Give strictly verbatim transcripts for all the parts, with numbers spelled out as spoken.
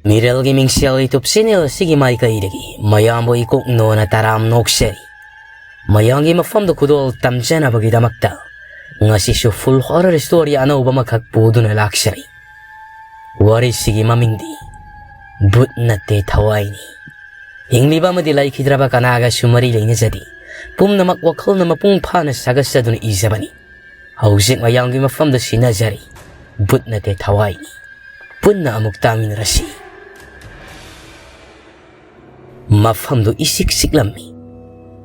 ꯃꯤꯔꯦꯜꯒꯤ ꯃꯤꯡꯁꯦꯜ YouTube channel ꯑꯁꯤꯒꯤ ꯃꯥꯏꯀꯩꯗꯒꯤ ꯃꯌꯥꯝꯕꯨ ꯏꯀꯣꯛ ꯅꯣꯅ ꯇꯔꯥꯝ ꯅꯣꯛꯆꯔꯤ꯫ ꯃꯌꯥꯝꯒꯤ ꯃꯐꯝꯗ ꯈꯨꯗꯣꯜ ꯇꯝꯖꯅꯕꯒꯤꯗꯃꯛꯇ ꯉꯁꯤꯁꯨ full horror story ꯑꯅꯧꯕ ꯑꯃꯈꯛ ꯄꯨꯗꯨꯅ ꯂꯥꯛꯆꯔꯤ꯫ ꯋꯥꯔꯤꯁꯤꯒꯤ ꯃꯃꯤꯡꯗꯤ ꯚꯨꯠ ꯅꯠꯇꯦ ꯊꯋꯥꯏꯅꯤ꯫ ꯍꯤꯡꯂꯤꯕ ꯑꯃꯗꯤ ꯂꯩꯈꯤꯗ꯭ꯔꯕ ꯀꯅꯥꯒꯁꯨ ꯃꯔꯤ ꯂꯩꯅꯖꯗꯦ꯫ ꯄꯨꯝꯅꯃꯛ ꯋꯥꯈꯜꯅ ꯃꯄꯨꯡ ꯐꯥꯅ ꯁꯥꯒꯠꯆꯗꯨꯅ ꯏꯖꯕꯅꯤ꯫ ꯍꯧꯖꯤꯛ ꯃꯌꯥꯝꯒꯤ ꯃꯐꯝꯗ ꯁꯤꯟꯅꯖꯔꯤ꯫ ꯚꯨꯠ ꯅꯠꯇꯦ ꯊꯋꯥꯏꯅꯤ꯫ ꯄꯨꯟꯅ ꯑꯃꯨꯛ ꯇꯥꯃꯤꯟꯅꯔꯁꯤ꯫ ꯃꯐꯝꯗꯨ ꯏꯁꯤꯛ ꯁꯤꯛꯂꯝꯃꯤ꯫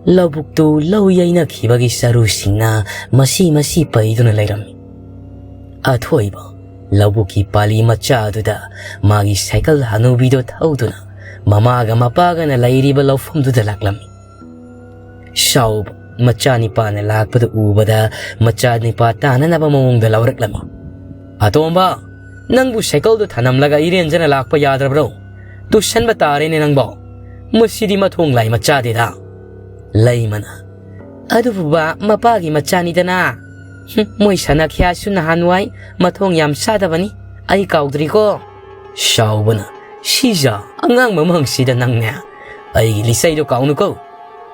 ꯂꯧꯕꯨꯛꯇꯨ ꯂꯧ ꯌꯩꯅꯈꯤꯕꯒꯤ ꯆꯔꯨꯁꯤꯡꯅ ꯃꯁꯤ ꯃꯁꯤ ꯄꯩꯗꯨꯅ ꯂꯩꯔꯝꯃꯤ꯫ ꯑꯊꯣꯏꯕ ꯂꯧꯕꯨꯛꯀꯤ ꯄꯥꯂꯤ ꯃꯆꯥ ꯑꯗꯨꯗ ꯃꯥꯒꯤ ꯁꯥꯏꯀꯜ ꯍꯅꯨꯕꯤꯗꯨ ꯊꯧꯗꯨꯅ ꯃꯃꯥꯒ ꯃꯄꯥꯒꯅ ꯂꯩꯔꯤꯕ ꯂꯧꯐꯝꯗꯨꯗ ꯂꯥꯛꯂꯝꯃꯤ꯫ ꯁꯥꯎꯕ ꯃꯆꯥꯅꯤꯄꯥꯅ ꯂꯥꯛꯄꯗꯨ ꯎꯕꯗ ꯃꯆꯥꯅꯤꯄꯥ ꯇꯥꯅꯅꯕ ꯃꯑꯣꯡꯗ ꯂꯥꯎꯔꯛꯂꯝꯃꯤ꯫ "ꯑꯇꯣꯝꯕ, ꯅꯪꯕꯨ ꯁꯥꯏꯀꯜꯗꯨ ꯊꯅꯝꯂꯒ ꯏꯔꯦꯟꯖꯅ ꯂꯥꯛꯄ ꯌꯥꯗ꯭ꯔꯕ꯭ꯔꯣ? ꯇꯨꯁꯟꯕ ꯇꯥꯔꯦꯅꯦ ꯅꯪꯕꯣ꯫ ꯃꯁꯤꯗꯤ ꯃꯊꯣꯡ ꯂꯥꯏ ꯃꯆꯥꯗꯦꯗ꯫" ꯂꯩꯃꯅ, "ꯑꯗꯨꯕꯨꯕ ꯃꯄꯥꯒꯤ ꯃꯆꯥꯅꯤꯗꯅ꯫ ꯍꯨꯝ, ꯃꯣꯏ ꯁꯅꯥꯈꯤꯌꯥꯁꯨ ꯅꯍꯥꯟꯋꯥꯏ ꯃꯊꯣꯡ ꯌꯥꯝ ꯆꯥꯗꯕꯅꯤ꯫ ꯑꯩ ꯀꯥꯎꯗ꯭ꯔꯤꯀꯣ꯫" ꯁꯥꯎꯕꯅ, "ꯁꯤꯖ, ꯑꯉꯥꯡ ꯃꯃꯥꯡꯁꯤꯗ ꯅꯪꯅꯦ꯫ ꯑꯩꯒꯤ ꯂꯤꯆꯩꯗꯣ ꯀꯥꯎꯅꯨꯀꯣ꯫"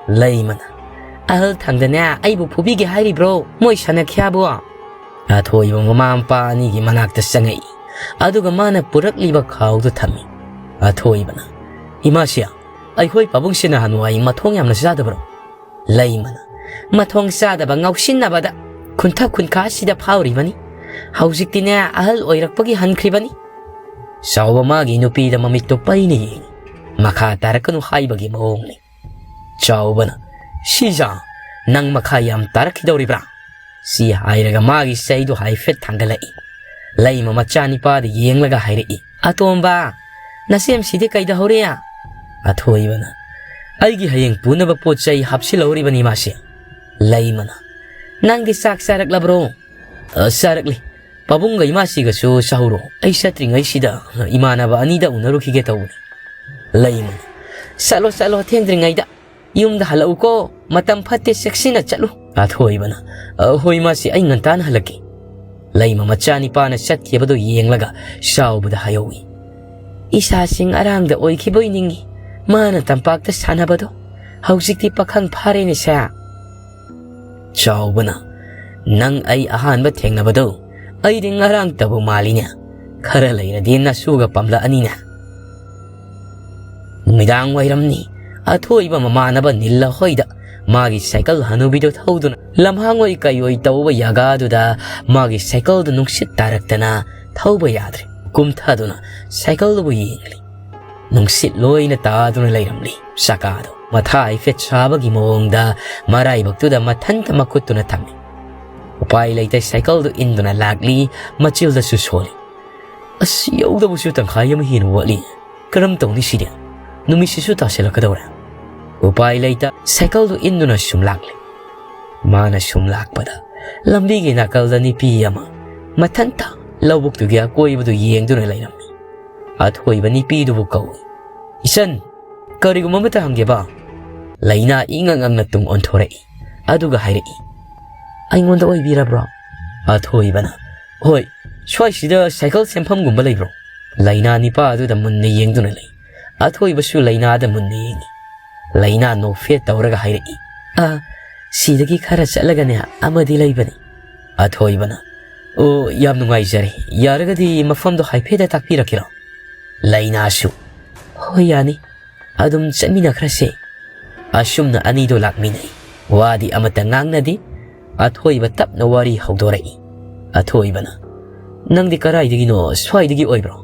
ꯂꯩꯃꯅ, "ꯑꯍꯜ ꯊꯪꯗꯅꯦ ꯑꯩꯕꯨ ꯐꯨꯕꯤꯒꯦ ꯍꯥꯏꯔꯤꯕ꯭ꯔꯣ ꯃꯣꯏ ꯁꯅꯥꯈꯤꯌꯥꯕꯨ?" ꯑꯊꯣꯏꯕ ꯃꯃꯥ ꯃꯄꯥ ꯑꯅꯤꯒꯤ ꯃꯅꯥꯛꯇ ꯆꯪꯉꯛꯏ꯫ ꯑꯗꯨꯒ ꯃꯥꯅ ꯄꯨꯔꯛꯂꯤꯕ ꯈꯥꯎꯗꯨ ꯊꯝꯃꯤ꯫ ꯑꯊꯣꯏꯕꯅ, "ꯏꯃꯥꯁꯤ, ꯑꯩꯈꯣꯏ ꯄꯥꯕꯨꯡꯁꯤ ꯅꯍꯥꯟꯋꯥꯏ ꯃꯊꯣꯡ ꯌꯥꯝꯅ ꯆꯥꯗꯕ꯭ꯔꯣ?" ꯂꯩꯃꯅ, "ꯃꯊꯣꯡ ꯆꯥꯗꯕ ꯉꯥꯎꯁꯤꯟꯅꯕꯗ ꯈꯨꯟꯊꯛ ꯈꯨꯟꯈꯥꯁꯤꯗ ꯐꯥꯎꯔꯤꯕꯅꯤ꯫ ꯍꯧꯖꯤꯛꯇꯤꯅꯦ ꯑꯍꯜ ꯑꯣꯏꯔꯛꯄꯒꯤ ꯍꯟꯈ꯭ꯔꯤꯕꯅꯤ꯫" ꯆꯥꯎꯕ ꯃꯥꯒꯤ ꯅꯨꯄꯤꯗ ꯃꯃꯤꯠꯇꯨ ꯄꯩꯅ ꯌꯦꯡꯉꯤ꯫ ꯃꯈꯥ ꯇꯥꯔꯛꯀꯅꯨ ꯍꯥꯏꯕꯒꯤ ꯃꯑꯣꯡꯅꯤ꯫ ꯆꯥꯎꯕꯅ, "ꯁꯤꯖ, ꯅꯪ ꯃꯈꯥ ꯌꯥꯝ ꯇꯥꯔꯛꯈꯤꯗꯧꯔꯤꯕ꯭ꯔꯥ?" ꯁꯤ ꯍꯥꯏꯔꯒ ꯃꯥꯒꯤ ꯆꯩꯗꯨ ꯍꯥꯏꯐꯦꯠ ꯊꯥꯡꯒꯠꯂꯛꯏ꯫ ꯂꯩꯃ ꯃꯆꯥꯅꯤꯄꯥꯗ ꯌꯦꯡꯂꯒ ꯍꯥꯏꯔꯛꯏ, "ꯑꯇꯣꯝꯕ, ꯅꯁꯦꯝꯁꯤꯗꯤ ꯀꯩꯗꯧꯍꯧꯔꯤ?" ꯑꯊꯣꯏꯕꯅ, "ꯑꯩꯒꯤ ꯍꯌꯦꯡ ꯄꯨꯅꯕ ꯄꯣꯠ ꯆꯩ ꯍꯥꯞꯆꯤꯜꯍꯧꯔꯤꯕꯅꯤ ꯃꯥꯁꯦ꯫" ꯂꯩꯃꯅ, "ꯅꯪꯗꯤ ꯆꯥꯛ ꯆꯥꯔꯛꯂꯕ꯭ꯔꯣ?" "ꯑ, ꯆꯥꯔꯛꯂꯤ꯫ ꯄꯥꯕꯨꯡꯒ ꯏꯃꯥꯁꯤꯒꯁꯨ ꯆꯥꯍꯧꯔꯣ꯫ ꯑꯩ ꯆꯠꯇ꯭ꯔꯤꯉꯩꯁꯤꯗ ꯏꯃꯥꯟꯅꯕ ꯑꯅꯤꯗ ꯎꯅꯔꯨꯈꯤꯒꯦ ꯇꯧꯕꯅꯤ꯫" ꯂꯩꯃꯅ, "ꯆꯠꯂꯣ, ꯆꯠꯂꯣ, ꯊꯦꯡꯗ꯭ꯔꯤꯉꯩꯗ ꯌꯨꯝꯗ ꯍꯜꯂꯛꯎꯀꯣ꯫ ꯃꯇꯝ ꯐꯠꯇꯦ, ꯆꯦꯛꯁꯤꯟꯅ ꯆꯠꯂꯨ꯫" ꯑꯊꯣꯏꯕꯅ, "ꯑ, ꯍꯣꯏ ꯃꯥꯁꯤ, ꯑꯩ ꯉꯟꯇꯥꯅ ꯍꯜꯂꯛꯀꯦ꯫" ꯂꯩꯃ ꯃꯆꯥꯅꯤꯄꯥꯅ ꯆꯠꯈꯤꯕꯗꯨ ꯌꯦꯡꯂꯒ ꯆꯥꯎꯕꯗ ꯍꯥꯏꯍꯧꯏ, ꯏꯁꯥꯁꯤꯡ ꯑꯔꯥꯡꯗ ꯑꯣꯏꯈꯤꯕꯣꯏ ꯅꯤꯡꯏ꯫ ꯃꯥꯅ ꯇꯝꯄꯥꯛꯇ ꯁꯥꯟꯅꯕꯗꯣ ꯍꯧꯖꯤꯛꯇꯤ ꯄꯥꯈꯪ ꯐꯥꯔꯦꯅꯦ ꯁꯦ꯫ ꯆꯥꯎꯕꯅ, "ꯅꯪ ꯑꯩ ꯑꯍꯥꯟꯕ ꯊꯦꯡꯅꯕꯗꯣ ꯑꯩꯗꯤ ꯉꯔꯥꯡꯇꯕꯨ ꯃꯥꯜꯂꯤꯅꯦ꯫ ꯈꯔ ꯂꯩꯔꯗꯤ ꯅꯁꯨꯒ ꯄꯝꯂꯛꯑꯅꯤꯅꯦ"꯫ ꯅꯨꯃꯤꯗꯥꯡ ꯋꯥꯏꯔꯝꯅꯤ꯫ ꯑꯊꯣꯏꯕ ꯃꯃꯥꯟꯅꯕ ꯅꯤꯜꯂ ꯍꯣꯏꯗ ꯃꯥꯒꯤ ꯁꯥꯏꯀꯜ ꯍꯅꯨꯕꯤꯗꯨ ꯊꯧꯗꯨꯅ ꯂꯝꯍꯥꯡ ꯑꯣꯏ ꯀꯩ ꯑꯣꯏ ꯇꯧꯕ ꯌꯥꯒꯥꯗꯨꯗ ꯃꯥꯒꯤ ꯁꯥꯏꯀꯜꯗꯨ ꯅꯨꯡꯁꯤꯠ ꯇꯥꯔꯛꯇꯅ ꯊꯧꯕ ꯌꯥꯗ꯭ꯔꯦ꯫ ꯀꯨꯝꯊꯗꯨꯅ ꯁꯥꯏꯀꯜꯗꯨꯕꯨ ꯌꯦꯡꯂꯤ꯫ ꯅꯨꯡꯁꯤꯠ ꯂꯣꯏꯅ ꯇꯥꯗꯨꯅ ꯂꯩꯔꯝꯂꯤ꯫ ꯆꯀꯥꯗꯣ ꯃꯊꯥ ꯍꯥꯏꯐꯦꯠ ꯁꯥꯕꯒꯤ ꯃꯑꯣꯡꯗ ꯃꯔꯥꯏꯕꯛꯇꯨꯗ ꯃꯊꯟꯇ ꯃꯈꯨꯠꯇꯨꯅ ꯊꯝꯃꯤ꯫ ꯎꯄꯥꯏ ꯂꯩꯇ ꯁꯥꯏꯀꯜꯗꯨ ꯏꯟꯗꯨꯅ ꯂꯥꯛꯂꯤ꯫ ꯃꯆꯤꯜꯗꯁꯨ ꯁꯣꯜꯂꯤ꯫ "ꯑꯁ, ꯌꯧꯗꯕꯁꯨ ꯇꯪꯈꯥꯏ ꯑꯃ ꯍꯦꯟꯅ ꯋꯥꯠꯂꯤ꯫ ꯀꯔꯝ ꯇꯧꯅꯤ ꯁꯤꯗꯤ? ꯅꯨꯃꯤꯠꯁꯤꯁꯨ ꯇꯥꯁꯤꯜꯂꯛꯀꯗꯧꯔꯦ"꯫ ꯎꯄꯥꯏ ꯂꯩꯇ ꯁꯥꯏꯀꯜꯗꯨ ꯏꯟꯗꯨꯅ ꯁꯨꯝ ꯂꯥꯛꯂꯤ꯫ ꯃꯥꯅ ꯁꯨꯝ ꯂꯥꯛꯄꯗ ꯂꯝꯕꯤꯒꯤ ꯅꯥꯀꯜꯗ ꯅꯨꯄꯤ ꯑꯃ ꯃꯊꯟꯇ ꯂꯧꯕꯨꯛꯇꯨꯒꯤ ꯑꯀꯣꯏꯕꯗꯨ ꯌꯦꯡꯗꯨꯅ ꯂꯩꯔꯝꯃꯤ꯫ ꯑꯊꯣꯏꯕ ꯅꯨꯄꯤꯗꯨꯕꯨ ꯀꯧꯏ꯫ "ꯏꯆꯟ, ꯀꯔꯤꯒꯨꯝꯕ ꯑꯃꯇ ꯍꯪꯒꯦꯕ?" ꯂꯩꯅꯥ ꯏꯉꯛ ꯉꯛꯅ ꯇꯨꯡ ꯑꯣꯟꯊꯣꯔꯛꯏ꯫ ꯑꯗꯨꯒ ꯍꯥꯏꯔꯛꯏ, "ꯑꯩꯉꯣꯟꯗ ꯑꯣꯏꯕꯤꯔꯕ꯭ꯔꯣ?" ꯑꯊꯣꯏꯕꯅ, "ꯍꯣꯏ, ꯁ꯭ꯋꯥꯏꯁꯤꯗ ꯁꯥꯏꯀꯜ ꯁꯦꯝꯐꯝꯒꯨꯝꯕ ꯂꯩꯕ꯭ꯔꯣ?" ꯂꯩꯅꯥ ꯅꯤꯄꯥ ꯑꯗꯨꯗ ꯃꯨꯟꯅ ꯌꯦꯡꯗꯨꯅ ꯂꯩ꯫ ꯑꯊꯣꯏꯕꯁꯨ ꯂꯩꯅꯥꯗ ꯃꯨꯟꯅ ꯌꯦꯡꯏ꯫ ꯂꯩꯅꯥ ꯅꯣꯛꯐꯦꯠ ꯇꯧꯔꯒ ꯍꯥꯏꯔꯛꯏ, "ꯑ, ꯁꯤꯗꯒꯤ ꯈꯔ ꯆꯠꯂꯒꯅꯦ ꯑꯃꯗꯤ ꯂꯩꯕꯅꯤ"꯫ ꯑꯊꯣꯏꯕꯅ, "ꯑꯣ, ꯌꯥꯝ ꯅꯨꯡꯉꯥꯏꯖꯔꯦ꯫ ꯌꯥꯔꯒꯗꯤ ꯃꯐꯝꯗꯣ ꯍꯥꯏꯐꯦꯠꯇ ꯇꯥꯛꯄꯤꯔꯛꯀꯦꯔꯣ?" ꯂꯩꯅꯥꯁꯨ, "ꯍꯣꯏ, ꯌꯥꯅꯤ꯫ ꯑꯗꯨꯝ ꯆꯠꯃꯤꯟꯅꯈ꯭ꯔꯁꯦ"꯫ ꯑꯁꯨꯝꯅ ꯑꯅꯤꯗꯣ ꯂꯥꯛꯃꯤꯟꯅꯩ꯫ ꯋꯥꯗꯤ ꯑꯃꯠꯇ ꯉꯥꯡꯅꯗꯦ꯫ ꯑꯊꯣꯏꯕ ꯇꯞꯅ ꯋꯥꯔꯤ ꯍꯧꯗꯣꯔꯛꯏ꯫ ꯑꯊꯣꯏꯕꯅ, "ꯅꯪꯗꯤ ꯀꯔꯥꯏꯗꯒꯤꯅꯣ? ꯁ꯭ꯋꯥꯏꯗꯒꯤ ꯑꯣꯏꯕ꯭ꯔꯣ?"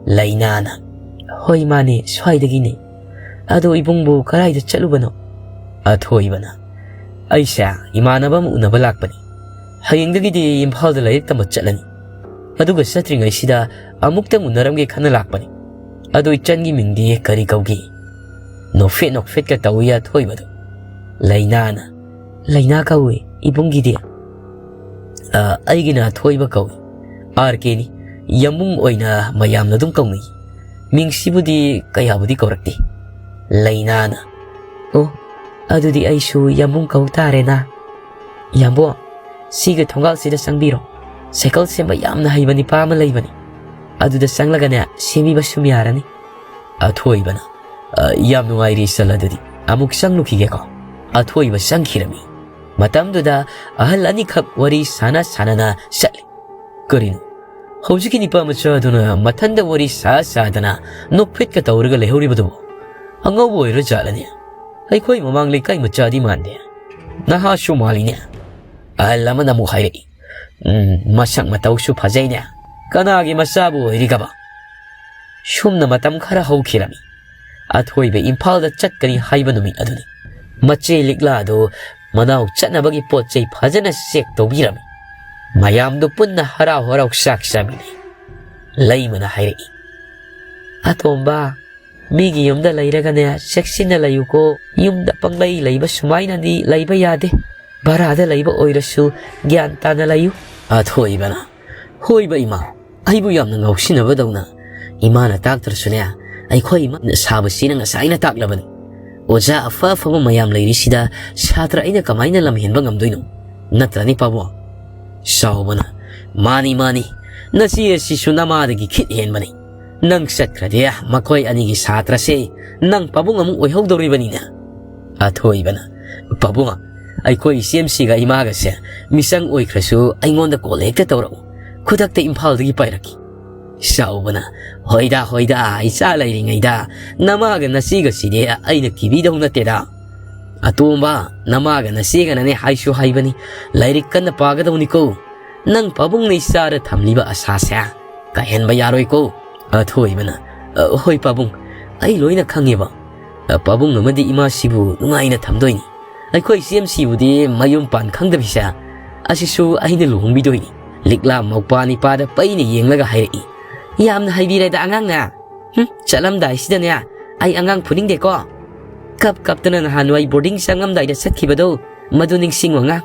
ꯂꯩꯅꯥꯅ, "ꯍꯣꯏ, ꯃꯥꯅꯦ, ꯁ꯭ꯋꯥꯏꯗꯒꯤꯅꯦ꯫ ꯑꯗꯣ ꯏꯕꯨꯡꯕꯨ ꯀꯔꯥꯏꯗ ꯆꯠꯂꯨꯕꯅꯣ?" ꯑꯊꯣꯏꯕꯅ, "ꯑꯩꯁꯦ ꯏꯃꯥꯟꯅꯕ ꯑꯃ ꯎꯅꯕ ꯂꯥꯛꯄꯅꯤ꯫ ꯍꯌꯦꯡꯗꯒꯤꯗꯤ ꯏꯝꯐꯥꯜꯗ ꯂꯥꯏꯔꯤꯛ ꯇꯝꯕ ꯆꯠꯂꯅꯤ꯫ ꯑꯗꯨꯒ ꯆꯠꯇ꯭ꯔꯤꯉꯩꯁꯤꯗ ꯑꯃꯨꯛꯇꯪ ꯎꯅꯔꯝꯒꯦ ꯈꯟꯅ ꯂꯥꯛꯄꯅꯤ꯫ ꯑꯗꯣ ꯏꯆꯟꯒꯤ ꯃꯤꯡꯗꯤ ꯀꯔꯤ ꯀꯧꯒꯦ?" ꯅꯣꯛꯐꯦꯠ ꯅꯣꯛꯐꯦꯠꯀ ꯇꯧꯏ ꯑꯊꯣꯏꯕꯗꯣ꯫ ꯂꯩꯅꯥꯅ, "ꯂꯩꯅꯥ ꯀꯧꯏ, ꯏꯕꯨꯡꯒꯤꯗꯤ?" "ꯑ, ꯑꯩꯒꯤꯅ ꯑꯊꯣꯏꯕ ꯀꯧꯏ꯫ ꯑꯥꯔ ꯀꯦꯅꯤ꯫ ꯌꯥꯝꯕꯨꯡ ꯑꯣꯏꯅ ꯃꯌꯥꯝꯅ ꯑꯗꯨꯝ ꯀꯧꯅꯩ꯫ ꯃꯤꯡꯁꯤꯕꯨꯗꯤ ꯀꯌꯥꯕꯨꯗꯤ ꯀꯧꯔꯛꯇꯦ"꯫ ꯂꯩꯅꯥꯅ, "ꯑꯣ, ꯑꯗꯨꯗꯤ ꯑꯩꯁꯨ ꯌꯥꯝꯕꯨꯡ ꯀꯧ ꯇꯥꯔꯦꯅ꯫ ꯌꯥꯝꯕꯨꯡ, ꯁꯤꯒꯤ ꯊꯣꯡꯒꯥꯜꯁꯤꯗ ꯆꯪꯕꯤꯔꯣ꯫ ꯁꯥꯏꯀꯜ ꯁꯦꯝꯕ ꯌꯥꯝꯅ ꯍꯩꯕ ꯅꯤꯄꯥ ꯑꯃ ꯂꯩꯕꯅꯤ꯫ ꯑꯗꯨꯗ ꯆꯪꯂꯒꯅꯦ ꯁꯦꯝꯕꯤꯕ ꯁꯨꯝ ꯌꯥꯔꯅꯤ꯫ ꯑꯊꯣꯏꯕꯅ, "ꯑ, ꯌꯥꯝ ꯅꯨꯡꯉꯥꯏꯔꯦ ꯏꯆꯜ, ꯑꯗꯨꯗꯤ ꯑꯃꯨꯛ ꯆꯪꯂꯨꯈꯤꯒꯦꯀꯣ"꯫ ꯑꯊꯣꯏꯕ ꯆꯪꯈꯤꯔꯝꯃꯤ꯫ ꯃꯇꯝꯗꯨꯗ ꯑꯍꯜ ꯑꯅꯤꯈꯛ ꯋꯥꯔꯤ ꯁꯥꯟꯅ ꯁꯥꯟꯅꯅ ꯆꯠꯂꯤ꯫ ꯀꯔꯤꯅꯣ? ꯍꯧꯖꯤꯛꯀꯤ ꯅꯤꯄꯥ ꯃꯆꯥꯗꯨꯅ ꯃꯊꯟꯗ ꯋꯥꯔꯤ ꯁꯥ ꯁꯥꯗꯅ ꯅꯣꯛꯐꯦꯠꯀ ꯇꯧꯔꯒ ꯂꯩꯍꯧꯔꯤꯕꯗꯨꯕꯨ? ꯑꯉꯧꯕ ꯑꯣꯏꯔ ꯖꯥꯠꯂꯅꯦ? ꯑꯩꯈꯣꯏ ꯃꯃꯥꯡ ꯂꯩꯀꯥꯏ ꯃꯆꯥꯗꯤ ꯃꯥꯟꯗꯦ꯫ ꯅꯍꯥꯁꯨ ꯃꯥꯜꯂꯤꯅꯦ꯫ ꯑꯍꯜ ꯑꯃꯅ ꯑꯃꯨꯛ ꯍꯥꯏꯔꯛꯏ, "ꯎꯝ, ꯃꯁꯛ ꯃꯇꯧꯁꯨ ꯐꯖꯩꯅꯦ꯫ ꯀꯅꯥꯒꯤ ꯃꯆꯥꯕꯨ ꯑꯣꯏꯔꯤꯒꯕ?" ꯁꯨꯝꯅ ꯃꯇꯝ ꯈꯔ ꯍꯧꯈꯤꯔꯝꯃꯤ꯫ ꯑꯊꯣꯏꯕ ꯏꯝꯐꯥꯜꯗ ꯆꯠꯀꯅꯤ ꯍꯥꯏꯕ ꯅꯨꯃꯤꯠ ꯑꯗꯨꯅꯤ꯫ ꯃꯆꯦ ꯂꯤꯛꯂꯥꯗꯨ ꯃꯅꯥꯎ ꯆꯠꯅꯕꯒꯤ ꯄꯣꯠ ꯆꯩ ꯐꯖꯅ ꯆꯦꯛ ꯇꯧꯕꯤꯔꯝꯃꯤ꯫ ꯃꯌꯥꯝꯗꯨ ꯄꯨꯟꯅ ꯍꯔꯥꯎ ꯍꯔꯥꯎ ꯆꯥꯛ ꯆꯥꯃꯤꯟꯅꯩ꯫ ꯂꯩꯃꯅ ꯍꯥꯏꯔꯛꯏ, "ꯑꯇꯣꯝꯕ, ꯃꯤꯒꯤ ꯌꯨꯝꯗ ꯂꯩꯔꯒꯅꯦ, ꯆꯦꯛꯁꯤꯟꯅ ꯂꯩꯌꯨꯀꯣ꯫ ꯌꯨꯝꯗ ꯄꯪꯂꯩ ꯂꯩꯕ ꯁꯨꯃꯥꯏꯅꯗꯤ ꯂꯩꯕ ꯌꯥꯗꯦ꯫ ꯚꯔꯥꯗ ꯂꯩꯕ ꯑꯣꯏꯔꯁꯨ ꯒ꯭ꯌꯥꯟ ꯇꯥꯅ ꯂꯩꯌꯨ"꯫ ꯑꯊꯣꯏꯕꯅ, "ꯍꯣꯏꯕ ꯏꯃꯥ, ꯑꯩꯕꯨ ꯌꯥꯝꯅ ꯉꯥꯎꯁꯤꯟꯅꯕꯗꯧꯅ꯫ ꯏꯃꯥꯅ ꯇꯥꯛꯇ꯭ꯔꯁꯨꯅꯦ, ꯑꯩꯈꯣꯏ ꯏꯃꯥꯅ ꯁꯥꯕꯁꯤꯅ ꯉꯁꯥꯏꯅ ꯇꯥꯛꯂꯕꯅꯤ꯫ ꯑꯣꯖꯥ ꯑꯐ ꯑꯐꯕ ꯃꯌꯥꯝ ꯂꯩꯔꯤꯁꯤꯗ ꯁꯥꯇ꯭ꯔ ꯑꯩꯅ ꯀꯃꯥꯏꯅ ꯂꯝꯍꯦꯟꯕ ꯉꯝꯗꯣꯏꯅꯣ? ꯅꯠꯇ꯭ꯔꯅꯤ ꯄꯥꯕꯨꯡ?" ꯆꯥꯎꯕꯅ, "ꯃꯥꯅꯤ, ꯃꯥꯅꯤ, ꯅꯆꯦ ꯑꯁꯤꯁꯨ ꯅꯃꯥꯗꯒꯤ ꯈꯤꯠ ꯍꯦꯟꯕꯅꯤ꯫ ꯅꯪ ꯆꯠꯈ꯭ꯔꯗꯤ ꯃꯈꯣꯏ ꯑꯅꯤꯒꯤ ꯁꯥꯇ꯭ꯔꯁꯦ ꯅꯪ ꯄꯥꯕꯨꯡ ꯑꯃꯨꯛ ꯑꯣꯏꯍꯧꯗꯧꯔꯤꯕꯅꯤꯅꯦ"꯫ ꯑꯊꯣꯏꯕꯅ, "ꯄꯥꯕꯨꯡ, ꯑꯩꯈꯣꯏ ꯏꯆꯦꯝꯁꯤꯒ ꯏꯃꯥꯒꯁꯦ ꯃꯤꯆꯪ ꯑꯣꯏꯈ꯭ꯔꯁꯨ ꯑꯩꯉꯣꯟꯗ ꯀꯣꯜ ꯍꯦꯛꯇ ꯇꯧꯔꯛꯎ꯫ ꯈꯨꯗꯛꯇ ꯏꯝꯐꯥꯜꯗꯒꯤ ꯄꯥꯏꯔꯛꯀꯦ"꯫ ꯆꯥꯎꯕꯅ, "ꯍꯣꯏꯗ, ꯍꯣꯏꯗ, ꯏꯆꯥ ꯂꯩꯔꯤꯉꯩꯗ ꯅꯃꯥꯒ ꯅꯆꯦꯒꯁꯤꯗꯤ ꯑꯩꯅ ꯀꯤꯕꯤꯗꯧ ꯅꯠꯇꯦꯗ꯫ ꯑꯇꯣꯝꯕ, ꯅꯃꯥꯒ ꯅꯆꯦꯒꯅꯅꯦ ꯍꯥꯏꯁꯨ ꯍꯥꯏꯕꯅꯤ, ꯂꯥꯏꯔꯤꯛ ꯀꯟꯅ ꯄꯥꯒꯗꯧꯅꯤꯀꯣ꯫ ꯅꯪ ꯄꯥꯕꯨꯡꯅ ꯏꯆꯥꯗ ꯊꯝꯂꯤꯕ ꯑꯁꯥꯁꯦ ꯀꯥꯏꯍꯟꯕ ꯌꯥꯔꯣꯏꯀꯣ"꯫ ꯑꯊꯣꯏꯕꯅ, "ꯑ, ꯍꯣꯏ ꯄꯥꯕꯨꯡ, ꯑꯩ ꯂꯣꯏꯅ ꯈꯪꯉꯦꯕ꯫ ꯑ, ꯄꯥꯕꯨꯡ ꯑꯃꯗꯤ ꯏꯃꯥꯁꯤꯕꯨ ꯅꯨꯡꯉꯥꯏꯅ ꯊꯝꯗꯣꯏꯅꯤ꯫ ꯑꯩꯈꯣꯏ ꯏꯆꯦꯝꯁꯤꯕꯨꯗꯤ ꯃꯌꯨꯝ ꯄꯥꯟ ꯈꯪꯗꯕꯤꯁꯦ ꯑꯁꯤꯁꯨ ꯑꯩꯅ ꯂꯨꯍꯣꯡꯕꯤꯗꯣꯏꯅꯤ"꯫ ꯂꯤꯛꯂꯥ ꯃꯧꯄ꯭ꯋꯥ ꯅꯤꯄꯥꯗ ꯄꯩꯅ ꯌꯦꯡꯂꯒ ꯍꯥꯏꯔꯛꯏ, "ꯌꯥꯝꯅ ꯍꯩꯕꯤꯔꯦꯗ ꯑꯉꯥꯡꯅ꯫ ꯍꯨꯝ, ꯆꯠꯂꯝꯗꯥꯏꯁꯤꯗꯅꯦ ꯑꯩ ꯑꯉꯥꯡ ꯐꯨꯅꯤꯡꯗꯦꯀꯣ꯫ ꯀꯞ ꯀꯞꯇꯅ ꯅꯍꯥꯟꯋꯥꯏ ꯕꯣꯔꯗꯤꯡ ꯆꯪꯉꯝꯗꯥꯏꯗ ꯆꯠꯈꯤꯕꯗꯣ, ꯃꯗꯨ ꯅꯤꯡꯁꯤꯡꯉꯣ ꯑꯉꯥꯡ"꯫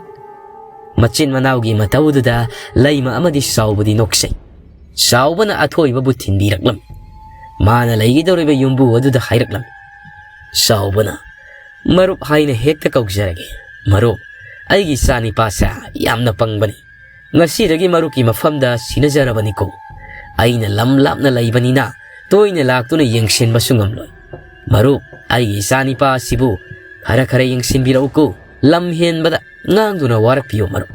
ꯃꯆꯤꯟ ꯃꯅꯥꯎꯒꯤ ꯃꯇꯧꯗꯨꯗ ꯂꯩꯃ ꯑꯃꯗꯤ ꯆꯥꯎꯕꯗꯤ ꯅꯣꯛꯆꯩ꯫ ꯆꯥꯎꯕꯅ ꯑꯊꯣꯏꯕꯕꯨ ꯊꯤꯟꯕꯤꯔꯛꯂꯝꯃꯤ꯫ ꯃꯥꯅ ꯂꯩꯒꯗꯧꯔꯤꯕ ꯌꯨꯝꯕꯨ ꯑꯗꯨꯗ ꯍꯥꯏꯔꯛꯂꯝꯃꯤ꯫ ꯆꯥꯎꯕꯅ, "ꯃꯔꯨꯞ ꯍꯥꯏꯅ ꯍꯦꯛꯇ ꯀꯧꯖꯔꯒꯦ꯫ ꯃꯔꯨꯞ, ꯑꯩꯒꯤ ꯏꯆꯥ ꯅꯤꯄꯥꯁꯦ ꯌꯥꯝꯅ ꯄꯪꯕꯅꯤ꯫ ꯉꯁꯤꯗꯒꯤ ꯃꯔꯨꯞꯀꯤ ꯃꯐꯝꯗ ꯁꯤꯟꯅꯖꯔꯕꯅꯤꯀꯣ"꯫ ꯑꯩꯅ ꯂꯝ ꯂꯥꯞꯅ ꯂꯩꯕꯅꯤꯅ ꯇꯣꯏꯅ ꯂꯥꯛꯇꯨꯅ ꯌꯦꯡꯁꯤꯟꯕꯁꯨ ꯉꯝꯂꯣꯏ꯫ ꯃꯔꯨꯞ, ꯑꯩꯒꯤ ꯏꯆꯥꯅꯤꯄꯥ ꯑꯁꯤꯕꯨ ꯈꯔ ꯈꯔ ꯌꯦꯡꯁꯤꯟꯕꯤꯔꯛꯎꯀꯣ꯫ ꯂꯝ ꯍꯦꯟꯕꯗ ꯉꯥꯡꯗꯨꯅ ꯋꯥꯔꯛꯄꯤꯌꯨ ꯃꯔꯨꯞ꯫"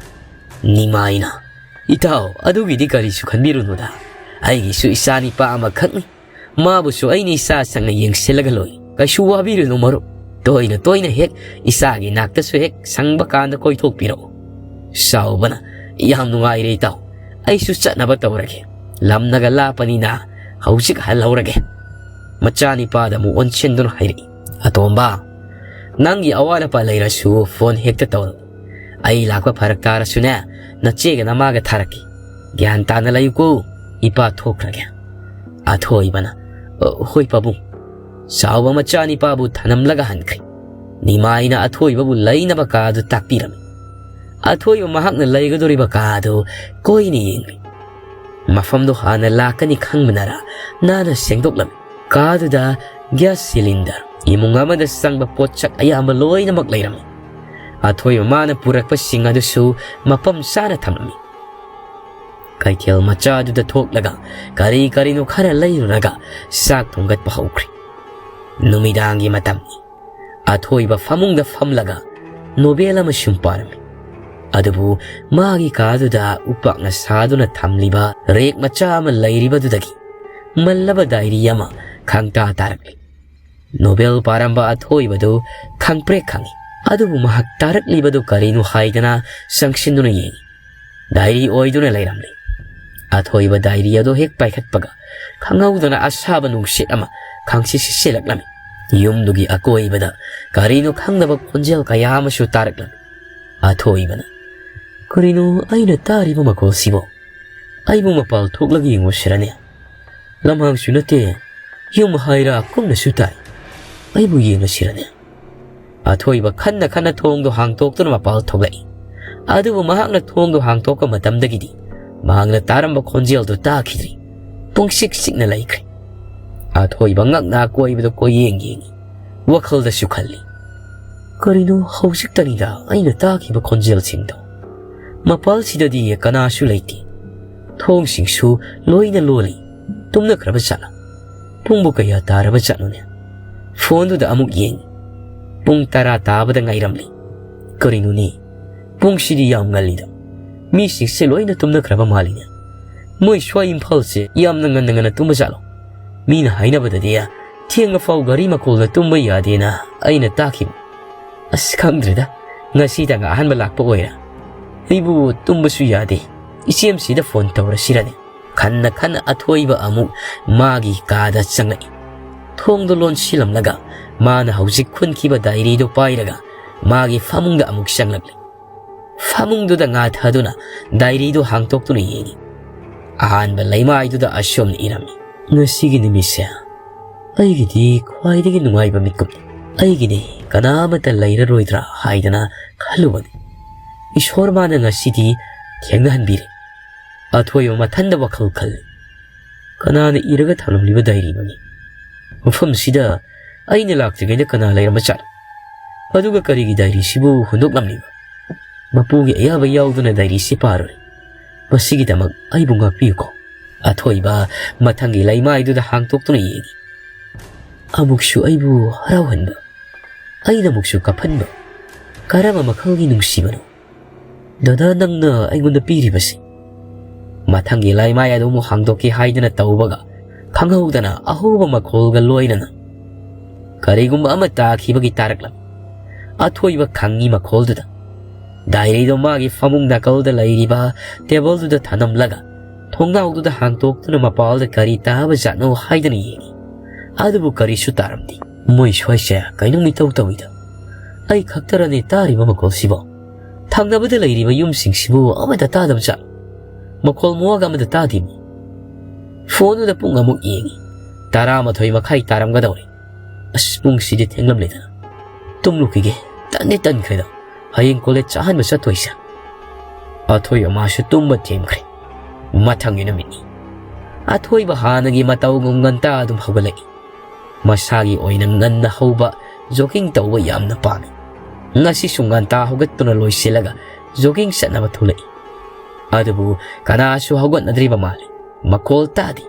ꯅꯤꯃꯥꯏꯅ, "ꯏꯇꯥꯎ, ꯑꯗꯨꯒꯤꯗꯤ ꯀꯔꯤꯁꯨ ꯈꯟꯕꯤꯔꯨꯅꯨꯗ꯫ ꯑꯩꯒꯤꯁꯨ ꯏꯆꯥꯅꯤꯄꯥ ꯑꯃꯈꯛꯅꯤ꯫ ꯃꯥꯕꯨꯁꯨ ꯑꯩꯅ ꯏꯆꯥ ꯁꯛꯅ ꯌꯦꯡꯁꯤꯜꯂꯒ ꯂꯣꯏꯔꯦ꯫ ꯀꯩꯁꯨ ꯋꯥꯕꯤꯔꯨꯅꯨ ꯃꯔꯨꯞ꯫ ꯇꯣꯏꯅ ꯇꯣꯏꯅ ꯍꯦꯛ ꯏꯆꯥꯒꯤ ꯅꯥꯛꯇꯁꯨ ꯍꯦꯛ ꯁꯪꯕ ꯀꯥꯟꯗ ꯀꯣꯏꯊꯣꯛꯄꯤꯔꯛꯎ꯫" ꯆꯥꯎꯕꯅ, "ꯌꯥꯝ ꯅꯨꯡꯉꯥꯏꯔꯦ ꯏꯇꯥꯎ꯫ ꯑꯩꯁꯨ ꯆꯠꯅꯕ ꯇꯧꯔꯒꯦ꯫ ꯂꯝꯅꯒ ꯂꯥꯞꯄꯅꯤꯅ ꯍꯧꯖꯤꯛ ꯍꯜꯍꯧꯔꯒꯦ꯫" ꯃꯆꯥꯅꯤꯄꯥꯗ ꯑꯃꯨꯛ ꯑꯣꯟꯁꯤꯟꯗꯨꯅ ꯍꯥꯏꯔꯛꯏ, "ꯑꯇꯣꯝꯕ, ꯅꯪꯒꯤ ꯑꯋꯥꯠ ꯑꯄꯥ ꯂꯩꯔꯁꯨ ꯐꯣꯟ ꯍꯦꯛꯇ ꯇꯧꯔꯛꯎ꯫ ꯑꯩ ꯂꯥꯛꯄ ꯐꯔꯛ ꯇꯥꯔꯁꯨꯅꯦ, ꯅꯆꯦꯒ ꯅꯃꯥꯒ ꯊꯥꯔꯛꯀꯦ꯫ ꯒ꯭ꯌꯥꯟ ꯇꯥꯅ ꯂꯩꯌꯨꯀꯣ, ꯏꯄꯥ ꯊꯣꯛꯈ꯭ꯔꯒꯦ꯫" ꯑꯊꯣꯏꯕꯅ, "ꯑ, ꯍꯣꯏ ꯄꯥꯕꯨꯡ꯫" ꯆꯥꯎꯕ ꯃꯆꯥꯅꯤꯄꯥꯕꯨ ꯊꯅꯝꯂꯒ ꯍꯟꯈ꯭ꯔꯦ꯫ ꯅꯤꯃꯥꯏꯅ ꯑꯊꯣꯏꯕꯕꯨ ꯂꯩꯅꯕ ꯀꯥꯗꯨ ꯇꯥꯛꯄꯤꯔꯝꯃꯤ꯫ ꯑꯊꯣꯏꯕ ꯃꯍꯥꯛꯅ ꯂꯩꯒꯗꯧꯔꯤꯕ ꯀꯥꯗꯨ ꯀꯣꯏꯅ ꯌꯦꯡꯂꯤ꯫ ꯃꯐꯝꯗꯨ ꯍꯥꯟꯅ ꯂꯥꯛꯀꯅꯤ ꯈꯪꯕꯅꯔ ꯅꯥꯟꯅ ꯁꯦꯡꯗꯣꯛꯂꯝꯃꯤ꯫ ꯀꯥꯗꯨꯗ ꯒ꯭ꯌꯥꯁ ꯁꯤꯂꯤꯟꯗꯔ, ꯏꯃꯨꯡ ꯑꯃꯗ ꯆꯪꯕ ꯄꯣꯠꯁꯛ ꯑꯌꯥꯝꯕ ꯂꯣꯏꯅꯃꯛ ꯂꯩꯔꯝꯃꯤ꯫ ꯑꯊꯣꯏꯕ ꯃꯥꯅ ꯄꯨꯔꯛꯄꯁꯤꯡ ꯑꯗꯨꯁꯨ ꯃꯐꯝ ꯆꯥꯅ ꯊꯝꯂꯝꯃꯤ꯫ ꯀꯩꯊꯦꯜ ꯃꯆꯥꯗꯨꯗ ꯊꯣꯛꯂꯒ ꯀꯔꯤ ꯀꯔꯤꯅꯣ ꯈꯔ ꯂꯩꯔꯨꯔꯒ ꯆꯥꯛ ꯊꯣꯡꯒꯠꯄ ꯍꯧꯈ꯭ꯔꯦ꯫ ꯅꯨꯃꯤꯗꯥꯡꯒꯤ ꯃꯇꯝꯅꯤ꯫ ꯑꯊꯣꯏꯕ ꯐꯃꯨꯡꯗ ꯐꯝꯂꯒ ꯅꯣꯕꯦꯜ ꯑꯃ ꯁꯨꯝ ꯄꯥꯔꯝꯃꯤ꯫ ꯑꯗꯨꯕꯨ ꯃꯥꯒꯤ ꯀꯥꯗꯨꯗ ꯎꯄꯥꯛꯅ ꯁꯥꯗꯨꯅ ꯊꯝꯂꯤꯕ ꯔꯦꯛ ꯃꯆꯥ ꯑꯃ ꯂꯩꯔꯤꯕꯗꯨꯗꯒꯤ ꯃꯜꯂꯕ ꯗꯥꯏꯔꯤ ꯑꯃ ꯈꯪꯇꯥ ꯇꯥꯔꯛꯂꯤ꯫ ꯅꯣꯕꯦꯜ ꯄꯥꯔꯝꯕ ꯑꯊꯣꯏꯕꯗꯨ ꯈꯪꯄ꯭ꯔꯦꯛ ꯈꯪꯏ꯫ ꯑꯗꯨꯕꯨ ꯃꯍꯥꯛ ꯇꯥꯔꯛꯂꯤꯕꯗꯨ ꯀꯔꯤꯅꯣ ꯍꯥꯏꯗꯅ ꯆꯪꯁꯤꯟꯗꯨꯅ ꯌꯦꯡꯏ꯫ ꯗꯥꯏꯔꯤ ꯑꯣꯏꯗꯨꯅ ꯂꯩꯔꯝꯂꯦ꯫ ꯑꯊꯣꯏꯕ ꯗꯥꯏꯔꯤ ꯑꯗꯨ ꯍꯦꯛ ꯄꯥꯏꯈꯠꯄꯒ ꯈꯪꯍꯧꯗꯅ ꯑꯁꯥꯕ ꯅꯨꯡꯁꯤꯠ ꯑꯃ ꯈꯪꯁꯤ ꯁꯤꯠꯆꯤꯜꯂꯛꯂꯝꯃꯤ꯫ ꯌꯨꯝꯗꯨꯒꯤ ꯑꯀꯣꯏꯕꯗ ꯀꯔꯤꯅꯣ ꯈꯪꯗꯕ ꯈꯣꯟꯖꯦꯜ ꯀꯌꯥ ꯑꯃꯁꯨ ꯇꯥꯔꯛꯂꯝꯃꯤ꯫ ꯑꯊꯣꯏꯕꯅ, "ꯀꯔꯤꯅꯣ ꯑꯩꯅ ꯇꯥꯔꯤꯕ ꯃꯈꯣꯜꯁꯤꯕꯣ? ꯑꯩꯕꯨ ꯃꯄꯥꯜ ꯊꯣꯛꯂꯒ ꯌꯦꯡꯉꯨꯁꯤꯔꯅꯦ? ꯂꯝꯍꯥꯡꯁꯨ ꯅꯠꯇꯦ, ꯌꯨꯝ ꯍꯥꯏꯔ ꯀꯨꯝꯅꯁꯨ ꯇꯥꯏ꯫ ꯑꯩꯕꯨ ꯌꯦꯡꯉꯁꯤꯔꯅꯦ?" ꯑꯊꯣꯏꯕ ꯈꯟꯅ ꯈꯟꯅ ꯊꯣꯡꯗꯣ ꯍꯥꯡꯇꯣꯛꯇꯨꯅ ꯃꯄꯥꯜ ꯊꯣꯛꯂꯛꯏ꯫ ꯑꯗꯨꯕꯨ ꯃꯍꯥꯛꯅ ꯊꯣꯡꯗꯣ ꯍꯥꯡꯇꯣꯛꯄ ꯃꯇꯝꯗꯒꯤꯗꯤ ꯃꯍꯥꯛꯅ ꯇꯥꯔꯝꯕ ꯈꯣꯟꯖꯦꯜꯗꯨ ꯇꯥꯈꯤꯗ꯭ꯔꯤ꯫ ꯄꯨꯡꯆꯤꯛ ꯆꯤꯛꯅ ꯂꯩꯈ꯭ꯔꯦ꯫ ꯑꯊꯣꯏꯕ ꯉꯛꯅ ꯑꯀꯣꯏꯕꯗ ꯀꯣꯏꯌꯦꯡ ꯌꯦꯡꯏ꯫ ꯋꯥꯈꯜꯗꯁꯨ ꯈꯜꯂꯤ, "ꯀꯔꯤꯅꯣ ꯍꯧꯖꯤꯛꯇꯅꯤꯗ ꯑꯩꯅ ꯇꯥꯈꯤꯕ ꯈꯣꯟꯖꯦꯜꯁꯤꯡꯗꯣ? ꯃꯄꯥꯜꯁꯤꯗꯗꯤ ꯀꯅꯥꯁꯨ ꯂꯩꯇꯦ꯫ ꯊꯣꯡꯁꯤꯡꯁꯨ ꯂꯣꯏꯅ ꯂꯣꯜꯂꯤ꯫ ꯇꯨꯝꯅꯈ꯭ꯔꯕ ꯖꯥꯠꯂꯥ? ꯄꯨꯡꯕꯨ ꯀꯌꯥ ꯇꯥꯔꯕ ꯖꯥꯠꯅꯣꯅꯦ? ꯐꯣꯟꯗꯨꯗ ꯑꯃꯨꯛ ꯌꯦꯡꯉꯤ꯫ ꯄꯨꯡ ꯇꯔꯥ ꯇꯥꯕꯗ ꯉꯥꯏꯔꯝꯂꯤ꯫ ꯀꯔꯤꯅꯣꯅꯦ? ꯄꯨꯡꯁꯤꯗꯤ ꯌꯥꯝ ꯉꯜꯂꯤꯗ꯫ ꯃꯤꯁꯤꯡꯁꯦ ꯂꯣꯏꯅ ꯇꯨꯝꯅꯈ꯭ꯔꯕ ꯃꯥꯜꯂꯤꯅꯦ꯫ ꯃꯣꯏ ꯁ꯭ꯋꯥꯏ ꯏꯝꯐꯥꯜꯁꯦ ꯌꯥꯝꯅ ꯉꯟꯅ ꯉꯟꯅ ꯇꯨꯝꯕ ꯖꯥꯠꯂꯣ? ꯃꯤꯅ ꯍꯥꯏꯅꯕꯗꯗꯤ ꯊꯦꯡꯉꯐꯥꯎ ꯒꯥꯔꯤ ꯃꯈꯣꯜꯅ ꯇꯨꯝꯕ ꯌꯥꯗꯦꯅ ꯑꯩꯅ ꯇꯥꯈꯤꯕ꯫ ꯑꯁ, ꯈꯪꯗ꯭ꯔꯦꯗ, ꯉꯁꯤꯗꯪ ꯑꯍꯥꯟꯕ ꯂꯥꯛꯄ ꯑꯣꯏꯔꯦ꯫ ꯑꯩꯕꯨ ꯇꯨꯝꯕꯁꯨ ꯌꯥꯗꯦ꯫ ꯏꯆꯦꯝꯁꯤꯗ ꯐꯣꯟ ꯇꯧꯔꯁꯤꯔꯅꯦ꯫ ꯈꯟꯅ ꯈꯟꯅ ꯑꯊꯣꯏꯕ ꯑꯃꯨꯛ ꯃꯥꯒꯤ ꯀꯥꯗ ꯆꯪꯂꯛꯏ꯫ ꯊꯣꯡꯗꯣ ꯂꯣꯟꯁꯤꯜꯂꯝꯂꯒ ꯃꯥꯅ ꯍꯧꯖꯤꯛ ꯈꯨꯟꯈꯤꯕ ꯗꯥꯏꯔꯤꯗꯣ ꯄꯥꯏꯔꯒ ꯃꯥꯒꯤ ꯐꯃꯨꯡꯗ ꯑꯃꯨꯛ ꯆꯪꯂꯛꯂꯤ꯫ ꯐꯃꯨꯡꯗꯨꯗ ꯉꯥ ꯊꯥꯗꯨꯅ ꯗꯥꯏꯔꯤꯗꯨ ꯍꯥꯡꯇꯣꯛꯇꯨꯅ ꯌꯦꯡꯉꯤ꯫ ꯑꯍꯥꯟꯕ ꯂꯩꯃꯥꯏꯗꯨꯗ ꯑꯁꯨꯝꯅ ꯏꯔꯝꯃꯤ: "ꯉꯁꯤꯒꯤ ꯅꯨꯃꯤꯠꯁꯦ ꯑꯩꯒꯤꯗꯤ ꯈ꯭ꯋꯥꯏꯗꯒꯤ ꯅꯨꯡꯉꯥꯏꯕ ꯃꯤꯀꯨꯞꯅꯤ꯫ ꯑꯩꯒꯤꯅꯦ, ꯀꯅꯥ ꯑꯃꯠꯇ ꯂꯩꯔꯔꯣꯏꯗ꯭ꯔꯥ ꯍꯥꯏꯗꯅ ꯈꯜꯂꯨꯕꯅꯤ꯫ ꯏꯁꯣꯔ ꯃꯥꯅ ꯉꯁꯤꯗꯤ ꯊꯦꯡꯅꯍꯟꯕꯤꯔꯦ꯫" ꯑꯊꯣꯏꯕ ꯃꯊꯟꯗ ꯋꯥꯈꯜ ꯈꯜꯂꯤ꯫ "ꯀꯅꯥꯅ ꯏꯔꯒ ꯊꯝꯂꯝꯂꯤꯕ ꯗꯥꯏꯔꯤꯅꯣꯅꯦ? ꯃꯐꯝꯁꯤꯗ ꯑꯩꯅ ꯂꯥꯛꯇ꯭ꯔꯤꯉꯩꯗ ꯀꯅꯥ ꯂꯩꯔꯝꯕ ꯖꯥꯠꯅꯣ? ꯑꯗꯨꯒ ꯀꯔꯤꯒꯤ ꯗꯥꯏꯔꯤꯁꯤꯕꯨ ꯍꯨꯟꯗꯣꯛꯂꯝꯂꯤꯕ? ꯃꯄꯨꯒꯤ ꯑꯌꯥꯕ ꯌꯥꯎꯗꯅ ꯗꯥꯏꯔꯤꯁꯤ ꯄꯥꯔꯨꯔꯦ꯫ ꯃꯁꯤꯒꯤꯗꯃꯛ ꯑꯩꯕꯨ ꯉꯥꯛꯄꯤꯌꯨꯀꯣ꯫" ꯑꯊꯣꯏꯕ ꯃꯊꯪꯒꯤ ꯂꯩꯃꯥꯏꯗꯨꯗ ꯍꯥꯡꯇꯣꯛꯇꯨꯅ ꯌꯦꯡꯉꯤ꯫ ꯑꯃꯨꯛꯁꯨ ꯑꯩꯕꯨ ꯍꯔꯥꯎꯍꯟꯕ, ꯑꯩꯅ ꯑꯃꯨꯛꯁꯨ ꯀꯞꯍꯟꯕ꯫ ꯀꯔꯝꯕ ꯃꯈꯜꯒꯤ ꯅꯨꯡꯁꯤꯕꯅꯣ? ꯗꯗꯥ, ꯅꯪꯅ ꯑꯩꯉꯣꯟꯗ ꯄꯤꯔꯤꯕꯁꯤ꯫ ꯃꯊꯪꯒꯤ ꯂꯩꯃꯥꯏ ꯑꯗꯨ ꯑꯃꯨꯛ ꯍꯥꯡꯗꯣꯛꯀꯦ ꯍꯥꯏꯗꯅ ꯇꯧꯕꯒ, ꯈꯪꯍꯧꯗꯅ ꯑꯍꯧꯕ ꯃꯈꯣꯜꯒ ꯂꯣꯏꯅꯅ ꯀꯔꯤꯒꯨꯝꯕ ꯑꯃ ꯇꯥꯈꯤꯕꯒꯤ ꯇꯥꯔꯛꯂꯝꯃꯤ꯫ ꯑꯊꯣꯏꯕ ꯈꯪꯉꯤ ꯃꯈꯣꯜꯗꯨꯗ꯫ ꯗꯥꯏꯔꯤꯗꯣ ꯃꯥꯒꯤ ꯐꯃꯨꯡ ꯅꯥꯀꯜꯗ ꯂꯩꯔꯤꯕ ꯇꯦꯕꯜꯗꯨꯗ ꯊꯅꯝꯂꯒ, ꯊꯣꯡꯅꯥꯎꯗꯨꯗ ꯍꯥꯡꯇꯣꯛꯇꯨꯅ ꯃꯄꯥꯜꯗ ꯀꯔꯤ ꯇꯥꯕ ꯖꯥꯠꯅꯣ ꯍꯥꯏꯗꯅ ꯌꯦꯡꯉꯤ꯫ ꯑꯗꯨꯕꯨ ꯀꯔꯤꯁꯨ ꯇꯥꯔꯝꯗꯦ꯫ "ꯃꯣꯏ ꯁ꯭ꯋꯥꯏꯁꯦ ꯀꯩꯅꯣꯝ ꯏꯇꯧ ꯇꯧꯏꯗ꯫ ꯑꯩ ꯈꯛꯇꯔꯅꯦ ꯇꯥꯔꯤꯕ ꯃꯈꯣꯜꯁꯤꯕꯣ? ꯊꯪꯅꯕꯗ ꯂꯩꯔꯤꯕ ꯌꯨꯝꯁꯤꯡꯁꯤꯕꯨ ꯑꯃꯠꯇ ꯇꯥꯗꯕ ꯖꯥꯠꯂꯣ?" ꯃꯈꯣꯜ ꯃꯋꯥꯒ ꯑꯃꯠꯇ ꯇꯥꯗꯦ꯫ ꯐꯣꯟꯗꯨꯗ ꯄꯨꯡ ꯑꯃꯨꯛ ꯌꯦꯡꯉꯤ꯫ ꯇꯔꯥꯃꯥꯊꯣꯏ ꯃꯈꯥꯏ ꯇꯥꯔꯝꯒꯗꯧꯔꯦ꯫ "ꯑꯁ, ꯄꯨꯡꯁꯤꯗꯤ ꯊꯦꯡꯂꯝꯂꯦꯗꯅ꯫ ꯇꯨꯝꯂꯨꯈꯤꯒꯦ꯫ ꯇꯟꯗꯤ ꯇꯟꯈ꯭ꯔꯦꯗ꯫ ꯍꯌꯦꯡ ꯀꯣꯂꯦꯖ ꯑꯍꯥꯟꯕ ꯆꯠꯇꯣꯏꯁꯦ꯫" ꯑꯊꯣꯏꯕ ꯃꯥꯁꯨ ꯇꯨꯝꯕ ꯊꯦꯝꯈ꯭ꯔꯦ꯫ ꯃꯊꯪꯒꯤ ꯅꯨꯃꯤꯠꯅꯤ꯫ ꯑꯊꯣꯏꯕ ꯍꯥꯟꯅꯒꯤ ꯃꯇꯧꯒꯨꯝ ꯉꯟꯇꯥ ꯑꯗꯨꯝ ꯍꯧꯒꯠꯂꯛꯏ꯫ ꯃꯁꯥꯒꯤ ꯑꯣꯏꯅ ꯉꯟꯅ ꯍꯧꯕ ꯖꯣꯒꯤꯡ ꯇꯧꯕ ꯌꯥꯝꯅ ꯄꯥꯝꯃꯤ꯫ ꯉꯁꯤꯁꯨ ꯉꯟꯇꯥ ꯍꯧꯒꯠꯇꯨꯅ ꯂꯣꯏꯁꯤꯜꯂꯒ ꯖꯣꯒꯤꯡ ꯆꯠꯅꯕ ꯊꯣꯛꯂꯛꯏ꯫ ꯑꯗꯨꯕꯨ ꯀꯅꯥꯁꯨ ꯍꯧꯒꯠꯅꯗ꯭ꯔꯤꯕ ꯃꯥꯜꯂꯤ꯫ ꯃꯈꯣꯜ ꯇꯥꯗꯦ꯫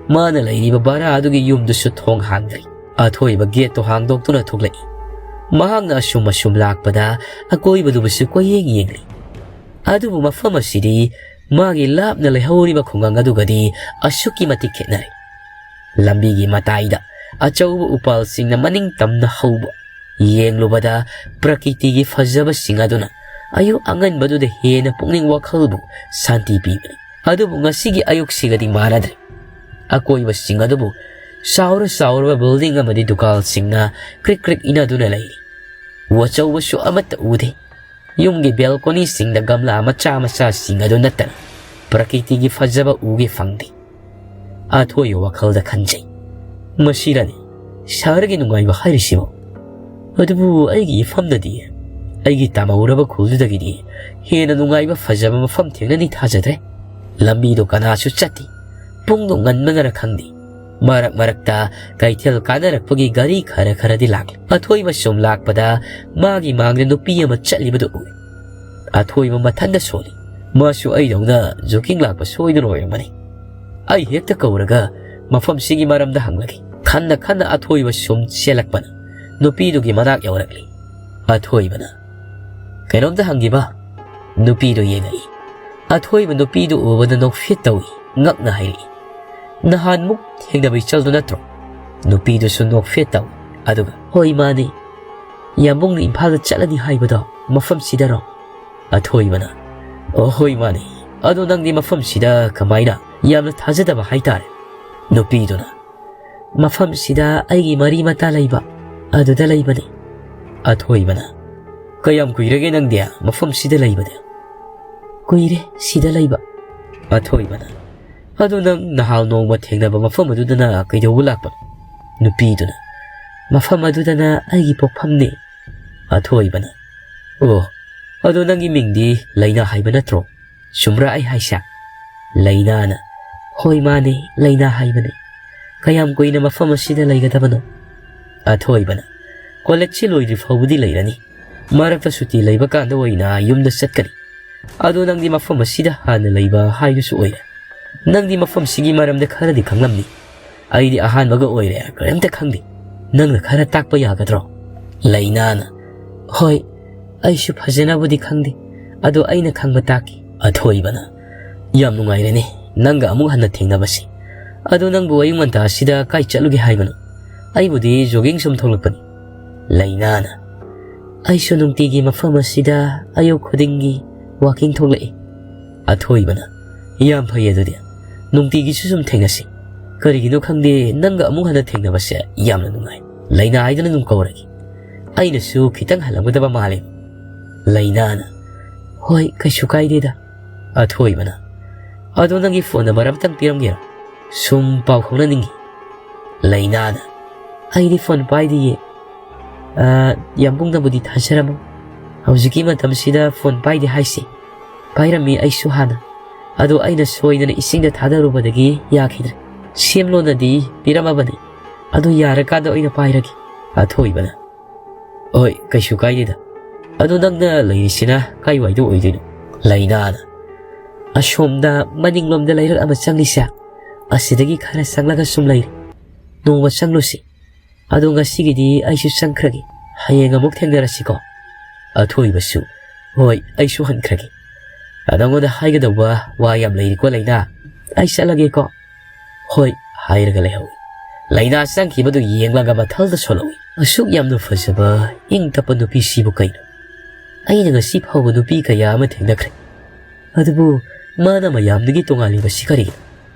ꯃꯥꯅ ꯂꯩꯔꯤꯕ ꯚꯔꯥ ꯑꯗꯨꯒꯤ ꯌꯨꯝꯗꯨꯁꯨ ꯊꯣꯡ ꯍꯥꯡꯗ꯭ꯔꯤ꯫ ꯑꯊꯣꯏꯕ ꯒꯦꯠꯇꯨ ꯍꯥꯡꯗꯣꯛꯇꯨꯅ ꯊꯣꯛꯂꯛꯏ꯫ ꯃꯍꯥꯛꯅ ꯑꯁꯨꯝ ꯑꯁꯨꯝ ꯂꯥꯛꯄꯗ ꯑꯀꯣꯏꯕꯗꯨꯕꯨꯁꯨ ꯀꯣꯏꯌꯦꯡ ꯌꯦꯡꯂꯤ꯫ ꯑꯗꯨꯕꯨ ꯃꯐꯝ ꯑꯁꯤꯗꯤ ꯃꯥꯒꯤ ꯂꯥꯞꯅ ꯂꯩꯍꯧꯔꯤꯕ ꯈꯨꯡꯒꯪ ꯑꯗꯨꯒꯗꯤ ꯑꯁꯨꯛꯀꯤ ꯃꯇꯤꯛ ꯈꯦꯠꯅꯔꯦ꯫ ꯂꯝꯕꯤꯒꯤ ꯃꯇꯥꯏꯗ ꯑꯆꯧꯕ ꯎꯄꯥꯜꯁꯤꯡꯅ ꯃꯅꯤꯡ ꯇꯝꯅ ꯍꯧꯕ, ꯌꯦꯡꯂꯨꯕꯗ ꯄ꯭ꯔꯀꯤꯇꯤꯒꯤ ꯐꯖꯕꯁꯤꯡ ꯑꯗꯨꯅ ꯑꯌꯨꯛ ꯑꯉꯟꯕꯗꯨꯗ ꯍꯦꯟꯅ ꯄꯨꯛꯅꯤꯡ ꯋꯥꯈꯜꯕꯨ ꯁꯥꯟꯇꯤ ꯄꯤꯕꯅꯤ꯫ ꯑꯗꯨꯕꯨ ꯉꯁꯤꯒꯤ ꯑꯌꯨꯛꯁꯤꯒꯗꯤ ꯃꯥꯟꯅꯗ꯭ꯔꯦ꯫ ꯑꯀꯣꯏꯕꯁꯤꯡ ꯑꯗꯨꯕꯨ ꯆꯥꯎꯔ ꯆꯥꯎꯔꯕ ꯕꯤꯜꯗꯤꯡ ꯑꯃꯗꯤ ꯗꯨꯀꯥꯟꯁꯤꯡꯅ ꯀ꯭ꯔꯤꯛ ꯀ꯭ꯔꯤꯛ ꯏꯅꯗꯨꯅ ꯂꯩꯔꯤ꯫ ꯎ ꯑꯆꯧꯕꯁꯨ ꯑꯃꯠꯇ ꯎꯗꯦ꯫ ꯌꯨꯝꯒꯤ ꯕꯦꯜꯀꯣꯅꯤꯁꯤꯡꯗ ꯒꯝꯂꯥ ꯃꯆꯥ ꯃꯆꯥꯁꯤꯡ ꯑꯗꯨ ꯅꯠꯇꯅ ꯄ꯭ꯔꯀꯤꯇꯤꯒꯤ ꯐꯖꯕ ꯎꯒꯦ ꯐꯪꯗꯦ꯫ ꯑꯊꯣꯏꯕ ꯋꯥꯈꯜꯗ ꯈꯟꯖꯩ, "ꯃꯁꯤꯔꯅꯤ ꯁꯍꯔꯒꯤ ꯅꯨꯡꯉꯥꯏꯕ ꯍꯥꯏꯔꯤꯁꯤꯕꯨ? ꯑꯗꯨꯕꯨ ꯑꯩꯒꯤ ꯏꯐꯝꯗꯗꯤ, ꯑꯩꯒꯤ ꯇꯥꯃꯧꯔꯕ ꯈꯨꯜꯗꯨꯗꯒꯤꯗꯤ ꯍꯦꯟꯅ ꯅꯨꯡꯉꯥꯏꯕ ꯐꯖꯕ ꯃꯐꯝ ꯊꯦꯡꯅꯅꯤ ꯊꯥꯖꯗ꯭ꯔꯦ꯫ ꯂꯝꯕꯤꯗꯣ ꯀꯅꯥꯁꯨ ꯆꯠꯇꯦ꯫ ꯄꯨꯡꯗꯣ ꯉꯟꯕꯅꯔ ꯈꯪꯗꯦ꯫ ꯃꯔꯛ ꯃꯔꯛꯇ ꯀꯩꯊꯦꯜ ꯀꯥꯟꯅꯔꯛꯄꯒꯤ ꯒꯥꯔꯤ ꯈꯔ ꯈꯔꯗꯤ ꯂꯥꯛꯂꯤ꯫ ꯑꯊꯣꯏꯕ ꯁꯨꯝ ꯂꯥꯛꯄꯗ ꯃꯥꯒꯤ ꯃꯥꯡꯗ ꯅꯨꯄꯤ ꯑꯃ ꯆꯠꯂꯤꯕꯗꯨ ꯎꯏ꯫ ꯑꯊꯣꯏꯕ ꯃꯊꯟꯗ ꯁꯣꯜꯂꯤ꯫ ꯃꯥꯁꯨ ꯑꯩꯗꯧꯅ ꯖꯣꯒꯤꯡ ꯂꯥꯛꯄ ꯁꯣꯏꯗꯅ ꯑꯣꯏꯔꯝꯃꯅꯤ꯫ ꯑꯩ ꯍꯦꯛꯇ ꯀꯧꯔꯒ ꯃꯐꯝꯁꯤꯒꯤ ꯃꯔꯝꯗ ꯍꯪꯂꯒꯦ꯫" ꯈꯟꯅ ꯈꯟꯅ ꯑꯊꯣꯏꯕ ꯁꯨꯝ ꯆꯦꯜꯂꯛꯄꯅ ꯅꯨꯄꯤꯗꯨꯒꯤ ꯃꯅꯥꯛ ꯌꯧꯔꯛꯂꯤ꯫ ꯑꯊꯣꯏꯕꯅ, "ꯀꯩꯅꯣꯝꯇ ꯍꯪꯒꯦꯕ?" ꯅꯨꯄꯤꯗꯨ ꯌꯦꯡꯉꯛꯏ꯫ ꯑꯊꯣꯏꯕ ꯅꯨꯄꯤꯗꯨ ꯎꯕꯗ ꯅꯣꯛꯐꯦꯠ ꯇꯧꯏ, ꯉꯛꯅ ꯍꯥꯏꯔꯛꯏ, "ꯅꯍꯥꯟꯃꯨꯛ ꯊꯦꯡꯅꯕ ꯏꯆꯜꯗꯨ ꯅꯠꯇ꯭ꯔꯣ?" ꯅꯨꯄꯤꯗꯨꯁꯨ ꯅꯣꯛꯐꯦꯠ ꯇꯧꯏ, ꯑꯗꯨꯒ, "ꯍꯣꯏ, ꯃꯥꯅꯤ꯫ ꯌꯥꯝꯕꯨꯡꯅ ꯏꯝꯐꯥꯜꯗ ꯆꯠꯂꯅꯤ ꯍꯥꯏꯕꯗꯣ ꯃꯐꯝꯁꯤꯗꯔꯣ?" ꯑꯊꯣꯏꯕꯅ, "ꯑꯣ, ꯍꯣꯏ, ꯃꯥꯅꯤ꯫ ꯑꯗꯣ ꯅꯪꯗꯤ ꯃꯐꯝꯁꯤꯗ ꯀꯃꯥꯏꯅ? ꯌꯥꯝꯅ ꯊꯥꯖꯗꯕ ꯍꯥꯏꯇꯥꯔꯦ꯫" ꯅꯨꯄꯤꯗꯨꯅ, "ꯃꯐꯝꯁꯤꯗ ꯑꯩꯒꯤ ꯃꯔꯤ ꯃꯇꯥ ꯂꯩꯕ, ꯑꯗꯨꯗ ꯂꯩꯕꯅꯤ꯫" ꯑꯊꯣꯏꯕꯅ, "ꯀꯌꯥꯝ ꯀꯨꯏꯔꯒꯦ ꯅꯪꯗꯤ ꯃꯐꯝꯁꯤꯗ ꯂꯩꯕꯗꯤ?" "ꯀꯨꯏꯔꯦ ꯁꯤꯗ ꯂꯩꯕ꯫" ꯑꯊꯣꯏꯕꯅ, "ꯑꯗꯨ ꯅꯪ ꯅꯍꯥꯟ ꯅꯣꯡꯃ ꯊꯦꯡꯅꯕ ꯃꯐꯝ ꯑꯗꯨꯗꯅ ꯀꯩꯗꯧꯕ ꯂꯥꯛꯄꯅꯣ?" ꯅꯨꯄꯤꯗꯨꯅ, "ꯃꯐꯝ ꯑꯗꯨꯗꯅ ꯑꯩꯒꯤ ꯄꯣꯛꯐꯝꯅꯤ꯫" ꯑꯊꯣꯏꯕꯅ, "ꯑꯣ, ꯑꯗꯣ ꯅꯪꯒꯤ ꯃꯤꯡꯗꯤ ꯂꯩꯅꯥ ꯍꯥꯏꯕ ꯅꯠꯇ꯭ꯔꯣ? ꯆꯨꯝꯕ꯭ꯔꯥ ꯑꯩ ꯍꯥꯏꯁꯦ?" ꯂꯩꯅꯥꯅ, "ꯍꯣꯏ, ꯃꯥꯅꯦ, ꯂꯩꯅꯥ ꯍꯥꯏꯕꯅꯦ꯫ ꯀꯌꯥꯝ ꯀꯨꯏꯅ ꯃꯐꯝ ꯑꯁꯤꯗ ꯂꯩꯒꯗꯕꯅꯣ?" ꯑꯊꯣꯏꯕꯅ, "ꯀꯣꯂꯦꯖꯁꯤ ꯂꯣꯏꯗ꯭ꯔꯤ ꯐꯥꯎꯕꯗꯤ ꯂꯩꯔꯅꯤ꯫ ꯃꯔꯛꯇ ꯁꯨꯇꯤ ꯂꯩꯕ ꯀꯥꯟꯗ ꯑꯣꯏꯅ ꯌꯨꯝꯗ ꯆꯠꯀꯅꯤ꯫ "ꯑꯗꯣ ꯅꯪꯗꯤ ꯃꯐꯝ ꯑꯁꯤꯗ ꯍꯥꯟꯅ ꯂꯩꯕ ꯍꯥꯏꯗꯨꯁꯨ ꯑꯣꯏꯔꯦ꯫ ꯅꯪꯗꯤ ꯃꯐꯝꯁꯤꯒꯤ ꯃꯔꯝꯗ ꯈꯔꯗꯤ ꯈꯪꯂꯝꯅꯤ꯫ ꯑꯩꯗꯤ ꯑꯍꯥꯟꯕꯒ ꯑꯣꯏꯔꯦ, ꯀꯔꯤꯝꯇ ꯈꯪꯗꯦ꯫ ꯅꯪꯅ ꯈꯔ ꯇꯥꯛꯄ ꯌꯥꯒꯗ꯭ꯔꯣ?" ꯂꯩꯅꯥꯅ, "ꯍꯣꯏ, ꯑꯩꯁꯨ ꯐꯖꯅꯕꯨꯗꯤ ꯈꯪꯗꯦ, ꯑꯗꯣ ꯑꯩꯅ ꯈꯪꯕ ꯇꯥꯛꯀꯦ꯫" ꯑꯊꯣꯏꯕꯅ, "ꯌꯥꯝ ꯅꯨꯡꯉꯥꯏꯔꯦꯅꯦ, ꯅꯪꯒ ꯑꯃꯨꯛ ꯍꯟꯅ ꯊꯦꯡꯅꯕꯁꯦ꯫ ꯑꯗꯣ ꯅꯪꯕꯨ ꯑꯌꯨꯛ ꯉꯟꯇꯥꯁꯤꯗ ꯀꯥꯏ ꯆꯠꯂꯨꯒꯦ ꯍꯥꯏꯕꯅꯣ?" "ꯑꯩꯕꯨꯗꯤ jogging ꯁꯨꯝ ꯊꯣꯛꯂꯛꯄꯅꯤ꯫" ꯂꯩꯅꯥꯅ, "ꯑꯩꯁꯨ ꯅꯨꯡꯇꯤꯒꯤ ꯃꯐꯝ ꯑꯁꯤꯗ ꯑꯌꯨꯛ ꯈꯨꯗꯤꯡꯒꯤ walking ꯊꯣꯛꯂꯛꯏ꯫" ꯑꯊꯣꯏꯕꯅ, "ꯌꯥꯝ ꯐꯩ ꯑꯗꯨꯗꯤ, ꯅꯨꯡꯇꯤꯒꯤꯁꯨ ꯁꯨꯝ ꯊꯦꯡꯅꯁꯤ꯫ ꯀꯔꯤꯒꯤꯅꯣ ꯈꯪꯗꯦ, ꯅꯪꯒ ꯑꯃꯨꯛ ꯍꯟꯅ ꯊꯦꯡꯅꯕꯁꯦ ꯌꯥꯝꯅ ꯅꯨꯡꯉꯥꯏ꯫ ꯂꯩꯅꯥ ꯍꯥꯏꯗꯨꯅ ꯑꯗꯨꯝ ꯀꯧꯔꯒꯦ꯫ ꯑꯩꯅꯁꯨ ꯈꯤꯇꯪ ꯍꯜꯂꯝꯒꯗꯕ ꯃꯥꯜꯂꯦ꯫" ꯂꯩꯅꯥꯅ, "ꯍꯣꯏ, ꯀꯩꯁꯨ ꯀꯥꯏꯗꯦꯗ꯫" ꯑꯊꯣꯏꯕꯅ, "ꯑꯗꯣ ꯅꯪꯒꯤ phone number ꯑꯃꯇꯪ ꯄꯤꯔꯝꯒꯦꯔꯣ? ꯁꯨꯝ ꯄꯥꯎ ꯐꯥꯎꯅꯅꯤꯡꯉꯤ꯫" ꯂꯩꯅꯥꯅ, "ꯑꯩꯗꯤ phone ꯄꯥꯏꯗꯤꯌꯦ꯫ ꯑ, ꯌꯥꯝꯕꯨꯡꯅꯕꯨꯗꯤ ꯊꯥꯖꯔꯝꯃꯣ꯫ ꯍꯧꯖꯤꯛꯀꯤ ꯃꯇꯝꯁꯤꯗ phone ꯄꯥꯏꯗꯦ ꯍꯥꯏꯁꯦ꯫ ꯄꯥꯏꯔꯝꯃꯤ ꯑꯩꯁꯨ ꯍꯥꯟꯅ꯫ ꯑꯗꯣ ꯑꯩꯅ ꯁꯣꯏꯗꯅ ꯏꯁꯤꯡꯗ ꯊꯥꯗꯔꯨꯕꯗꯒꯤ ꯌꯥꯈꯤꯗ꯭ꯔꯦ꯫ ꯁꯦꯝꯂꯣꯅꯗꯤ ꯄꯤꯔꯝꯃꯕꯅꯤ꯫ ꯑꯗꯣ ꯌꯥꯔꯀꯥꯟꯗ ꯑꯣꯏꯅ ꯄꯥꯏꯔꯒꯦ꯫" ꯑꯊꯣꯏꯕꯅ, "ꯍꯣꯏ, ꯀꯩꯁꯨ ꯀꯥꯏꯗꯦꯗ꯫ ꯑꯗꯣ ꯅꯪꯅ ꯂꯩꯔꯤꯁꯤꯅ ꯀꯥꯏꯋꯥꯏꯗ ꯑꯣꯏꯗꯣꯏꯅꯣ?" ꯂꯩꯅꯥꯅ, "ꯑꯁꯣꯝꯗ ꯃꯅꯤꯡꯂꯣꯝꯗ ꯂꯩꯔꯛ ꯑꯃ ꯆꯪꯂꯤꯁꯦ, ꯑꯁꯤꯗꯒꯤ ꯈꯔ ꯆꯪꯂꯒ ꯁꯨꯝ ꯂꯩꯔꯦ꯫ ꯅꯣꯡꯃ ꯆꯪꯂꯨꯁꯤ꯫ ꯑꯗꯣ ꯉꯁꯤꯒꯤꯗꯤ ꯑꯩꯁꯨ ꯆꯪꯈ꯭ꯔꯒꯦ꯫ ꯍꯌꯦꯡ ꯑꯃꯨꯛ ꯊꯦꯡꯅꯔꯁꯤꯀꯣ꯫" ꯑꯊꯣꯏꯕꯁꯨ, "ꯍꯣꯏ, ꯑꯩꯁꯨ ꯍꯟꯈ꯭ꯔꯒꯦ꯫ ꯑ, ꯅꯉꯣꯟꯗ ꯍꯥꯏꯒꯗꯧꯕ ꯋꯥ ꯌꯥꯝ ꯂꯩꯔꯤꯀꯣ, ꯂꯩꯅꯥ꯫ ꯑꯩ ꯆꯠꯂꯒꯦꯀꯣ꯫" "ꯍꯣꯏ," ꯍꯥꯏꯔꯒ ꯂꯩꯍꯧꯏ꯫ ꯂꯩꯅꯥ ꯆꯪꯈꯤꯕꯗꯨ ꯌꯦꯡꯂꯒ ꯃꯊꯜꯗ ꯁꯣꯜꯍꯧꯏ꯫ ꯑꯁꯨꯛ ꯌꯥꯝꯅ ꯐꯖꯕ, ꯏꯪ ꯇꯞꯄ ꯅꯨꯄꯤꯁꯤꯕꯨ ꯀꯩꯅꯣ? ꯑꯩꯅ ꯉꯁꯤ ꯐꯥꯎꯕ ꯅꯨꯄꯤ ꯀꯌꯥ ꯑꯃ ꯊꯦꯡꯅꯈ꯭ꯔꯦ꯫ ꯑꯗꯨꯕꯨ ꯃꯥꯅ ꯃꯌꯥꯝꯗꯒꯤ ꯇꯣꯉꯥꯜꯂꯤꯕꯁꯤ ꯀꯔꯤꯒꯤꯅꯣ?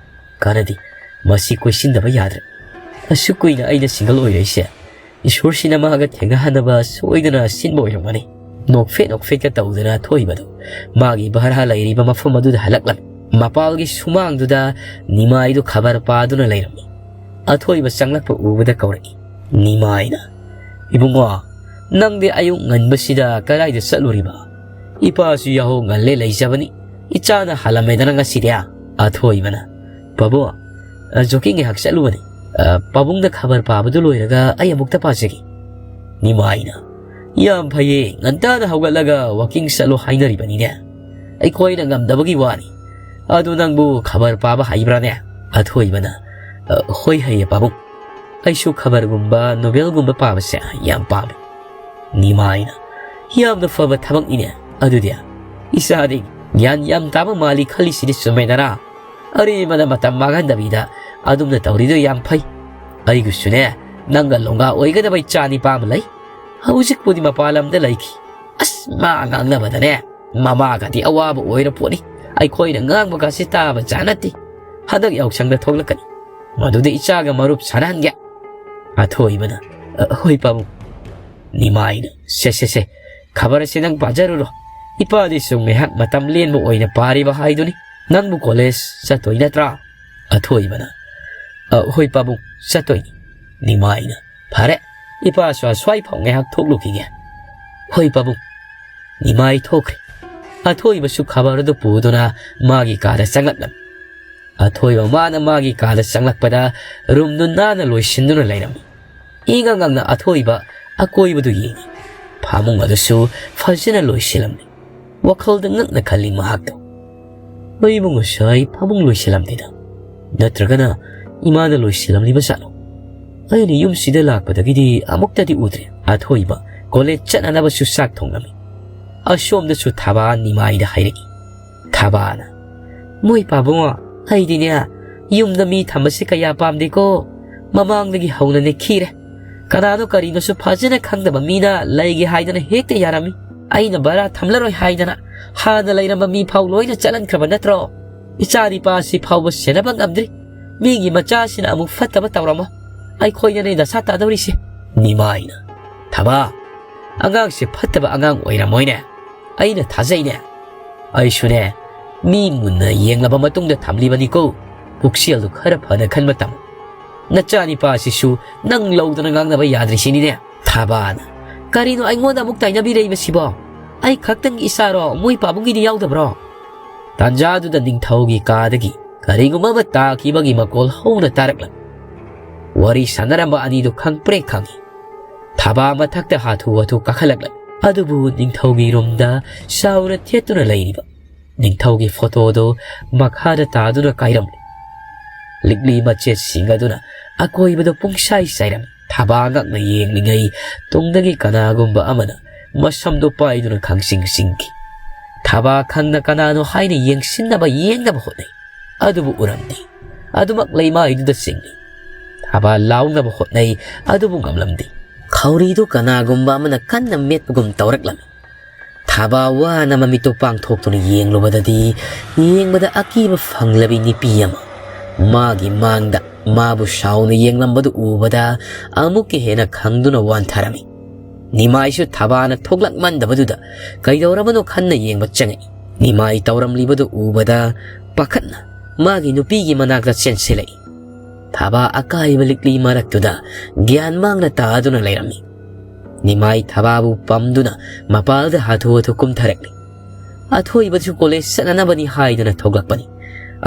ꯀꯥꯟꯅꯗꯦ꯫ ꯃꯁꯤ ꯀꯣꯏꯁꯤꯟꯗꯕ ꯌꯥꯗ꯭ꯔꯦ꯫ ꯑꯁꯨꯛ ꯀꯨꯏꯅ ꯑꯩꯅ single ꯑꯣꯏꯔꯛꯏꯁꯦ, ꯏꯁꯣꯔꯁꯤꯅ ꯃꯥꯒ ꯊꯦꯡꯅꯍꯟꯅꯕ ꯁꯣꯏꯗꯅ ꯁꯤꯟꯕ ꯑꯣꯏꯔꯝꯒꯅꯤ꯫" ꯅꯣꯛꯐꯦꯠ ꯅꯣꯛꯐꯦꯠꯀ ꯇꯧꯗꯅ ꯊꯣꯛꯏꯕꯗꯨ ꯃꯥꯒꯤ ꯚꯔꯥ ꯂꯩꯔꯤꯕ ꯃꯐꯝ ꯑꯗꯨꯗ ꯍꯜꯂꯛꯂꯝꯃꯤ꯫ ꯃꯄꯥꯜꯒꯤ ꯁꯨꯃꯥꯡꯗꯨꯗ ꯅꯤꯃꯥꯏꯗꯨ ꯈꯕꯔ ꯄꯥꯗꯨꯅ ꯂꯩꯔꯝꯃꯤ꯫ ꯑꯊꯣꯏꯕ ꯆꯪꯂꯛꯄ ꯎꯕꯗ ꯀꯧꯔꯛꯏ꯫ ꯅꯤꯃꯥꯏꯅ, "ꯏꯕꯨꯡꯉꯣ, ꯅꯪꯗꯤ ꯑꯌꯨꯛ ꯉꯟꯕꯁꯤꯗ ꯀꯗꯥꯏꯗ ꯆꯠꯂꯨꯔꯤꯕ? ꯏꯄꯥꯁꯨ ꯌꯥꯍꯧ ꯉꯜꯂꯦ ꯂꯩꯖꯕꯅꯤ, ꯏꯆꯥꯅ ꯍꯜꯂꯝꯃꯦꯗꯅ ꯉꯁꯤꯗꯤ꯫" ꯑꯊꯣꯏꯕꯅ, "ꯄꯥꯕꯨꯡ, ꯑ, jogging ꯉꯥꯏꯍꯥꯛ ꯆꯠꯂꯨꯕꯅꯤ꯫ ꯑ, ꯄꯥꯕꯨꯡꯅ ꯈꯕꯔ ꯄꯥꯕꯗꯨ ꯂꯣꯏꯔꯒ ꯑꯩ ꯑꯃꯨꯛꯇ ꯄꯥꯖꯒꯦ꯫" ꯅꯤꯃꯥꯏꯅ, "ꯌꯥꯝ ꯐꯩꯌꯦ, ꯉꯟꯇꯥꯅ ꯍꯧꯒꯠꯂꯒ walking ꯆꯠꯂꯣ ꯍꯥꯏꯅꯔꯤꯕꯅꯤꯅꯦ꯫ ꯑꯩꯈꯣꯏꯅ ꯉꯝꯗꯕꯒꯤ ꯋꯥꯅꯤ꯫ ꯑꯗꯨ ꯅꯪꯕꯨ ꯈꯕꯔ ꯄꯥꯕ ꯍꯩꯕ꯭ꯔꯥꯅꯦ?" ꯑꯊꯣꯏꯕꯅ, "ꯑ, ꯍꯣꯏ, ꯍꯩꯌꯦ ꯄꯥꯕꯨꯡ꯫ ꯑꯩꯁꯨ ꯈꯕꯔꯒꯨꯝꯕ ꯅꯣꯕꯦꯜꯒꯨꯝꯕ ꯄꯥꯕꯁꯦ ꯌꯥꯝ ꯄꯥꯝꯃꯤ꯫" ꯅꯤꯃꯥꯏꯅ, "ꯌꯥꯝꯅ ꯐꯕ ꯊꯕꯛꯅꯤꯅꯦ꯫ ꯑꯗꯨꯗꯤ ꯏꯆꯥꯗꯤ ꯒ꯭ꯌꯥꯟ ꯌꯥꯝ ꯇꯥꯕ ꯃꯥꯜꯂꯤ ꯈꯜꯂꯤꯁꯤꯗꯤ ꯆꯨꯝꯃꯦꯗꯅ? ꯑꯔꯦꯝꯕꯗ ꯃꯇꯝ ꯃꯥꯡꯍꯟꯗꯕꯤꯗ ꯑꯗꯨꯝꯅ ꯇꯧꯔꯤꯗꯣ ꯌꯥꯝ ꯐꯩ꯫ ꯑꯩꯒꯤꯁꯨꯅꯦ, ꯅꯪꯒ ꯂꯣꯡꯒꯥ ꯑꯣꯏꯒꯗꯕ ꯏꯆꯥ ꯅꯤꯄꯥ ꯑꯃ ꯂꯩ꯫ ꯍꯧꯖꯤꯛꯄꯨꯗꯤ ꯃꯄꯥꯟ ꯂꯝꯗ ꯂꯩꯈꯤ꯫ ꯑꯁ, ꯃꯥ ꯉꯥꯡꯅꯕꯗꯅꯦ, ꯃꯃꯥꯒꯗꯤ ꯑꯋꯥꯕ ꯑꯣꯏꯔ ꯄꯣꯠꯅꯤ꯫ ꯑꯩꯈꯣꯏꯅ ꯉꯥꯡꯕꯒꯁꯤ ꯇꯥꯕ ꯖꯥꯠ ꯅꯠꯇꯦ꯫ ꯍꯟꯗꯛ ꯌꯥꯎꯁꯪꯗ ꯊꯣꯛꯂꯛꯀꯅꯤ꯫ ꯃꯗꯨꯗ ꯏꯆꯥꯒ ꯃꯔꯨꯞ ꯁꯥꯟꯅꯍꯟꯒꯦ꯫" ꯑꯊꯣꯏꯕꯅ, "ꯑ, ꯍꯣꯏ ꯄꯥꯕꯨꯡ꯫" ꯅꯤꯃꯥꯏꯅ, "ꯁꯦ, ꯁꯦ, ꯁꯦ, ꯈꯕꯔ ꯑꯁꯤ ꯅꯪ ꯄꯥꯖꯔꯨꯔꯣ꯫ ꯏꯄꯥꯗꯤ ꯁꯨꯝ ꯉꯥꯏꯍꯥꯛ ꯃꯇꯝ ꯂꯦꯟꯕ ꯑꯣꯏꯅ ꯄꯥꯔꯤꯕ ꯍꯥꯏꯗꯨꯅꯤ꯫ ꯅꯪꯕꯨ ꯀꯣꯂꯦꯖ ꯆꯠꯇꯣꯏ ꯅꯠꯇ꯭ꯔꯥ?" ꯑꯊꯣꯏꯕꯅ, "ꯑ, ꯍꯣꯏ ꯄꯥꯕꯨꯡ, ꯆꯠꯇꯣꯏꯅꯤ꯫" ꯅꯤꯃꯥꯏꯅ, "ꯐꯔꯦ, ꯏꯄꯥꯁꯨ ꯑꯁ꯭ꯋꯥꯏ ꯐꯥꯎ ꯉꯥꯏꯍꯥꯛ ꯊꯣꯛꯂꯨꯈꯤꯒꯦ꯫" "ꯍꯣꯏ ꯄꯥꯕꯨꯡ꯫" ꯅꯤꯃꯥꯏ ꯊꯣꯛꯈ꯭ꯔꯦ꯫ ꯑꯊꯣꯏꯕꯁꯨ ꯈꯕꯔ ꯑꯗꯨ ꯄꯨꯗꯨꯅ ꯃꯥꯒꯤ ꯀꯥꯗ ꯆꯪꯂꯛꯂꯝꯃꯤ꯫ ꯑꯊꯣꯏꯕ ꯃꯥꯅ ꯃꯥꯒꯤ ꯀꯥꯗ ꯆꯪꯂꯛꯄꯗ ꯔꯨꯝꯗꯨ ꯅꯥꯟꯅ ꯂꯣꯏꯁꯤꯟꯗꯨꯅ ꯂꯩꯔꯝꯃꯤ꯫ ꯏꯉꯥꯡ ꯉꯥꯡꯅ ꯑꯊꯣꯏꯕ ꯑꯀꯣꯏꯕꯗꯨ ꯌꯦꯡꯉꯤ꯫ ꯐꯃꯨꯡ ꯑꯗꯨꯁꯨ ꯐꯖꯅ ꯂꯣꯏꯁꯤꯜꯂꯝꯃꯤ꯫ ꯋꯥꯈꯜꯗ ꯉꯛꯅ ꯈꯜꯂꯤ ꯃꯍꯥꯛꯇꯣ, "ꯑꯩꯕꯨ ꯉꯁꯥꯏ ꯐꯃꯨꯡ ꯂꯣꯏꯁꯤꯜꯂꯝꯗꯦꯗ꯫ ꯅꯠꯇ꯭ꯔꯒꯅ ꯏꯃꯥꯅ ꯂꯣꯏꯁꯤꯜꯂꯝꯂꯤꯕ ꯖꯥꯠꯂꯣ? ꯑꯩꯅ ꯌꯨꯝꯁꯤꯗ ꯂꯥꯛꯄꯗꯒꯤꯗꯤ ꯑꯃꯨꯛꯇꯗꯤ ꯎꯗ꯭ꯔꯦ꯫" ꯑꯊꯣꯏꯕ ꯀꯣꯂꯦꯖ ꯆꯠꯅꯅꯕꯁꯨ ꯆꯥꯛ ꯊꯣꯡꯂꯝꯃꯤ꯫ ꯑꯁꯣꯝꯗꯁꯨ ꯊꯕꯥ ꯅꯤꯃꯥꯏꯗ ꯍꯥꯏꯔꯛꯏ꯫ ꯊꯕꯥꯅ, "ꯃꯣꯏ ꯄꯥꯕꯨꯡ, ꯑꯩꯗꯤꯅꯦ, ꯌꯨꯝꯗ ꯃꯤ ꯊꯝꯕꯁꯦ ꯀꯌꯥ ꯄꯥꯝꯗꯦꯀꯣ꯫ ꯃꯃꯥꯡꯗꯒꯤ ꯍꯧꯅꯅꯦ ꯈꯤꯔꯦ꯫ ꯀꯅꯥꯅꯣ ꯀꯔꯤꯅꯣꯁꯨ ꯐꯖꯅ ꯈꯪꯗꯕ ꯃꯤꯅ ꯂꯩꯒꯦ ꯍꯥꯏꯗꯅ ꯍꯦꯛꯇ ꯌꯥꯔꯝꯃꯤ꯫ ꯑꯩꯅ ꯚꯔꯥ ꯊꯝꯂꯔꯣꯏ ꯍꯥꯏꯗꯅ ꯍꯥꯟꯅ ꯂꯩꯔꯝꯕ ꯃꯤ ꯐꯥꯎ ꯂꯣꯏꯅ ꯆꯠꯍꯟꯈ꯭ꯔꯕ ꯅꯠꯇ꯭ꯔꯣ? ꯏꯆꯥ ꯅꯤꯄꯥꯁꯤ ꯐꯥꯎꯕ ꯁꯦꯟꯅꯕ ꯉꯝꯗ꯭ꯔꯤ꯫ ꯃꯤꯒꯤ ꯃꯆꯥꯁꯤꯅ ꯑꯃꯨꯛ ꯐꯠꯇꯕ ꯇꯧꯔꯝꯃꯣ꯫ ꯑꯩꯈꯣꯏꯅꯅꯦ ꯗꯁꯥ ꯇꯥꯗꯧꯔꯤꯁꯦ꯫" ꯅꯤꯃꯥꯏꯅ, "ꯊꯕꯥ, ꯑꯉꯥꯡꯁꯦ ꯐꯠꯇꯕ ꯑꯉꯥꯡ ꯑꯣꯏꯔꯝꯃꯣꯏꯅꯦ꯫ ꯑꯩꯅ ꯊꯥꯖꯩꯅꯦ꯫ ꯑꯩꯁꯨꯅꯦ, ꯃꯤ ꯃꯨꯟꯅ ꯌꯦꯡꯂꯕ ꯃꯇꯨꯡꯗ ꯊꯝꯂꯤꯕꯅꯤꯀꯣ꯫ ꯄꯨꯛꯆꯦꯜꯗꯨ ꯈꯔ ꯐꯅ ꯈꯟꯕ ꯇꯝꯃꯨ꯫ ꯅꯆꯥꯅꯤꯄꯥꯁꯤꯁꯨ ꯅꯪ ꯂꯧꯗꯅ ꯉꯥꯡꯅꯕ ꯌꯥꯗ꯭ꯔꯤꯁꯤꯅꯤꯅꯦ꯫" ꯊꯕꯥꯅ, "ꯀꯔꯤꯅꯣ ꯑꯩꯉꯣꯟꯗ ꯑꯃꯨꯛ ꯇꯥꯏꯅꯕꯤꯔꯛꯏꯕꯁꯤꯕꯣ? ꯑꯩ ꯈꯛꯇꯪꯒꯤ ꯏꯆꯥꯔꯣ? ꯃꯣꯏ ꯄꯥꯕꯨꯡꯒꯤꯗꯤ ꯌꯥꯎꯗꯕ꯭ꯔꯣ?" ꯇꯥꯟꯖꯥꯗꯨꯗ ꯅꯤꯡꯊꯧꯒꯤ ꯀꯥꯗꯒꯤ ꯀꯔꯤꯒꯨꯝꯕ ꯑꯃ ꯇꯥꯈꯤꯕꯒꯤ ꯃꯈꯣꯜ ꯍꯧꯅ ꯇꯥꯔꯛꯂꯝꯃꯤ꯫ ꯋꯥꯔꯤ ꯁꯥꯟꯅꯔꯝꯕ ꯑꯅꯤꯗꯨ ꯈꯪꯄ꯭ꯔꯦꯛ ꯈꯪꯉꯤ꯫ ꯊꯕꯥ ꯃꯊꯛꯇ ꯍꯥꯊꯨ ꯍꯥꯊꯨ ꯀꯥꯈꯠꯂꯛꯂꯝꯃꯤ꯫ ꯑꯗꯨꯕꯨ ꯅꯤꯡꯊꯧꯒꯤ ꯔꯨꯝꯗ ꯆꯥꯎꯅ ꯊꯦꯠꯇꯨꯅ ꯂꯩꯔꯤꯕ ꯅꯤꯡꯊꯧꯒꯤ ꯐꯣꯇꯣꯗꯨ ꯃꯈꯥꯗ ꯇꯥꯗꯨꯅ ꯀꯥꯏꯔꯝꯂꯤ꯫ ꯂꯤꯛꯂꯤ ꯃꯆꯦꯠꯁꯤꯡ ꯑꯗꯨꯅ ꯑꯀꯣꯏꯕꯗ ꯄꯨꯡꯁꯥꯏ ꯆꯥꯏꯔꯝꯃꯤ꯫ ꯊꯥꯕꯥ ꯉꯛꯅ ꯌꯦꯡꯂꯤꯉꯩ ꯇꯨꯡꯗꯒꯤ ꯀꯅꯥꯒꯨꯝꯕ ꯑꯃꯅ ꯃꯁꯝꯗꯨ ꯄꯥꯏꯗꯨꯅ ꯈꯪꯁꯤꯡ ꯁꯤꯡꯈꯤ꯫ ꯊꯥꯕꯥ ꯈꯪꯅ ꯀꯅꯥꯅꯣ ꯍꯥꯏꯅ ꯌꯦꯡꯁꯤꯟꯅꯕ ꯌꯦꯡꯅꯕ ꯍꯣꯠꯅꯩ, ꯑꯗꯨꯕꯨ ꯎꯔꯝꯗꯦ꯫ ꯑꯗꯨꯃꯛ ꯂꯩꯃꯥꯏꯗꯨꯗ ꯆꯤꯡꯂꯤ꯫ ꯊꯥꯕꯥ ꯂꯥꯎꯅꯕ ꯍꯣꯠꯅꯩ, ꯑꯗꯨꯕꯨ ꯉꯝꯂꯝꯗꯦ꯫ ꯈꯧꯔꯤꯗꯨ ꯀꯅꯥꯒꯨꯝꯕ ꯑꯃꯅ ꯀꯟꯅ ꯃꯦꯠꯄꯒꯨꯝ ꯇꯧꯔꯛꯂꯝꯃꯤ꯫ ꯊꯥꯕꯥ ꯋꯥꯅ ꯃꯃꯤꯠꯇꯨ ꯄꯥꯡꯊꯣꯛꯇꯨꯅ ꯌꯦꯡꯂꯨꯕꯗꯗꯤ, ꯌꯦꯡꯕꯗ ꯑꯀꯤꯕ ꯐꯪꯂꯕꯤ ꯅꯨꯄꯤ ꯑꯃ ꯃꯥꯒꯤ ꯃꯥꯡꯗ ꯃꯥꯕꯨ ꯁꯥꯎꯅ ꯌꯦꯡꯂꯝꯕꯗꯨ ꯎꯕꯗ, ꯑꯃꯨꯛꯀ ꯍꯦꯟꯅ ꯈꯪꯗꯨꯅ ꯋꯥꯟꯊꯔꯝꯃꯤ꯫ ꯅꯤꯃꯥꯏꯁꯨ ꯊꯥꯕꯥꯅ ꯊꯣꯛꯂꯛꯃꯟꯗꯕꯗꯨꯗ ꯀꯩꯗꯧꯔꯕꯅꯣ ꯈꯟꯅ ꯌꯦꯡꯕ ꯆꯪꯉꯛꯏ꯫ ꯅꯤꯃꯥꯏ ꯇꯧꯔꯝꯂꯤꯕꯗꯨ ꯎꯕꯗ ꯄꯥꯈꯠꯅ ꯃꯥꯒꯤ ꯅꯨꯄꯤꯒꯤ ꯃꯅꯥꯛꯇ ꯆꯦꯟꯁꯤꯜꯂꯛꯏ꯫ ꯊꯥꯕꯥ ꯑꯀꯥꯏꯕ ꯂꯤꯛꯂꯤ ꯃꯔꯛꯇꯨꯗ ꯒ꯭ꯌꯥꯟ ꯃꯥꯡꯅ ꯇꯥꯗꯨꯅ ꯂꯩꯔꯝꯃꯤ꯫ ꯅꯤꯃꯥꯏ ꯊꯥꯕꯥꯕꯨ ꯄꯝꯗꯨꯅ ꯃꯄꯥꯜꯗ ꯍꯥꯊꯨ ꯍꯥꯊꯨ ꯀꯨꯝꯊꯔꯛꯂꯤ꯫ ꯑꯊꯣꯏꯕꯁꯨ ꯀꯣꯂꯦꯖ ꯆꯠꯅꯅꯕꯅꯤ ꯍꯥꯏꯗꯨꯅ ꯊꯣꯛꯂꯛꯄꯅꯤ꯫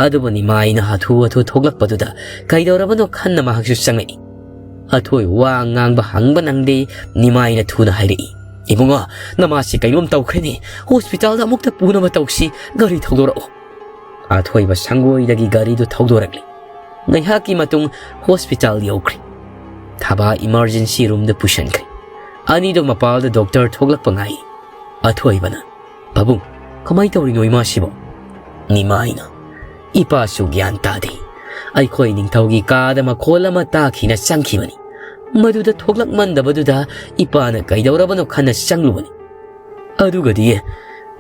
ꯑꯗꯨꯕꯨ ꯅꯤꯃꯥꯏꯅ ꯍꯥꯊꯨ ꯍꯥꯊꯨ ꯊꯣꯛꯂꯛꯄꯗꯨꯗ ꯀꯩꯗꯧꯔꯕꯅꯣ ꯈꯟꯅ ꯃꯍꯥꯛꯁꯨ ꯆꯪꯂꯛꯏ꯫ ꯑꯊꯣꯏ ꯋꯥ ꯉꯥꯡꯕ ꯍꯪꯕ ꯅꯪꯗꯦ꯫ ꯅꯤꯃꯥꯏꯅ ꯊꯨꯅ ꯍꯥꯏꯔꯛꯏ, "ꯏꯕꯨꯡꯉꯣ, ꯅꯃꯥꯁꯤ ꯀꯩꯅꯣꯝ ꯇꯧꯈ꯭ꯔꯦꯅꯦ꯫ ꯍꯣꯁꯄꯤꯇꯥꯜꯗ ꯑꯃꯨꯛꯇ ꯄꯨꯅꯕ ꯇꯧꯁꯤ꯫ ꯒꯥꯔꯤ ꯊꯧꯗꯣꯔꯛꯑꯣ꯫" ꯑꯊꯣꯏꯕ ꯁꯪꯒꯣꯏꯗꯒꯤ ꯒꯥꯔꯤꯗꯨ ꯊꯧꯗꯣꯔꯛꯂꯤ꯫ ꯉꯥꯏꯍꯥꯛꯀꯤ ꯃꯇꯨꯡ ꯍꯣꯁꯄꯤꯇꯥꯜ ꯌꯧꯈ꯭ꯔꯦ꯫ ꯊꯥꯕꯥ ꯏꯃꯥꯔꯖꯦꯟꯁꯤ ꯔꯨꯝꯗ ꯄꯨꯁꯤꯟꯈ꯭ꯔꯦ꯫ ꯑꯅꯤꯗꯨ ꯃꯄꯥꯜꯗ ꯗꯣꯛꯇꯔ ꯊꯣꯛꯂꯛꯄ ꯉꯥꯏ꯫ ꯑꯊꯣꯏꯕꯅ, "ꯄꯥꯕꯨꯡ, ꯀꯃꯥꯏ ꯇꯧꯔꯤꯅꯣ ꯏꯃꯥꯁꯤꯕꯣ?" ꯅꯤꯃꯥꯏꯅ, "ꯏꯄꯥꯁꯨ ꯒ꯭ꯌꯥꯟ ꯇꯥꯗꯦ꯫ ꯑꯩꯈꯣꯏ ꯅꯤꯡꯊꯧꯒꯤ ꯀꯥꯗ ꯃꯈꯣꯜ ꯑꯃ ꯇꯥꯈꯤꯅ ꯆꯪꯈꯤꯕꯅꯤ꯫ ꯃꯗꯨꯗ ꯊꯣꯛꯂꯛꯃꯟꯗꯕꯗꯨꯗ ꯏꯄꯥꯅ ꯀꯩꯗꯧꯔꯕꯅꯣ ꯈꯟꯅ ꯆꯪꯂꯨꯕꯅꯤ꯫ ꯑꯗꯨꯒꯗꯤ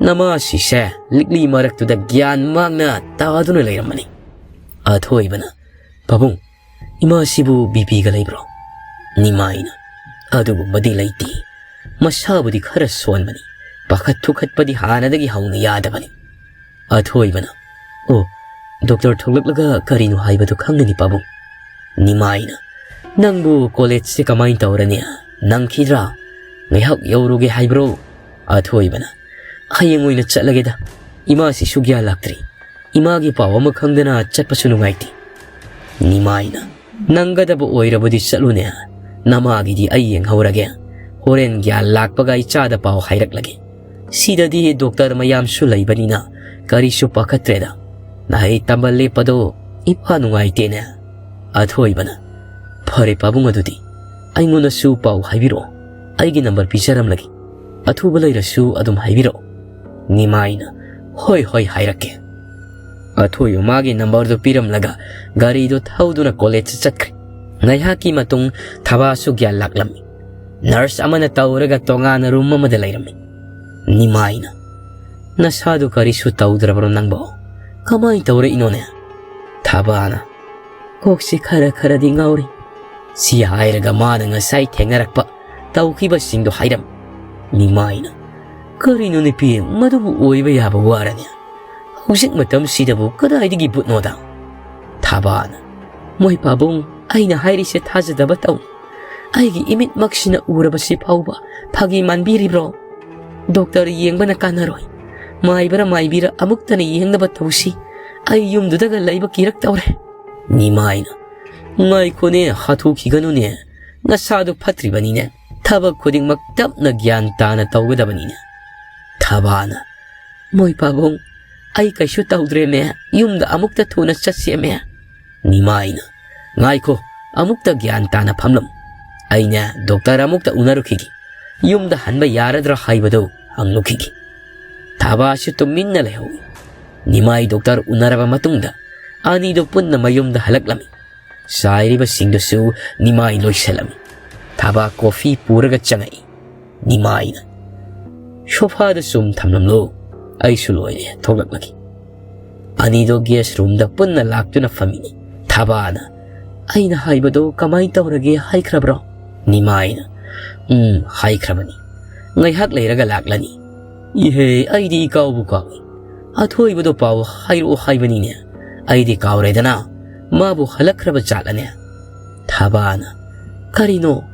ꯅꯃꯥꯁꯤꯁꯦ ꯂꯤꯛꯂꯤ ꯃꯔꯛꯇꯨꯗ ꯒ꯭ꯌꯥꯟ ꯃꯥꯡꯅ ꯇꯥꯗꯨꯅ ꯂꯩꯔꯝꯃꯅꯤ꯫" ꯑꯊꯣꯏꯕꯅ, "ꯄꯥꯕꯨꯡ, ꯏꯃꯥꯁꯤꯕꯨ ꯕꯤ ꯄꯤꯒ ꯂꯩꯕ꯭ꯔꯣ?" ꯅꯤꯃꯥꯏꯅ, "ꯑꯗꯨꯒꯨꯝꯕꯗꯤ ꯂꯩꯇꯦ꯫ ꯃꯁꯥꯕꯨꯗꯤ ꯈꯔ ꯁꯣꯟꯕꯅꯤ꯫ ꯄꯥꯈꯠ ꯊꯨꯀꯠꯄꯗꯤ ꯍꯥꯟꯅꯗꯒꯤ ꯍꯧꯅ ꯌꯥꯗꯕꯅꯤ꯫" ꯑꯊꯣꯏꯕꯅ, "ꯑꯣ, ꯗꯣꯛꯇꯔ ꯊꯣꯛꯂꯛꯂꯒ ꯀꯔꯤꯅꯣ ꯍꯥꯏꯕꯗꯨ ꯈꯪꯒꯅꯤ, ꯄꯥꯕꯨꯡ꯫" ꯅꯤꯃꯥꯏꯅ, "ꯅꯪꯕꯨ ꯀꯣꯂꯦꯖꯁꯦ ꯀꯃꯥꯏꯅ ꯇꯧꯔꯅꯤ? ꯅꯪꯈꯤꯗ꯭ꯔꯥ? ꯉꯥꯏꯍꯥꯛ ꯌꯧꯔꯨꯒꯦ ꯍꯥꯏꯕ꯭ꯔꯣ?" ꯑꯊꯣꯏꯕꯅ, "ꯍꯌꯦꯡ ꯑꯣꯏꯅ ꯆꯠꯂꯒꯦꯗ꯫ ꯏꯃꯥꯁꯤꯁꯨ ꯒ꯭ꯌꯥꯟ ꯂꯥꯛꯇ꯭ꯔꯤ꯫ ꯏꯃꯥꯒꯤ ꯄꯥꯎ ꯑꯃ ꯈꯪꯗꯅ ꯆꯠꯄꯁꯨ ꯅꯨꯡꯉꯥꯏꯇꯦ꯫" ꯅꯤꯃꯥꯏꯅ, "ꯅꯪꯒꯗꯕ ꯑꯣꯏꯔꯕꯗꯤ ꯆꯠꯂꯨꯅꯦ꯫ ꯅꯃꯥꯒꯤꯗꯤ ꯑꯩ ꯌꯦꯡꯍꯧꯔꯒꯦ꯫ ꯍꯣꯔꯦꯟ ꯒ꯭ꯌꯥꯟ ꯂꯥꯛꯄꯒ ꯏꯆꯥꯗ ꯄꯥꯎ ꯍꯥꯏꯔꯛꯂꯒꯦ꯫ ꯁꯤꯗꯗꯤ ꯗꯣꯛꯇꯔ ꯃꯌꯥꯝꯁꯨ ꯂꯩꯕꯅꯤꯅ ꯀꯔꯤꯁꯨ ꯄꯥꯈꯠꯇ꯭ꯔꯦꯗ꯫ ꯅꯍꯩ ꯇꯝꯕ ꯂꯦꯞꯄꯗꯣ ꯏꯄꯥ ꯅꯨꯡꯉꯥꯏꯇꯦꯅꯦ꯫ ꯑꯊꯣꯏꯕꯅ, "ꯐꯔꯦ ꯄꯥꯕꯨꯡ, ꯑꯗꯨꯗꯤ ꯑꯩꯉꯣꯟꯗꯁꯨ ꯄꯥꯎ ꯍꯥꯏꯕꯤꯔꯛꯑꯣ, ꯑꯩꯒꯤ ꯅꯝꯕꯔ ꯄꯤꯖꯔꯝꯂꯒꯦ꯫ ꯑꯊꯨꯕ ꯂꯩꯔꯁꯨ ꯑꯗꯨꯝ ꯍꯥꯏꯕꯤꯔꯛꯑꯣ꯫" ꯅꯤꯃꯥꯏꯅ, "ꯍꯣꯏ ꯍꯣꯏ, ꯍꯥꯏꯔꯛꯀꯦ꯫" ꯑꯊꯣꯏꯕ ꯃꯥꯒꯤ ꯅꯝꯕꯔꯗꯨ ꯄꯤꯔꯝꯂꯒ ꯒꯥꯔꯤꯗꯨ ꯊꯧꯗꯨꯅ ꯀꯣꯂꯦꯖꯇ ꯆꯠꯈ꯭ꯔꯦ꯫ ꯉꯥꯏꯍꯥꯛꯀꯤ ꯃꯇꯨꯡ ꯊꯕꯥꯁꯨ ꯒ꯭ꯌꯥꯟ ꯂꯥꯛꯂꯝꯃꯤ꯫ ꯅꯔꯁ ꯑꯃꯅ ꯇꯧꯔꯒ ꯇꯣꯉꯥꯟꯅ ꯔꯨꯝ ꯑꯃꯗ ꯂꯩꯔꯝꯃꯤ꯫ ꯅꯤꯃꯥꯏꯅ, "ꯅꯁꯥꯗꯨ ꯀꯔꯤꯁꯨ ꯇꯧꯗ꯭ꯔꯕ꯭ꯔꯣ ꯅꯪꯕꯣ? ꯀꯃꯥꯏ ꯇꯧꯔꯛꯏꯅꯣꯅꯦ?" ꯊꯕꯥꯅ, "ꯀꯣꯛꯁꯤ ꯈꯔ ꯈꯔꯗꯤ ꯉꯥꯎꯔꯤ꯫" ꯁꯤ ꯍꯥꯏꯔꯒ ꯃꯥꯅ ꯉꯁꯥꯏ ꯊꯦꯡꯅꯔꯛꯄ ꯇꯧꯈꯤꯕꯁꯤꯡꯗꯣ ꯍꯥꯏꯔꯝꯃꯤ꯫ ꯅꯤꯃꯥꯏꯅ, "ꯀꯔꯤꯅꯣ ꯅꯨꯄꯤ, ꯃꯗꯨꯕꯨ ꯑꯣꯏꯕ ꯌꯥꯕ ꯋꯥꯔꯅꯦ? ꯍꯧꯖꯤꯛ ꯃꯇꯝꯁꯤꯗꯕꯨ ꯀꯗꯥꯏꯗꯒꯤ ꯚꯨꯠꯅꯣꯗ?" ꯊꯕꯥꯅ, "ꯃꯣꯏ ꯄꯥꯕꯨꯡ, ꯑꯩꯅ ꯍꯥꯏꯔꯤꯁꯦ ꯊꯥꯖꯗꯕ ꯇꯧ꯫ ꯑꯩꯒꯤ ꯏꯃꯤꯠꯃꯛꯁꯤꯅ ꯎꯔꯕꯁꯤ ꯐꯥꯎꯕ ꯐꯥꯒꯤ ꯃꯥꯟꯕꯤꯔꯤꯕ꯭ꯔꯣ? ꯗꯣꯛꯇꯔ ꯌꯦꯡꯕꯅ ꯀꯥꯟꯅꯔꯣꯏ꯫ ꯃꯥꯏꯕꯔ ꯃꯥꯏꯕꯤꯔ ꯑꯃꯨꯛꯇꯅ ꯌꯦꯡꯅꯕ ꯇꯧꯁꯤ꯫ ꯑꯩ ꯌꯨꯝꯗꯨꯗꯒ ꯂꯩꯕ ꯀꯤꯔꯛꯇꯧꯔꯦ꯫" ꯅꯤꯃꯥꯏꯅ, "ꯉꯥꯏꯈꯣꯅꯦ, ꯍꯥꯊꯨꯈꯤꯒꯅꯨꯅꯦ꯫ ꯅꯁꯥꯗꯨ ꯐꯠꯇ꯭ꯔꯤꯕꯅꯤꯅꯦ꯫ ꯊꯕꯛ ꯈꯨꯗꯤꯡꯃꯛ ꯇꯞꯅ ꯒ꯭ꯌꯥꯟ ꯇꯥꯅ ꯇꯧꯒꯗꯕꯅꯤꯅꯦ꯫" ꯊꯕꯥꯅ, "ꯃꯣꯏ ꯄꯥꯕꯨꯡ, ꯑꯩ ꯀꯩꯁꯨ ꯇꯧꯗ꯭ꯔꯦꯃꯦ꯫ ꯌꯨꯝꯗ ꯑꯃꯨꯛꯇ ꯊꯨꯅ ꯆꯠꯁꯦꯃꯦ꯫" ꯅꯤꯃꯥꯏꯅ, "ꯉꯥꯏꯈꯣ, ꯑꯃꯨꯛꯇ ꯒ꯭ꯌꯥꯟ ꯇꯥꯅ ꯐꯝꯂꯝꯃꯨ꯫ ꯑꯩꯅ ꯗꯣꯛꯇꯔ ꯑꯃꯨꯛꯇ ꯎꯅꯔꯨꯈꯤꯒꯦ꯫ ꯌꯨꯝꯗ ꯍꯟꯕ ꯌꯥꯔꯗ꯭ꯔꯥ ꯍꯥꯏꯕꯗꯨ ꯍꯪꯂꯨꯈꯤꯒꯦ꯫" ꯊꯕꯥꯁꯨ ꯇꯨꯃꯤꯟꯅ ꯂꯩꯍꯧꯏ꯫ ꯅꯤꯃꯥꯏ ꯗꯣꯛꯇꯔ ꯎꯅꯔꯕ ꯃꯇꯨꯡꯗ ꯑꯅꯤꯗꯨ ꯄꯨꯟꯅ ꯃꯌꯨꯝꯗ ꯍꯜꯂꯛꯂꯝꯃꯤ꯫ ꯆꯥꯏꯔꯤꯕꯁꯤꯡꯗꯨꯁꯨ ꯅꯤꯃꯥꯏ ꯂꯣꯏꯁꯤꯜꯂꯝꯃꯤ꯫ ꯊꯕꯥ ꯀꯣꯐꯤ ꯄꯨꯔꯒ ꯆꯪꯉꯛꯏ꯫ ꯅꯤꯃꯥꯏꯅ, "ꯁꯣꯐꯥꯗ ꯁꯨꯝ ꯊꯝꯂꯝꯂꯣ, ꯑꯩꯁꯨ ꯂꯣꯏꯔꯦ, ꯊꯣꯛꯂꯛꯂꯒꯦ꯫" ꯑꯅꯤꯗꯣ ꯒꯦꯁ ꯔꯨꯝꯗ ꯄꯨꯟꯅ ꯂꯥꯛꯇꯨꯅ ꯐꯝꯃꯤꯅꯤ꯫ ꯊꯕꯥꯅ, "ꯑꯩꯅ ꯍꯥꯏꯕꯗꯣ ꯀꯃꯥꯏ ꯇꯧꯔꯒꯦ, ꯍꯥꯏꯈ꯭ꯔꯕ꯭ꯔꯣ?" ꯅꯤꯃꯥꯏꯅ, "ꯎꯝ, ꯍꯥꯏꯈ꯭ꯔꯕꯅꯤ꯫ ꯉꯥꯏꯍꯥꯛ ꯂꯩꯔꯒ ꯂꯥꯛꯂꯅꯤ꯫" "ꯏꯍꯦ, ꯑꯩꯗꯤ ꯏꯀꯥꯎꯕꯨ ꯀꯥꯎꯏ꯫ ꯑꯊꯣꯏꯕꯗꯣ ꯄꯥꯎ ꯍꯥꯏꯔꯛꯑꯣ ꯍꯥꯏꯕꯅꯤꯅꯦ꯫ ꯑꯩꯗꯤ ꯀꯥꯎꯔꯦꯗꯅ꯫ ꯃꯥꯕꯨ ꯍꯜꯂꯛꯈ꯭ꯔꯕ ꯖꯥꯠꯂꯅꯦ?" ꯊꯕꯥꯅ, "ꯀꯔꯤꯅꯣ?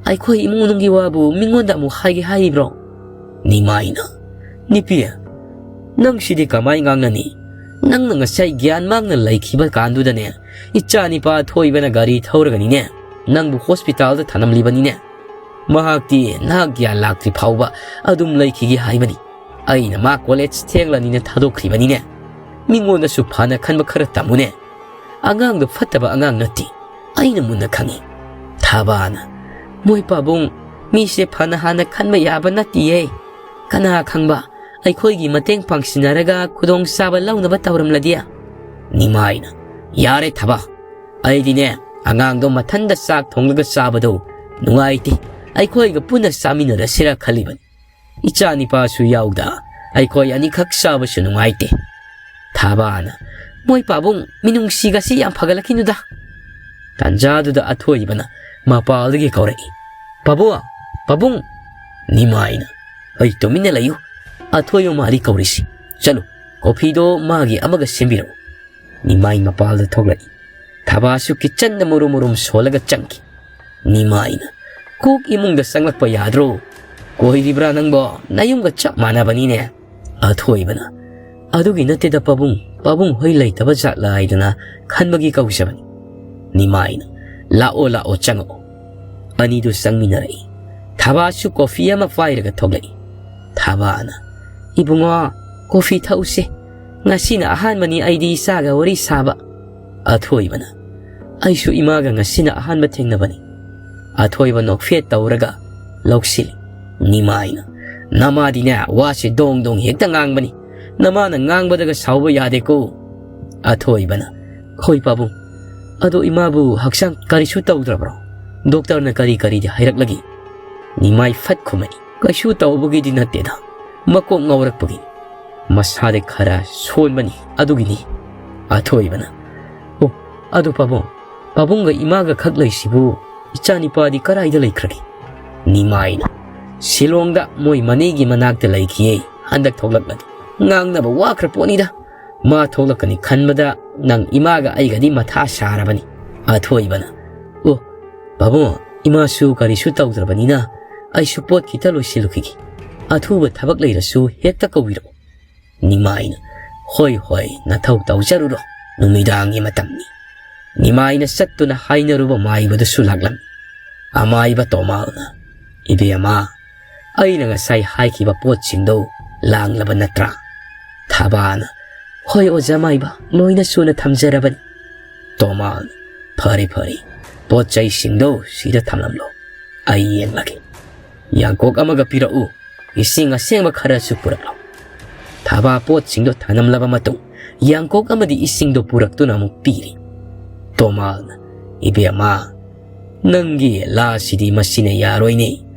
ꯑꯩꯈꯣꯏ ꯏꯃꯨꯡ ꯃꯅꯨꯡꯒꯤ ꯋꯥꯕꯨ ꯃꯤꯉꯣꯟꯗ ꯑꯃꯨꯛ ꯍꯥꯏꯒꯦ ꯍꯥꯏꯔꯤꯕ꯭ꯔꯣ?" ꯅꯤꯃꯥꯏꯅ, "ꯅꯨꯄꯤ, ꯅꯪ ꯁꯤꯗꯤ ꯀꯃꯥꯏ ꯉꯥꯡꯅꯅꯤ? ꯅꯪꯅ ꯉꯁꯥꯏ ꯒ꯭ꯌꯥꯟ ꯃꯥꯡꯅ ꯂꯩꯈꯤꯕ ꯀꯥꯟꯗꯨꯗꯅꯦ, ꯏꯆꯥ ꯅꯤꯄꯥ ꯑꯊꯣꯏꯕꯅ ꯒꯥꯔꯤ ꯊꯧꯔꯒꯅꯤꯅꯦ, ꯅꯪꯕꯨ ꯍꯣꯁꯄꯤꯇꯥꯜꯗ ꯊꯅꯝꯂꯤꯕꯅꯤꯅꯦ꯫ ꯃꯍꯥꯛꯇꯤ ꯅꯍꯥꯛ ꯒ꯭ꯌꯥꯟ ꯂꯥꯛꯇ꯭ꯔꯤ ꯐꯥꯎꯕ ꯑꯗꯨꯝ ꯂꯩꯈꯤꯒꯦ ꯍꯥꯏꯕꯅꯤ꯫ ꯑꯩꯅ ꯃꯥ ꯀꯣꯂꯦꯖ ꯊꯦꯡꯂꯅꯤꯅ ꯊꯥꯗꯣꯛꯈ꯭ꯔꯤꯕꯅꯤꯅꯦ꯫ ꯃꯤꯉꯣꯟꯗꯁꯨ ꯐꯅ ꯈꯟꯕ ꯈꯔ ꯇꯝꯃꯨꯅꯦ꯫ ꯑꯉꯥꯡꯗꯣ ꯐꯠꯇꯕ ꯑꯉꯥꯡ ꯅꯠꯇꯦ, ꯑꯩꯅ ꯃꯨꯟꯅ ꯈꯪꯏ꯫ ꯊꯥꯕꯥꯅ, ꯃꯣꯏ ꯄꯥꯕꯨꯡ, ꯃꯤꯁꯦ ꯐꯅ ꯍꯥꯟꯅ ꯈꯟꯕ ꯌꯥꯕ ꯅꯠꯇꯤꯌꯦ꯫ ꯀꯅꯥ ꯈꯪꯕ, ꯑꯩꯈꯣꯏꯒꯤ ꯃꯇꯦꯡ ꯄꯥꯡꯁꯤꯟꯅꯔꯒ ꯈꯨꯗꯣꯡꯆꯥꯕ ꯂꯧꯅꯕ ꯇꯧꯔꯝꯂꯗꯤ? ꯅꯤꯃꯥꯏꯅ, ꯌꯥꯔꯦ ꯊꯥꯕꯥ, ꯑꯩꯗꯤꯅꯦ, ꯑꯉꯥꯡꯗꯣ ꯃꯊꯟꯗ ꯆꯥꯛ ꯊꯣꯡꯂꯒ ꯆꯥꯕꯗꯣ ꯅꯨꯡꯉꯥꯏꯇꯦ꯫ ꯑꯩꯈꯣꯏꯒ ꯄꯨꯟꯅ ꯆꯥꯃꯤꯟꯅꯔꯁꯤꯔ ꯈꯜꯂꯤꯕꯅꯤ꯫ ꯏꯆꯥ ꯅꯤꯄꯥꯁꯨ ꯌꯥꯎꯗ ꯑꯩꯈꯣꯏ ꯑꯅꯤꯈꯛ ꯆꯥꯕꯁꯨ ꯅꯨꯡꯉꯥꯏꯇꯦ꯫ ꯊꯥꯕꯥꯅ, ꯃꯣꯏ ꯄꯥꯕꯨꯡ, ꯃꯤꯅꯨꯡꯁꯤꯒꯁꯤ ꯌꯥꯝ ꯐꯒꯠꯂꯛꯈꯤꯅꯨꯗ꯫ ꯇꯥꯟꯖꯥꯗꯨꯗ ꯑꯊꯣꯏꯕꯅ ꯃꯄꯥꯜꯗꯒꯤ ꯀꯧꯔꯛꯏ, ꯄꯥꯕꯨꯡ, ꯄꯥꯕꯨꯡ꯫ ꯅꯤꯃꯥꯏꯅ, ꯑꯩ ꯇꯨꯃꯤꯟꯅ ꯂꯩꯌꯨ꯫ ꯑꯊꯣꯏꯕ ꯃꯥꯜꯂꯤ ꯀꯧꯔꯤꯁꯤ꯫ ꯆꯠꯂꯨ, ꯀꯣꯐꯤꯗꯣ ꯃꯥꯒꯤ ꯑꯃꯒ ꯁꯦꯝꯕꯤꯔꯛꯎ꯫ ꯅꯤꯃꯥꯏ ꯃꯄꯥꯜꯗ ꯊꯣꯛꯂꯛꯏ꯫ ꯊꯥꯕꯥꯁꯨ ꯀꯤꯠꯆꯟꯗ ꯃꯨꯔꯨꯝ ꯃꯨꯔꯨꯝ ꯁꯣꯜꯂꯒ ꯆꯪꯈꯤ꯫ ꯅꯤꯃꯥꯏꯅ, ꯀꯣꯛ ꯏꯃꯨꯡꯗ ꯆꯪꯂꯛꯄ ꯌꯥꯗ꯭ꯔꯣ? ꯀꯣꯏꯔꯤꯕ꯭ꯔꯥ ꯅꯪꯕꯣ? ꯅꯌꯨꯝꯒ ꯆꯞ ꯃꯥꯟꯅꯕꯅꯤꯅꯦ꯫ ꯑꯊꯣꯏꯕꯅ, ꯑꯗꯨꯒꯤ ꯅꯠꯇꯦꯗ ꯄꯥꯕꯨꯡ, ꯄꯥꯕꯨꯡ ꯍꯣꯏ ꯂꯩꯇꯕ ꯖꯥꯠꯂꯥ ꯍꯥꯏꯗꯅ ꯈꯟꯕꯒꯤ ꯀꯧꯖꯕꯅꯤ꯫ ꯅꯤꯃꯥꯏꯅ, ꯂꯥꯛꯑꯣ ꯂꯥꯛꯑꯣ ꯆꯪꯉꯛꯑꯣ꯫ ꯑꯅꯤꯗꯨ ꯆꯪꯃꯤꯟꯅꯔꯛꯏ꯫ ꯊꯥꯕꯥꯁꯨ ꯀꯣꯐꯤ ꯑꯃ ꯄꯥꯏꯔꯒ ꯊꯣꯛꯂꯛꯏ꯫ ꯊꯥꯕꯥꯅ, ꯏꯕꯨꯡꯉꯣ, ꯀꯣꯐꯤ ꯊꯛꯎꯁꯦ꯫ ꯉꯁꯤꯅ ꯑꯍꯥꯟꯕꯅꯤ ꯑꯩꯗꯤ ꯏꯆꯥꯒ ꯋꯥꯔꯤ ꯁꯥꯕ꯫ ꯑꯊꯣꯏꯕꯅ, ꯑꯩꯁꯨ ꯏꯃꯥꯒ ꯉꯁꯤꯅ ꯑꯍꯥꯟꯕ ꯊꯦꯡꯅꯕꯅꯤ꯫ ꯑꯊꯣꯏꯕ ꯅꯣꯛꯐꯦꯠ ꯇꯧꯔꯒ ꯂꯧꯁꯤꯜꯂꯤ꯫ ꯅꯤꯃꯥꯏꯅ, ꯅꯃꯥꯗꯤꯅꯦ ꯋꯥꯁꯦ ꯗꯣꯡ ꯗꯣꯡ ꯍꯦꯛꯇ ꯉꯥꯡꯕꯅꯤ꯫ ꯅꯃꯥꯅ ꯉꯥꯡꯕꯗꯒ ꯁꯥꯎꯕ ꯌꯥꯗꯦꯀꯣ꯫ ꯑꯊꯣꯏꯕꯅ, ꯍꯣꯏ ꯄꯥꯕꯨꯡ, ꯑꯗꯣ ꯏꯃꯥꯕꯨ ꯍꯛꯆꯥꯡ ꯀꯔꯤꯁꯨ ꯇꯧꯗ꯭ꯔꯕ꯭ꯔꯣ? ꯗꯣꯛꯇꯔꯅ ꯀꯔꯤ ꯀꯔꯤꯗꯤ ꯍꯥꯏꯔꯛꯂꯒꯦ? ꯅꯤꯃꯥꯏ ꯐꯠ ꯈꯨꯝꯃꯛꯏ, ꯀꯩꯁꯨ ꯇꯧꯕꯒꯤꯗꯤ ꯅꯠꯇꯦꯗ, ꯃꯀꯣꯛ ꯉꯥꯎꯔꯛꯄꯒꯤ꯫ ꯃꯁꯥꯗꯤ ꯈꯔ ꯁꯣꯟꯕꯅꯤ, ꯑꯗꯨꯒꯤꯅꯤ꯫ ꯑꯊꯣꯏꯕꯅ, ꯑꯣ, ꯑꯗꯨ ꯄꯥꯕꯨꯡ, ꯄꯥꯕꯨꯡꯒ ꯏꯃꯥꯒ ꯈꯛ ꯂꯩꯁꯤꯕꯨ ꯏꯆꯥꯅꯤꯄꯥꯗꯤ ꯀꯔꯥꯏꯗ ꯂꯩꯈ꯭ꯔꯒꯦ? ꯅꯤꯃꯥꯏꯅ, ꯁꯤꯂꯣꯡꯗ ꯃꯣꯏ ꯃꯅꯦꯒꯤ ꯃꯅꯥꯛꯇ ꯂꯩꯈꯤꯌꯦ, ꯍꯟꯗꯛ ꯊꯣꯛꯂꯛꯂꯅꯤ꯫ ꯉꯥꯡꯅꯕ ꯋꯥꯈ꯭ꯔ ꯄꯣꯠꯅꯤꯗ꯫ ꯃꯥ ꯊꯣꯛꯂꯛꯀꯅꯤ ꯈꯟꯕꯗ ꯅꯪ ꯏꯃꯥꯒ ꯑꯩꯒꯗꯤ ꯃꯊꯥ ꯁꯥꯔꯕꯅꯤ꯫ ꯑꯊꯣꯏꯕꯅ, ꯑꯣ, ꯄꯥꯕꯨꯡ, ꯏꯃꯥꯁꯨ ꯀꯔꯤꯁꯨ ꯇꯧꯗ꯭ꯔꯕꯅꯤꯅ ꯑꯩꯁꯨ ꯄꯣꯠ ꯈꯤꯇ ꯂꯣꯏꯁꯤꯜꯂꯨꯈꯤꯒꯦ꯫ ꯑꯊꯨꯕ ꯊꯕꯛ ꯂꯩꯔꯁꯨ ꯍꯦꯛꯇ ꯀꯧꯕꯤꯔꯛꯎ꯫ ꯅꯤꯃꯥꯏꯅ, ꯍꯣꯏ ꯍꯣꯏ, ꯅꯊꯧ ꯇꯧꯖꯔꯨꯔꯣ꯫ ꯅꯨꯃꯤꯗꯥꯡꯒꯤ ꯃꯇꯝꯅꯤ꯫ ꯅꯤꯃꯥꯏꯅ ꯆꯠꯇꯨꯅ ꯍꯥꯏꯅꯔꯨꯕ ꯃꯥꯏꯕꯗꯨꯁꯨ ꯂꯥꯛꯂꯝꯃꯤ꯫ ꯑꯃꯥꯏꯕ ꯇꯣꯃꯥꯜꯅ, ꯏꯕꯦꯝꯃ, ꯑꯩꯅ ꯉꯁꯥꯏ ꯍꯥꯏꯈꯤꯕ ꯄꯣꯠꯁꯤꯡꯗꯣ ꯂꯥꯡꯂꯕ ꯅꯠꯇ꯭ꯔꯥ?" ꯊꯥꯕꯥꯅ, "ꯍꯣꯏ ꯑꯣꯖꯥ ꯃꯥꯏꯕ, ꯂꯣꯏꯅ ꯁꯨꯅ ꯊꯝꯖꯔꯕꯅꯤ꯫" ꯇꯣꯃꯥꯜꯅ, "ꯐꯔꯦ ꯐꯔꯦ, ꯄꯣꯠ ꯆꯩꯁꯤꯡꯗꯣ ꯁꯤꯗ ꯊꯝꯂꯝꯂꯣ, ꯑꯩ ꯌꯦꯡꯂꯒꯦ꯫ ꯌꯥꯡꯀꯣꯛ ꯑꯃꯒ ꯄꯤꯔꯛꯎ, ꯏꯁꯤꯡ ꯑꯁꯦꯡꯕ ꯈꯔꯁꯨ ꯄꯨꯔꯛꯂꯣ꯫" ꯊꯥꯕꯥ ꯄꯣꯠꯁꯤꯡꯗꯣ ꯊꯅꯝꯂꯕ ꯃꯇꯨꯡ, ꯌꯥꯡꯀꯣꯛ ꯑꯃꯗꯤ ꯏꯁꯤꯡꯗꯣ ꯄꯨꯔꯛꯇꯨꯅ ꯑꯃꯨꯛ ꯄꯤꯔꯤ꯫ ꯇꯣꯃꯥꯜꯅ, "ꯏꯕꯦꯝꯃ, ꯅꯪꯒꯤ ꯂꯥꯁꯤꯗꯤ ꯃꯁꯤꯅ ꯌꯥꯔꯣꯏꯅꯦ,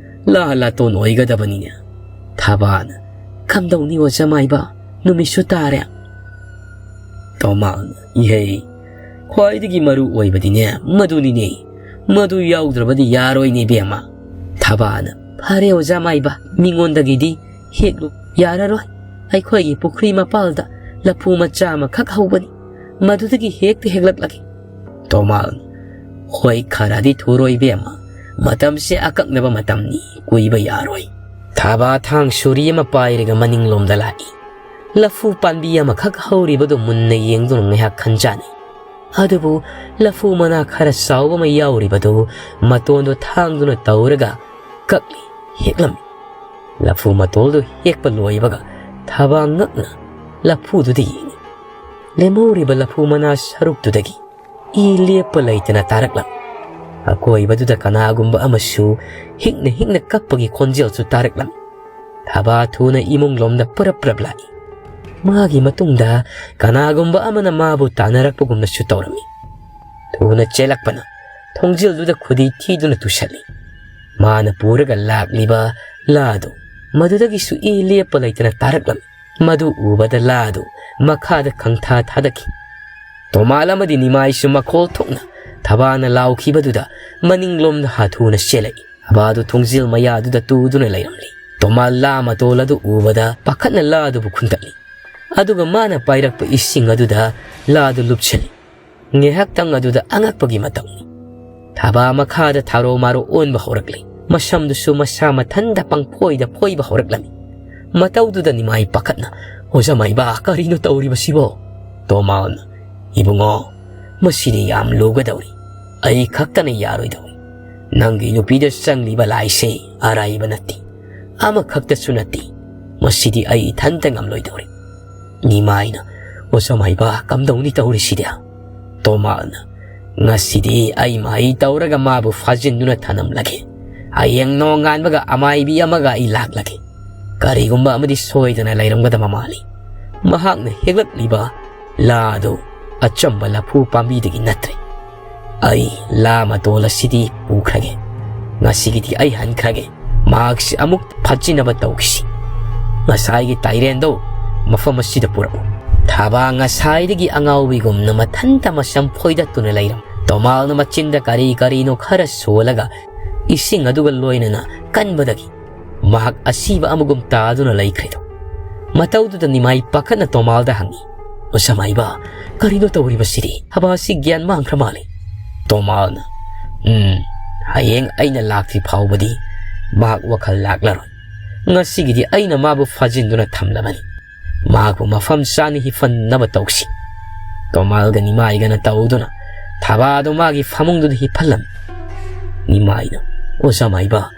ꯂꯥ ꯂꯥꯇꯣꯟ ꯑꯣꯏꯒꯗꯕꯅꯤꯅꯦ꯫" ꯊꯥꯕꯥꯅ, "ꯀꯝꯗꯧꯅꯤ ꯑꯣꯖꯥ ꯃꯥꯏꯕ, ꯅꯨꯃꯤꯠꯁꯨ ꯇꯥꯔꯦ꯫" ꯇꯣꯃꯥꯜꯅ, "ꯏꯍꯦ, ꯈ꯭ꯋꯥꯏꯗꯒꯤ ꯃꯔꯨ ꯑꯣꯏꯕꯗꯤꯅꯦ ꯃꯗꯨꯅꯤꯅꯦ, ꯃꯗꯨ ꯌꯥꯎꯗ꯭ꯔꯕꯗꯤ ꯌꯥꯔꯣꯏꯅꯦ ꯏꯕꯦꯝꯃ꯫" ꯊꯥꯕꯥꯅ, "ꯐꯔꯦ ꯑꯣꯖꯥ ꯃꯥꯏꯕ, ꯃꯤꯉꯣꯟꯗꯒꯤꯗꯤ ꯍꯦꯛꯂꯨ ꯌꯥꯔꯔꯣꯏ꯫ ꯑꯩꯈꯣꯏꯒꯤ ꯄꯨꯈ꯭ꯔꯤ ꯃꯄꯥꯜꯗ ꯂꯐꯨ ꯃꯆꯥ ꯑꯃꯈꯛ ꯍꯧꯕꯅꯤ, ꯃꯗꯨꯗꯒꯤ ꯍꯦꯛꯇ ꯍꯦꯛꯂꯛꯂꯒꯦ꯫" ꯇꯣꯃꯥꯜ, "ꯍꯣꯏ, ꯈꯔꯗꯤ ꯊꯨꯔꯣꯏ ꯏꯕꯦꯝꯃ, ꯃꯇꯝꯁꯦ ꯑꯀꯛꯅꯕ ꯃꯇꯝꯅꯤ, ꯀꯨꯏꯕ ꯌꯥꯔꯣꯏ꯫" ꯊꯥꯕꯥ ꯊꯥꯡ ꯁꯣꯔꯤ ꯑꯃ ꯄꯥꯏꯔꯒ ꯃꯅꯤꯡꯂꯣꯝꯗ ꯂꯥꯛꯏ꯫ ꯂꯐꯨ ꯄꯥꯝꯕꯤ ꯑꯃꯈꯛ ꯍꯧꯔꯤꯕꯗꯨ ꯃꯨꯟꯅ ꯌꯦꯡꯗꯨꯅ ꯉꯥꯏꯍꯥꯛ ꯈꯟꯖꯥꯅꯩ꯫ ꯑꯗꯨꯕꯨ ꯂꯐꯨ ꯃꯅꯥ ꯈꯔ ꯆꯥꯎꯕ ꯑꯃ ꯌꯥꯎꯔꯤꯕꯗꯨ ꯃꯇꯣꯟꯗꯣ ꯊꯥꯡꯗꯨꯅ ꯇꯧꯔꯒ ꯀꯛꯂꯤ, ꯍꯦꯛꯂꯝꯃꯤ꯫ ꯂꯐꯨ ꯃꯇꯣꯜꯗꯨ ꯍꯦꯛꯄ ꯂꯣꯏꯕꯒ ꯊꯥꯕꯥ ꯉꯛꯅ ꯂꯐꯨꯗꯨꯗ ꯌꯦꯡꯉꯤ꯫ ꯂꯦꯝꯍꯧꯔꯤꯕ ꯂꯐꯨ ꯃꯅꯥ ꯁꯔꯨꯛꯇꯨꯗꯒꯤ ꯏ ꯂꯦꯞꯄ ꯂꯩꯇꯅ ꯇꯥꯔꯛꯂꯝꯃꯤ꯫ ꯑꯀꯣꯏꯕꯗꯨꯗ ꯀꯅꯥꯒꯨꯝꯕ ꯑꯃꯁꯨ ꯍꯤꯛꯅ ꯍꯤꯛꯅ ꯀꯞꯄꯒꯤ ꯈꯣꯟꯖꯦꯜꯁꯨ ꯇꯥꯔꯛꯂꯝꯃꯤ꯫ ꯊꯥꯕꯥ ꯊꯨꯅ ꯏꯃꯨꯡ ꯂꯣꯝꯗ ꯄꯨꯔꯞ ꯄꯨꯔꯞ ꯂꯥꯛꯏ꯫ ꯃꯥꯒꯤ ꯃꯇꯨꯡꯗ ꯀꯅꯥꯒꯨꯝꯕ ꯑꯃꯅ ꯃꯥꯕꯨ ꯇꯥꯟꯅꯔꯛꯄꯒꯨꯝꯅꯁꯨ ꯇꯧꯔꯝꯃꯤ꯫ ꯊꯨꯅ ꯆꯦꯜꯂꯛꯄꯅ ꯊꯣꯡꯖꯤꯜꯗꯨꯗ ꯈꯨꯗꯤ ꯊꯤꯗꯨꯅ ꯇꯨꯁꯜꯂꯤ꯫ ꯃꯥꯅ ꯄꯨꯔꯒ ꯂꯥꯛꯂꯤꯕ ꯂꯥꯗꯨ ꯃꯗꯨꯗꯒꯤꯁꯨ ꯏ ꯂꯦꯞꯄ ꯂꯩꯇꯅ ꯇꯥꯔꯛꯂꯝꯃꯤ꯫ ꯃꯗꯨ ꯎꯕꯗ ꯂꯥꯗꯨ ꯃꯈꯥꯗ ꯈꯪꯊꯥ ꯊꯥꯗꯈꯤ꯫ ꯇꯣꯃꯥꯜ ꯑꯃꯗꯤ ꯅꯤꯃꯥꯏꯁꯨ ꯃꯈꯣꯜ ꯊꯣꯛꯅ ꯊꯥꯕꯥꯅ ꯂꯥꯎꯈꯤꯕꯗꯨꯗ ꯃꯅꯤꯡꯂꯣꯝꯗ ꯍꯥꯊꯨꯅ ꯆꯦꯜꯂꯛꯏ꯫ ꯊꯥꯕꯥꯗꯨ ꯊꯣꯡꯖꯤꯜ ꯃꯌꯥꯗꯨꯗ ꯇꯨꯗꯨꯅ ꯂꯩꯔꯝꯂꯤ꯫ ꯇꯣꯃꯥꯜ ꯂꯥ ꯃꯇꯣꯜ ꯑꯗꯨ ꯎꯕꯗ ꯄꯥꯈꯠꯅ ꯂꯥꯗꯨꯕꯨ ꯈꯨꯟꯇꯛꯂꯤ꯫ ꯑꯗꯨꯒ ꯃꯥꯅ ꯄꯥꯏꯔꯛꯄ ꯏꯁꯤꯡ ꯑꯗꯨꯗ ꯂꯥꯗꯨ ꯂꯨꯞꯁꯤꯜꯂꯤ꯫ ꯉꯥꯏꯍꯥꯛꯇꯪ ꯑꯗꯨꯗ ꯑꯉꯛꯄꯒꯤ ꯃꯇꯧꯅꯤ꯫ ꯊꯥꯕꯥ ꯃꯈꯥꯗ ꯊꯥꯔꯣ ꯃꯥꯔꯣ ꯑꯣꯟꯕ ꯍꯧꯔꯛꯂꯤ꯫ ꯃꯁꯝꯗꯨꯁꯨ ꯃꯁꯥ ꯃꯊꯟꯇ ꯄꯪꯐꯣꯏꯗ ꯐꯣꯏꯕ ꯍꯧꯔꯛꯂꯝꯃꯤ꯫ ꯃꯇꯧꯗꯨꯗ ꯅꯤꯃꯥꯏ ꯄꯥꯈꯠꯅ, "ꯑꯣꯖꯥ ꯃꯥꯏꯕ, ꯀꯔꯤꯅꯣ ꯇꯧꯔꯤꯕꯁꯤꯕꯣ?" ꯇꯣꯃꯥꯜꯅ, "ꯏꯕꯨꯡꯉꯣ, ꯃꯁꯤꯗꯤ ꯌꯥꯝ ꯂꯨꯒꯗꯧꯔꯤ꯫ ꯑꯩ ꯈꯛꯇꯅ ꯌꯥꯔꯣꯏꯗꯧꯔꯤ꯫ ꯅꯪꯒꯤ ꯅꯨꯄꯤꯗ ꯆꯪꯂꯤꯕ ꯂꯥꯏꯁꯦ ꯑꯔꯥꯏꯕ ꯅꯠꯇꯦ, ꯑꯃꯈꯛꯇꯁꯨ ꯅꯠꯇꯦ꯫ ꯃꯁꯤꯗꯤ ꯑꯩ ꯏꯊꯟꯇ ꯉꯝꯂꯣꯏꯗꯧꯔꯤ꯫ ꯅꯤꯃꯥꯏꯅ, "ꯑꯣꯖꯥ ꯃꯥꯏꯕ, ꯀꯝꯗꯧꯅꯤ ꯇꯧꯔꯤꯁꯤꯗꯤ?" ꯇꯣꯃꯥꯜꯅ, "ꯉꯁꯤꯗꯤ ꯑꯩ ꯃꯍꯩ ꯇꯧꯔꯒ ꯃꯥꯕꯨ ꯐꯥꯖꯤꯟꯗꯨꯅ ꯊꯅꯝꯂꯒꯦ꯫ ꯍꯌꯦꯡ ꯅꯣꯡꯉꯥꯟꯕꯒ ꯑꯃꯥꯏꯕꯤ ꯑꯃꯒ ꯑꯩ ꯂꯥꯛꯂꯒꯦ꯫ ꯀꯔꯤꯒꯨꯝꯕ ꯑꯃꯗꯤ ꯁꯣꯏꯗꯅ ꯂꯩꯔꯝꯒꯗꯕ ꯃꯥꯜꯂꯤ꯫ ꯃꯍꯥꯛꯅ ꯍꯦꯛꯂꯛꯂꯤꯕ ꯂꯥ ꯑꯗꯨ ꯑꯆꯝꯕ ꯂꯐꯨ ꯄꯥꯝꯕꯤꯗꯒꯤ ꯅꯠꯇ꯭ꯔꯦ꯫ ꯑꯩ ꯂꯥ ꯃꯇꯣꯜ ꯑꯁꯤꯗꯤ ꯄꯨꯈ꯭ꯔꯒꯦ꯫ ꯉꯁꯤꯒꯤꯗꯤ ꯑꯩ ꯍꯟꯈ꯭ꯔꯒꯦ꯫ ꯃꯍꯥꯛꯁꯤ ꯑꯃꯨꯛ ꯐꯠꯆꯤꯟꯅꯕ ꯇꯧꯈꯤꯁꯤ꯫ ꯉꯁꯥꯏꯒꯤ ꯇꯥꯏꯔꯦꯟꯗꯣ ꯃꯐꯝ ꯑꯁꯤꯗ ꯄꯨꯔꯛꯎ꯫" ꯊꯥꯕ ꯉꯁꯥꯏꯗꯒꯤ ꯑꯉꯥꯎꯕꯤꯒꯨꯝꯅ ꯃꯊꯟꯇ ꯃꯁꯝ ꯐꯣꯏꯗꯠꯇꯨꯅ ꯂꯩꯔꯝ꯫ ꯇꯣꯃꯥꯜꯅ ꯃꯆꯤꯟꯗ ꯀꯔꯤ ꯀꯔꯤꯅꯣ ꯈꯔ ꯁꯣꯜꯂꯒ ꯏꯁꯤꯡ ꯑꯗꯨꯒ ꯂꯣꯏꯅꯅ ꯀꯟꯕꯗꯒꯤ ꯃꯍꯥꯛ ꯑꯁꯤꯕ ꯑꯃꯒꯨꯝ ꯇꯥꯗꯨꯅ ꯂꯩꯈ꯭ꯔꯦꯗꯣ꯫ ꯃꯇꯧꯗꯨꯗ ꯅꯤꯃꯥꯏ ꯄꯥꯈꯠꯅ ꯇꯣꯃꯥꯜꯗ ꯍꯪꯉꯤ, "ꯑꯣꯖꯥ ꯃꯥꯏꯕ, ꯀꯔꯤꯅꯣ ꯇꯧꯔꯤꯕꯁꯤꯗꯤ? ꯊꯥꯕ ꯑꯁꯤ ꯒ꯭ꯌꯥꯟ ꯃꯥꯡꯈ꯭ꯔ ꯃꯥꯜꯂꯦ꯫" ꯇꯣꯃꯥꯜꯅ, "ꯎꯝ, ꯍꯌꯦꯡ ꯑꯩꯅ ꯂꯥꯛꯇ꯭ꯔꯤ ꯐꯥꯎꯕꯗꯤ ꯃꯍꯥꯛ ꯋꯥꯈꯜ ꯂꯥꯛꯂꯔꯣꯏ꯫ ꯉꯁꯤꯒꯤꯗꯤ ꯑꯩꯅ ꯃꯥꯕꯨ ꯐꯥꯖꯤꯟꯗꯨꯅ ꯊꯝꯂꯕꯅꯤ꯫ ꯃꯍꯥꯛꯄꯨ ꯃꯐꯝ ꯆꯥꯅ ꯍꯤꯞꯍꯟꯅꯕ ꯇꯧꯁꯤ꯫" ꯇꯣꯃꯥꯜꯒ ꯅꯤꯃꯥꯏꯒꯅ ꯇꯧꯗꯨꯅ ꯊꯥꯕꯥꯗꯨ ꯃꯥꯒꯤ ꯐꯃꯨꯡꯗꯨꯗ ꯍꯤꯞꯍꯜꯂꯝꯃꯤ꯫ ꯅꯤꯃꯥꯏꯅ, "ꯑꯣꯖꯥ ꯃꯥꯏꯕ,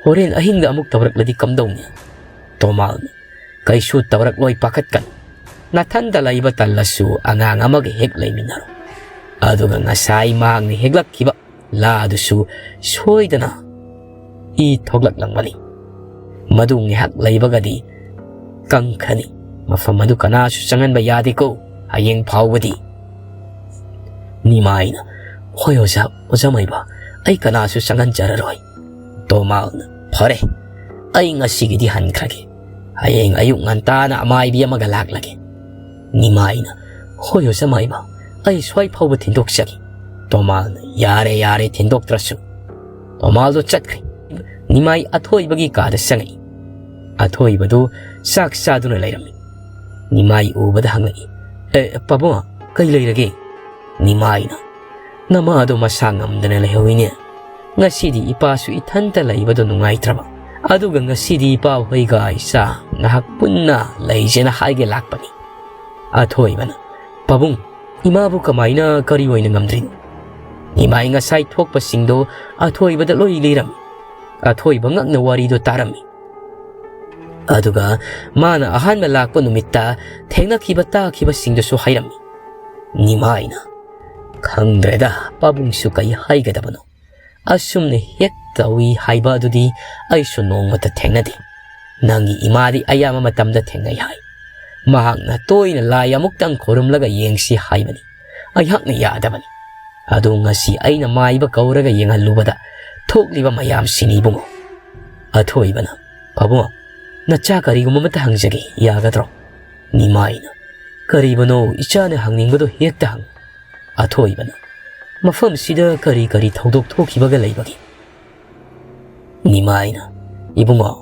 ꯍꯣꯔꯦꯟ ꯑꯍꯤꯡꯗ ꯑꯃꯨꯛ ꯇꯧꯔꯛꯂꯗꯤ ꯀꯝꯗꯧꯅꯤ?" ꯇꯣꯃꯥꯜꯅ, "ꯀꯩꯁꯨ ꯇꯧꯔꯛꯂꯣꯏ, ꯄꯥꯈꯠꯀꯅꯨ꯫ ꯅꯊꯟꯗ ꯂꯩꯕ ꯇꯜꯂꯁꯨ ꯑꯉꯥꯡ ꯑꯃꯒ ꯍꯦꯛ ꯂꯩꯃꯤꯟꯅꯔꯣ꯫ ꯑꯗꯨꯒ ꯉꯁꯥꯏ ꯃꯍꯥꯛꯅ ꯍꯦꯛꯂꯛꯈꯤꯕ ꯂꯥꯗꯨꯁꯨ ꯁꯣꯏꯗꯅ ꯏ ꯊꯣꯛꯂꯛꯂꯝꯒꯅꯤ꯫ ꯃꯗꯨ ꯉꯥꯏꯍꯥꯛ ꯂꯩꯕꯒꯗꯤ ꯀꯪꯈ꯭ꯔꯅꯤ꯫ ꯃꯐꯝ ꯑꯗꯨ ꯀꯅꯥꯁꯨ ꯆꯪꯍꯟꯕ ꯌꯥꯗꯦꯀꯣ, ꯍꯌꯦꯡ ꯐꯥꯎꯕꯗꯤ꯫" ꯅꯤꯃꯥꯏꯅ, "ꯍꯣꯏ ꯑꯣꯖꯥ, ꯑꯣꯖꯥ ꯃꯥꯏꯕ, ꯑꯩ ꯀꯅꯥꯁꯨ ꯆꯪꯍꯟꯖꯔꯔꯣꯏ꯫" ꯇꯣꯃꯥꯜꯅ, "ꯐꯔꯦ, ꯑꯩ ꯉꯁꯤꯒꯤꯗꯤ ꯍꯟꯈ꯭ꯔꯒꯦ꯫ ꯍꯌꯦꯡ ꯑꯌꯨꯛ ꯉꯟꯇꯥꯅ ꯑꯃꯥꯏꯕꯤ ꯑꯃꯒ ꯂꯥꯛꯂꯒꯦ꯫" ꯅꯤꯃꯥꯏꯅ, "ꯍꯣꯏ ꯑꯣꯖꯥ ꯃꯥꯏꯕ, ꯑꯩ ꯁ꯭ꯋꯥꯏ ꯐꯥꯎꯕ ꯊꯤꯟꯗꯣꯛꯆꯒꯦ꯫" ꯇꯣꯃꯥꯜꯅ, "ꯌꯥꯔꯦ, ꯌꯥꯔꯦ, ꯊꯤꯟꯗꯣꯛꯇ꯭ꯔꯁꯨ꯫" ꯇꯣꯃꯥꯜꯗꯣ ꯆꯠꯈ꯭ꯔꯦ꯫ ꯅꯤꯃꯥꯏ ꯑꯊꯣꯏꯕꯒꯤ ꯀꯥꯗ ꯆꯪꯉꯛꯏ꯫ ꯑꯊꯣꯏꯕꯗꯨ ꯆꯥꯛ ꯆꯥꯗꯨꯅ ꯂꯩꯔꯝꯃꯤ꯫ ꯅꯤꯃꯥꯏ ꯎꯕꯗ ꯍꯪꯂꯛꯏ, "ꯑꯦ, ꯄꯥꯕꯨꯡ, ꯀꯩ ꯂꯩꯔꯒꯦ?" ꯅꯤꯃꯥꯏꯅ, "ꯅꯃꯥꯗꯣ ꯃꯁꯥ ꯉꯝꯗꯅ ꯂꯩꯍꯧꯋꯤꯅꯦ꯫ ꯉꯁꯤꯗꯤ ꯏꯄꯥꯁꯨ ꯏꯊꯟꯇ ꯂꯩꯕꯗꯣ ꯅꯨꯡꯉꯥꯏꯇ꯭ꯔꯕ꯫ ꯑꯗꯨꯒ ꯉꯁꯤꯗꯤ ꯏꯄꯥ ꯍꯣꯏꯒ ꯏꯆꯥ ꯉꯥꯏꯍꯥꯛ ꯄꯨꯟꯅ ꯂꯩꯁꯦꯅ ꯍꯥꯏꯒꯦ ꯂꯥꯛꯄꯅꯤ꯫" ꯑꯊꯣꯏꯕꯅ, "ꯄꯥꯕꯨꯡ, ꯏꯃꯥꯕꯨ ꯀꯃꯥꯏꯅ, ꯀꯔꯤ ꯑꯣꯏꯅ ꯉꯝꯗ꯭ꯔꯤꯅꯣ?" ꯅꯤꯃꯥꯏ ꯉꯁꯥꯏ ꯊꯣꯛꯄꯁꯤꯡꯗꯣ ꯑꯊꯣꯏꯕꯗ ꯂꯣꯏ ꯂꯤꯔꯝꯃꯤ꯫ ꯑꯊꯣꯏꯕ ꯉꯛꯅ ꯋꯥꯔꯤꯗꯣ ꯇꯥꯔꯝꯃꯤ꯫ ꯑꯗꯨꯒ ꯃꯥꯅ ꯑꯍꯥꯟꯕ ꯂꯥꯛꯄ ꯅꯨꯃꯤꯠꯇ ꯊꯦꯡꯅꯈꯤꯕ ꯇꯥꯈꯤꯕꯁꯤꯡꯗꯨꯁꯨ ꯍꯥꯏꯔꯝꯃꯤ꯫ ꯅꯤꯃꯥꯏꯅ, "ꯈꯪꯗ꯭ꯔꯦꯗ, ꯄꯥꯕꯨꯡꯁꯨ ꯀꯩ ꯍꯥꯏꯒꯗꯕꯅꯣ꯫ ꯑꯁꯨꯝꯅ ꯍꯦꯛ ꯇꯧꯏ ꯍꯥꯏꯕ ꯑꯗꯨꯗꯤ ꯑꯩꯁꯨ ꯅꯣꯡꯃꯇ ꯊꯦꯡꯅꯗꯦ꯫ ꯅꯪꯒꯤ ꯏꯃꯥꯗꯤ ꯑꯌꯥꯝꯕ ꯃꯇꯝꯗ ꯊꯦꯡꯅꯩ ꯍꯥꯏ꯫ ꯃꯍꯥꯛꯅ ꯇꯣꯏꯅ ꯂꯥꯏ ꯑꯃꯨꯛꯇꯪ ꯈꯨꯔꯨꯝꯂꯒ ꯌꯦꯡꯁꯤ ꯍꯥꯏꯕꯅꯤ꯫ ꯑꯩꯍꯥꯛꯅ ꯌꯥꯗꯕꯅꯤ꯫ ꯑꯗꯨ ꯉꯁꯤ ꯑꯩꯅ ꯃꯥꯏꯕ ꯀꯧꯔꯒ ꯌꯦꯡꯍꯜꯂꯨꯕꯗ ꯊꯣꯛꯂꯤꯕ ꯃꯌꯥꯝꯁꯤꯅꯤ ꯏꯕꯨꯡꯉꯣ꯫" ꯑꯊꯣꯏꯕꯅ, "ꯄꯥꯕꯨꯡ, ꯅꯆꯥ ꯀꯔꯤꯒꯨꯝꯕ ꯑꯃꯇ ꯍꯪꯖꯒꯦ, ꯌꯥꯒꯗ꯭ꯔꯣ?" ꯅꯤꯃꯥꯏꯅ, "ꯀꯔꯤꯕꯨꯅꯣ ꯏꯆꯥꯅ ꯍꯪꯅꯤꯡꯕꯗꯣ ꯍꯦꯛꯇ ꯍꯪꯉꯨ꯫" ꯑꯊꯣꯏꯕꯅ, "ꯃꯐꯝꯁꯤꯗ ꯀꯔꯤ ꯀꯔꯤ ꯊꯧꯗꯣꯛ ꯊꯣꯛꯈꯤꯕꯒ ꯂꯩꯕꯒꯦ?" ꯅꯤꯃꯥꯏꯅ, "ꯏꯕꯨꯡꯉꯣ,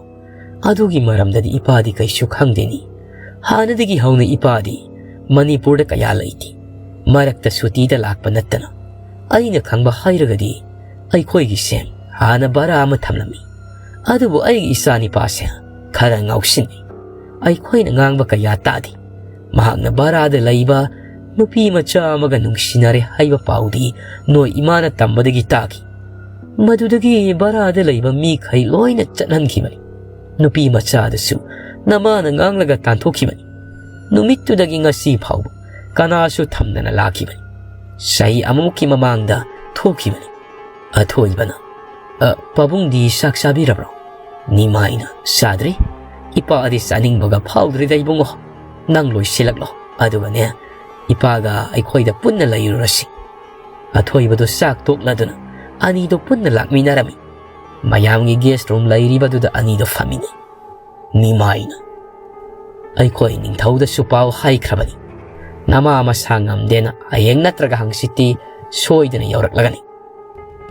ꯑꯗꯨꯒꯤ ꯃꯔꯝꯗꯗꯤ ꯏꯄꯥꯗꯤ ꯀꯩꯁꯨ ꯈꯪꯗꯦꯅꯤ꯫ ꯍꯥꯟꯅꯗꯒꯤ ꯍꯧꯅ ꯏꯄꯥꯗꯤ ꯃꯅꯤꯄꯨꯔꯗ ꯀꯌꯥ ꯂꯩꯇꯦ꯫ ꯃꯔꯛꯇ ꯁꯨꯇꯤꯗ ꯂꯥꯛꯄ ꯅꯠꯇꯅ꯫ ꯑꯩꯅ ꯈꯪꯕ ꯍꯥꯏꯔꯒꯗꯤ ꯑꯩꯈꯣꯏꯒꯤꯁꯦ ꯍꯥꯟꯅ ꯚꯔꯥ ꯑꯃ ꯊꯝꯂꯝꯃꯤ꯫ ꯑꯗꯨꯕꯨ ꯑꯩꯒꯤ ꯏꯆꯥꯅꯤꯄꯥꯁꯦ ꯈꯔ ꯉꯥꯎꯁꯤꯟꯅꯩ꯫ ꯑꯩꯈꯣꯏꯅ ꯉꯥꯡꯕ ꯀꯌꯥ ꯇꯥꯗꯦ꯫ ꯃꯍꯥꯛꯅ ꯚꯔꯥꯗ ꯂꯩꯕ ꯅꯨꯄꯤ ꯃꯆꯥ ꯑꯃꯒ ꯅꯨꯡꯁꯤꯅꯔꯦ ꯍꯥꯏꯕ ꯄꯥꯎꯗꯤ ꯅꯣꯏ ꯏꯃꯥꯅ ꯇꯝꯕꯗꯒꯤ ꯇꯥꯈꯤ꯫ ꯃꯗꯨꯗꯒꯤ ꯚꯔꯥꯗ ꯂꯩꯕ ꯃꯤꯈꯩ ꯂꯣꯏꯅ ꯆꯠꯍꯟꯈꯤꯕꯅꯤ꯫ ꯅꯨꯄꯤ ꯃꯆꯥꯗꯨꯁꯨ ꯅꯃꯥꯅ ꯉꯥꯡꯂꯒ ꯇꯥꯟꯊꯣꯛꯈꯤꯕꯅꯤ꯫ ꯅꯨꯃꯤꯠꯇꯨꯗꯒꯤ ꯉꯁꯤ ꯐꯥꯎꯕ ꯀꯅꯥꯁꯨ ꯊꯝꯗꯅ ꯂꯥꯛꯈꯤꯕꯅꯤ꯫ ꯆꯍꯤ ꯑꯃꯃꯨꯛꯀꯤ ꯃꯃꯥꯡꯗ ꯊꯣꯛꯈꯤꯕꯅꯤ꯫" ꯑꯊꯣꯏꯕꯅ, "ꯑ, ꯄꯥꯕꯨꯡꯗꯤ ꯆꯥꯛ ꯆꯥꯕꯤꯔꯕ꯭ꯔꯣ?" ꯅꯤꯃꯥꯏꯅ, "ꯆꯥꯗ꯭ꯔꯤ꯫ ꯏꯄꯥꯗꯤ ꯆꯥꯅꯤꯡꯕꯒ ꯐꯥꯎꯗ꯭ꯔꯤꯗ ꯏꯕꯨꯡꯉꯣ꯫ ꯅꯪ ꯂꯣꯏꯁꯤꯜꯂꯛꯂꯣ꯫ ꯑꯗꯨꯒꯅꯦ, ꯏꯄꯥꯒ ꯑꯩꯈꯣꯏꯗ ꯄꯨꯟꯅ ꯂꯩꯔꯨꯔꯁꯤ꯫" ꯑꯊꯣꯏꯕꯗꯨ ꯆꯥꯛ ꯇꯣꯛꯂꯗꯨꯅ ꯑꯅꯤꯗꯨ ꯄꯨꯟꯅ ꯂꯥꯛꯃꯤꯟꯅꯔꯝꯃꯤ꯫ ꯃꯌꯥꯝꯒꯤ ꯒꯦꯁ ꯔꯨꯝ ꯂꯩꯔꯤꯕꯗꯨꯗ ꯑꯅꯤꯗꯨ ꯐꯝꯃꯤꯟꯅꯩ꯫ ꯅꯤꯃꯥꯏꯅ, "ꯑꯩꯈꯣꯏ ꯅꯤꯡꯊꯧꯗꯁꯨ ꯄꯥꯎ ꯍꯥꯏꯈ꯭ꯔꯕꯅꯤ꯫ ꯅꯃꯥ ꯃꯁꯥ ꯉꯝꯗꯦꯅ ꯍꯌꯦꯡ ꯅꯠꯇ꯭ꯔꯒ ꯍꯪꯆꯤꯠꯇꯤ ꯁꯣꯏꯗꯅ ꯌꯧꯔꯛꯂꯒꯅꯤ꯫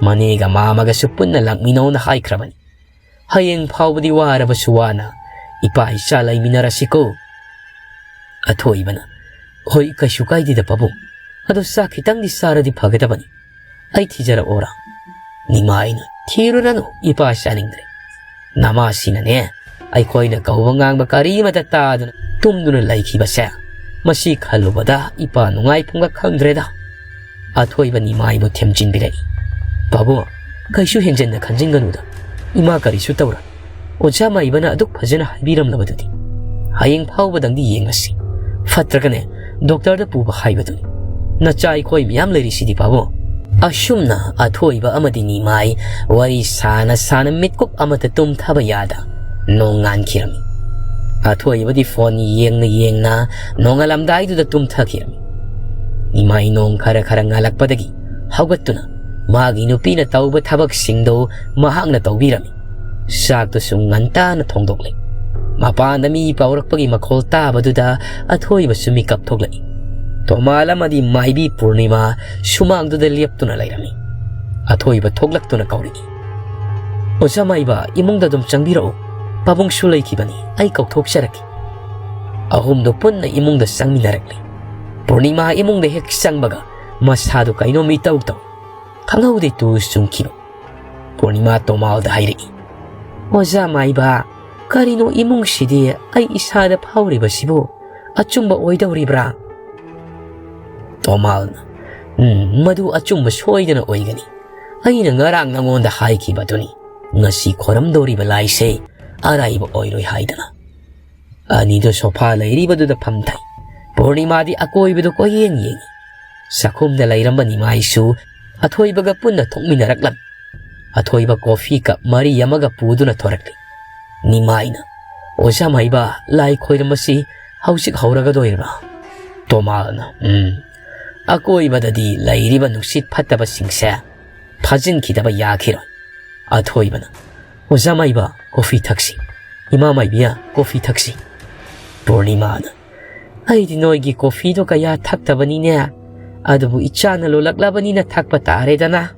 ꯃꯅꯦꯒ ꯃꯥꯃꯒꯁꯨ ꯄꯨꯟꯅ ꯂꯥꯛꯃꯤꯟꯅꯧꯅ ꯍꯥꯏꯈ꯭ꯔꯕꯅꯤ꯫ ꯍꯌꯦꯡ ꯐꯥꯎꯕꯗꯤ ꯋꯥꯔꯕꯁꯨ ꯋꯥꯅ ꯏꯄꯥ ꯏꯆꯥ ꯂꯩꯃꯤꯟꯅꯔꯁꯤꯀꯣ꯫" ꯑꯊꯣꯏꯕꯅ, "ꯍꯣꯏ, ꯀꯩꯁꯨ ꯀꯥꯏꯗꯦꯗ ꯄꯥꯕꯨꯡ꯫ ꯑꯗꯣ ꯆꯥꯛ ꯈꯤꯇꯪꯗꯤ ꯆꯥꯔꯗꯤ ꯐꯒꯗꯕꯅꯤ꯫ ꯑꯩ ꯊꯤꯖꯔꯛꯑꯣꯔꯥ?" ꯅꯤꯃꯥꯏꯅ, "ꯊꯤꯔꯨꯔꯅꯨ, ꯏꯄꯥ ꯆꯥꯅꯤꯡꯗ꯭ꯔꯦ꯫ ꯅꯃꯥꯁꯤꯅꯅꯦ, ꯑꯩꯈꯣꯏꯅ ꯀꯧꯕ ꯉꯥꯡꯕ ꯀꯔꯤꯃꯇ ꯇꯥꯗꯅ ꯇꯨꯝꯗꯨꯅ ꯂꯩꯈꯤꯕꯁꯦ, ꯃꯁꯤ ꯈꯜꯂꯨꯕꯗ ꯏꯄꯥ ꯅꯨꯡꯉꯥꯏꯐꯝꯒ ꯈꯪꯗ꯭ꯔꯦꯗ꯫" ꯑꯊꯣꯏꯕ ꯅꯤꯃꯥꯏꯕꯨ ꯊꯦꯝꯖꯤꯟꯕꯤꯔꯛꯏ꯫ "ꯄꯥꯕꯨꯡ, ꯀꯩꯁꯨ ꯍꯦꯟꯖꯟꯅ ꯈꯟꯖꯤꯟꯒꯅꯨꯗ꯫ ꯏꯃꯥ ꯀꯔꯤꯁꯨ ꯇꯧꯔꯣꯏ꯫ ꯑꯣꯖꯥ ꯃꯥꯏꯕꯅ ꯑꯗꯨꯛ ꯐꯖꯅ ꯍꯥꯏꯕꯤꯔꯝꯂꯕꯗꯨꯗꯤ ꯍꯌꯦꯡ ꯐꯥꯎꯕꯗꯪꯗꯤ ꯌꯦꯡꯉꯁꯤ꯫ ꯐꯠꯇ꯭ꯔꯒꯅꯦ ꯗꯣꯛꯇꯔꯗ ꯄꯨꯕ ꯍꯥꯏꯕꯗꯨꯅꯤ꯫ ꯅꯆꯥ ꯑꯩꯈꯣꯏ ꯃꯌꯥꯝ ꯂꯩꯔꯤꯁꯤꯗꯤ ꯄꯥꯕꯨꯡ꯫ ꯑꯁꯨꯝꯅ ꯑꯊꯣꯏꯕ ꯑꯃꯗꯤ ꯅꯤꯃꯥꯏ ꯋꯥꯔꯤ ꯁꯥꯅ ꯁꯥꯅ ꯃꯤꯠꯀꯨꯞ ꯑꯃꯠꯇ ꯇꯨꯝꯊꯕ ꯌꯥꯗ ꯅꯣꯡꯉꯥꯟꯈꯤꯔꯝꯃꯤ꯫ ꯑꯊꯣꯏꯕꯗꯤ ꯐꯣꯟ ꯌꯦꯡꯅ ꯌꯦꯡꯅ ꯅꯣꯡꯉꯥꯜꯂꯝꯗꯥꯏꯗꯨꯗ ꯇꯨꯝꯊꯈꯤꯔꯝꯃꯤ꯫ ꯅꯤꯃꯥꯏ ꯅꯣꯡ ꯈꯔ ꯈꯔ ꯉꯥꯜꯂꯛꯄꯗꯒꯤ ꯍꯧꯒꯠꯇꯨꯅ ꯃꯥꯒꯤ ꯅꯨꯄꯤꯅ ꯇꯧꯕ ꯊꯕꯛꯁꯤꯡꯗꯨ ꯃꯍꯥꯛꯅ ꯇꯧꯕꯤꯔꯝꯃꯤ꯫ ꯆꯥꯛꯇꯨꯁꯨ ꯉꯟꯇꯥꯅ ꯊꯣꯡꯗꯣꯛꯂꯦ꯫ ꯃꯄꯥꯟꯗ ꯃꯤ ꯄꯥꯎꯔꯛꯄꯒꯤ ꯃꯈꯣꯜ ꯇꯥꯕꯗꯨꯗ ꯑꯊꯣꯏꯕꯁꯨ ꯃꯤꯀꯞ ꯊꯣꯛꯂꯛꯏ꯫ ꯇꯣꯃꯥꯜ ꯑꯃꯗꯤ ꯃꯥꯏꯕꯤ ꯄꯨꯔꯅꯤꯃꯥ ꯁꯨꯃꯥꯡꯗꯨꯗ ꯂꯦꯞꯇꯨꯅ ꯂꯩꯔꯝꯃꯤ꯫ ꯑꯊꯣꯏꯕ ꯊꯣꯛꯂꯛꯇꯨꯅ ꯀꯧꯔꯛꯏ, "ꯑꯣꯖꯥ ꯃꯥꯏꯕ, ꯏꯃꯨꯡꯗ ꯑꯗꯨꯝ ꯆꯪꯕꯤꯔꯛꯎ꯫ ꯄꯥꯕꯨꯡꯁꯨ ꯂꯩꯈꯤꯕꯅꯤ, ꯑꯩ ꯀꯧꯊꯣꯛꯆꯔꯛꯀꯦ꯫" ꯑꯍꯨꯝꯗꯨ ꯄꯨꯟꯅ ꯏꯃꯨꯡꯗ ꯆꯪꯃꯤꯟꯅꯔꯛꯂꯤ꯫ ꯄꯨꯔꯅꯤꯃꯥ ꯏꯃꯨꯡꯗ ꯍꯦꯛ ꯆꯪꯕꯒ ꯃꯁꯥꯗꯨ ꯀꯩꯅꯣꯝ ꯏꯇꯧ ꯇꯧꯏ꯫ ꯈꯪꯍꯧꯗꯦ ꯇꯨ ꯆꯨꯡꯈꯤꯕ꯫ ꯄꯨꯔꯅꯤꯃꯥ ꯇꯣꯃꯥꯜꯗ ꯍꯥꯏꯔꯛꯏ, "ꯑꯣꯖꯥ ꯃꯥꯏꯕ, ꯀꯔꯤꯅꯣ ꯏꯃꯨꯡꯁꯤꯗꯤ ꯑꯩ ꯏꯁꯥꯗ ꯐꯥꯎꯔꯤꯕꯁꯤꯕꯨ? ꯑꯆꯨꯝꯕ ꯑꯣꯏꯗꯧꯔꯤꯕ꯭ꯔꯥ?" ꯇꯣꯃꯥꯜꯅ, "ꯎꯝ, ꯃꯗꯨ ꯑꯆꯨꯝꯕ ꯁꯣꯏꯗꯅ ꯑꯣꯏꯒꯅꯤ꯫ ꯑꯩꯅ ꯉꯔꯥꯡ ꯅꯉꯣꯟꯗ ꯍꯥꯏꯈꯤꯕꯗꯨꯅꯤ, ꯉꯁꯤ ꯈꯣꯏꯔꯝꯗꯧꯔꯤꯕ ꯂꯥꯏꯁꯦ ꯑꯔꯥꯏꯕ ꯑꯣꯏꯔꯣꯏ ꯍꯥꯏꯗꯅ꯫" ꯑꯅꯤꯗꯨ ꯁꯣꯐꯥ ꯂꯩꯔꯤꯕꯗꯨꯗ ꯐꯝꯊꯩ꯫ ꯄꯨꯔꯅꯤꯃꯥꯗꯤ ꯑꯀꯣꯏꯕꯗꯨ ꯀꯣꯏꯌꯦꯡ ꯌꯦꯡꯏ꯫ ꯆꯥꯛꯈꯨꯝꯗ ꯂꯩꯔꯝꯕ ꯅꯤꯃꯥꯏꯁꯨ ꯑꯊꯣꯏꯕꯒ ꯄꯨꯟꯅ ꯊꯣꯛꯃꯤꯟꯅꯔꯛꯂꯝꯃꯤ꯫ ꯑꯊꯣꯏꯕ ꯀꯣꯐꯤ ꯀꯞ ꯃꯔꯤ ꯑꯃꯒ ꯄꯨꯗꯨꯅ ꯊꯣꯔꯛꯂꯤ꯫ ꯅꯤꯃꯥꯏꯅ, "ꯑꯣꯖꯥ ꯃꯥꯏꯕ, ꯂꯥꯏ ꯈꯣꯏꯔꯝꯕꯁꯤ ꯍꯧꯖꯤꯛ ꯍꯧꯔꯒꯗꯣꯏꯔꯕ꯭ꯔꯥ?" ꯇꯣꯃꯥꯜꯅ, "ꯎꯝ, ꯑꯀꯣꯏꯕꯗꯗꯤ ꯂꯩꯔꯤꯕ ꯅꯨꯡꯁꯤꯠ ꯐꯠꯇꯕꯁꯤꯡꯁꯦ ꯐꯥꯖꯤꯟꯈꯤꯗꯕ ꯌꯥꯈꯤꯔꯣꯏ꯫" ꯑꯊꯣꯏꯕꯅ, "ꯑꯣꯖꯥ ꯃꯥꯏꯕ, ꯀꯣꯐꯤ ꯊꯛꯁꯤ꯫ ꯏꯃꯥ ꯃꯥꯏꯕꯤꯌꯥ, ꯀꯣꯐꯤ ꯊꯛꯁꯤ꯫" ꯄꯨꯔꯅꯤꯃꯥꯅ, "ꯑꯩꯗꯤ ꯅꯣꯏꯒꯤ ꯀꯣꯐꯤꯗꯣ ꯀꯌꯥ ꯊꯛꯇꯕꯅꯤꯅꯦ, ꯑꯗꯨꯕꯨ ꯏꯆꯥꯅ ꯂꯣꯜꯂꯛꯂꯕꯅꯤꯅ ꯊꯛꯄ ꯇꯥꯔꯦꯗꯅ꯫"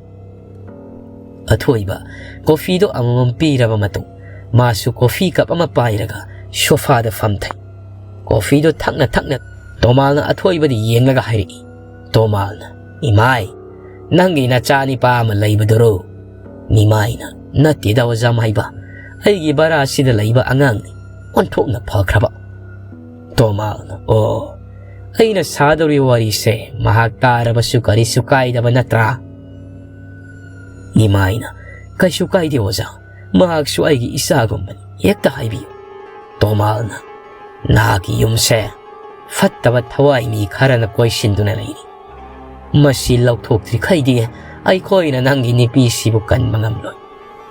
ꯑꯊꯣꯏꯕ ꯀꯣꯐꯤꯗꯣ ꯑꯃꯃꯝ ꯄꯤꯔꯕ ꯃꯇꯨꯡ ꯃꯥꯁꯨ ꯀꯣꯐꯤ ꯀꯞ ꯑꯃ ꯄꯥꯏꯔꯒ ꯁꯣꯐꯥꯗ ꯐꯝꯊꯩ꯫ ꯀꯣꯐꯤꯗꯣ ꯊꯛꯅ ꯊꯛꯅ ꯇꯣꯃꯥꯜꯅ ꯑꯊꯣꯏꯕꯗ ꯌꯦꯡꯂꯒ ꯍꯥꯏꯔꯛꯏ꯫ ꯇꯣꯃꯥꯜꯅ, "ꯏꯃꯥꯏ, ꯅꯪꯒꯤ ꯅꯆꯥꯅꯤꯄꯥ ꯑꯃ ꯂꯩꯕꯗꯨꯔꯣ?" ꯅꯤꯃꯥꯏꯅ, "ꯅꯠꯇꯦꯗ ꯑꯣꯖꯥ ꯃꯥꯏꯕ, ꯑꯩꯒꯤ ꯕꯔꯥꯁꯤꯗ ꯂꯩꯕ ꯑꯉꯥꯡꯅꯤ, ꯑꯣꯟꯊꯣꯛꯅ ꯐꯈ꯭ꯔꯕ꯫" ꯇꯣꯃꯥꯜꯅ, "ꯑꯣ, ꯑꯩꯅ ꯁꯥꯗꯧꯔꯤꯕ ꯋꯥꯔꯤꯁꯦ ꯃꯍꯥꯛ ꯇꯥꯔꯕꯁꯨ ꯀꯔꯤꯁꯨ ꯀꯥꯏꯗꯕ ꯅꯠꯇ꯭ꯔꯥ?" ꯅꯤꯃꯥꯏꯅ, "ꯀꯩꯁꯨ ꯀꯥꯏꯗꯦ ꯑꯣꯖꯥ, ꯃꯍꯥꯛꯁꯨ ꯑꯩꯒꯤ ꯏꯆꯥꯒꯨꯝꯕꯅꯤ, ꯍꯦꯛꯇ ꯍꯥꯏꯕꯤꯌꯨ꯫ ꯇꯣꯃꯥꯜꯅ, ꯅꯍꯥꯛꯀꯤ ꯌꯨꯝꯁꯦ ꯐꯠꯇꯕ ꯊꯋꯥꯏ ꯃꯤ ꯈꯔꯅ ꯀꯣꯏꯁꯤꯟꯗꯨꯅ ꯂꯩꯔꯤ꯫ ꯃꯁꯤ ꯂꯧꯊꯣꯛꯇ꯭ꯔꯤꯈꯩꯗꯤ ꯑꯩꯈꯣꯏꯅ ꯅꯪꯒꯤ ꯅꯨꯄꯤꯁꯤꯕꯨ ꯀꯟꯕ ꯉꯝꯂꯣꯏ꯫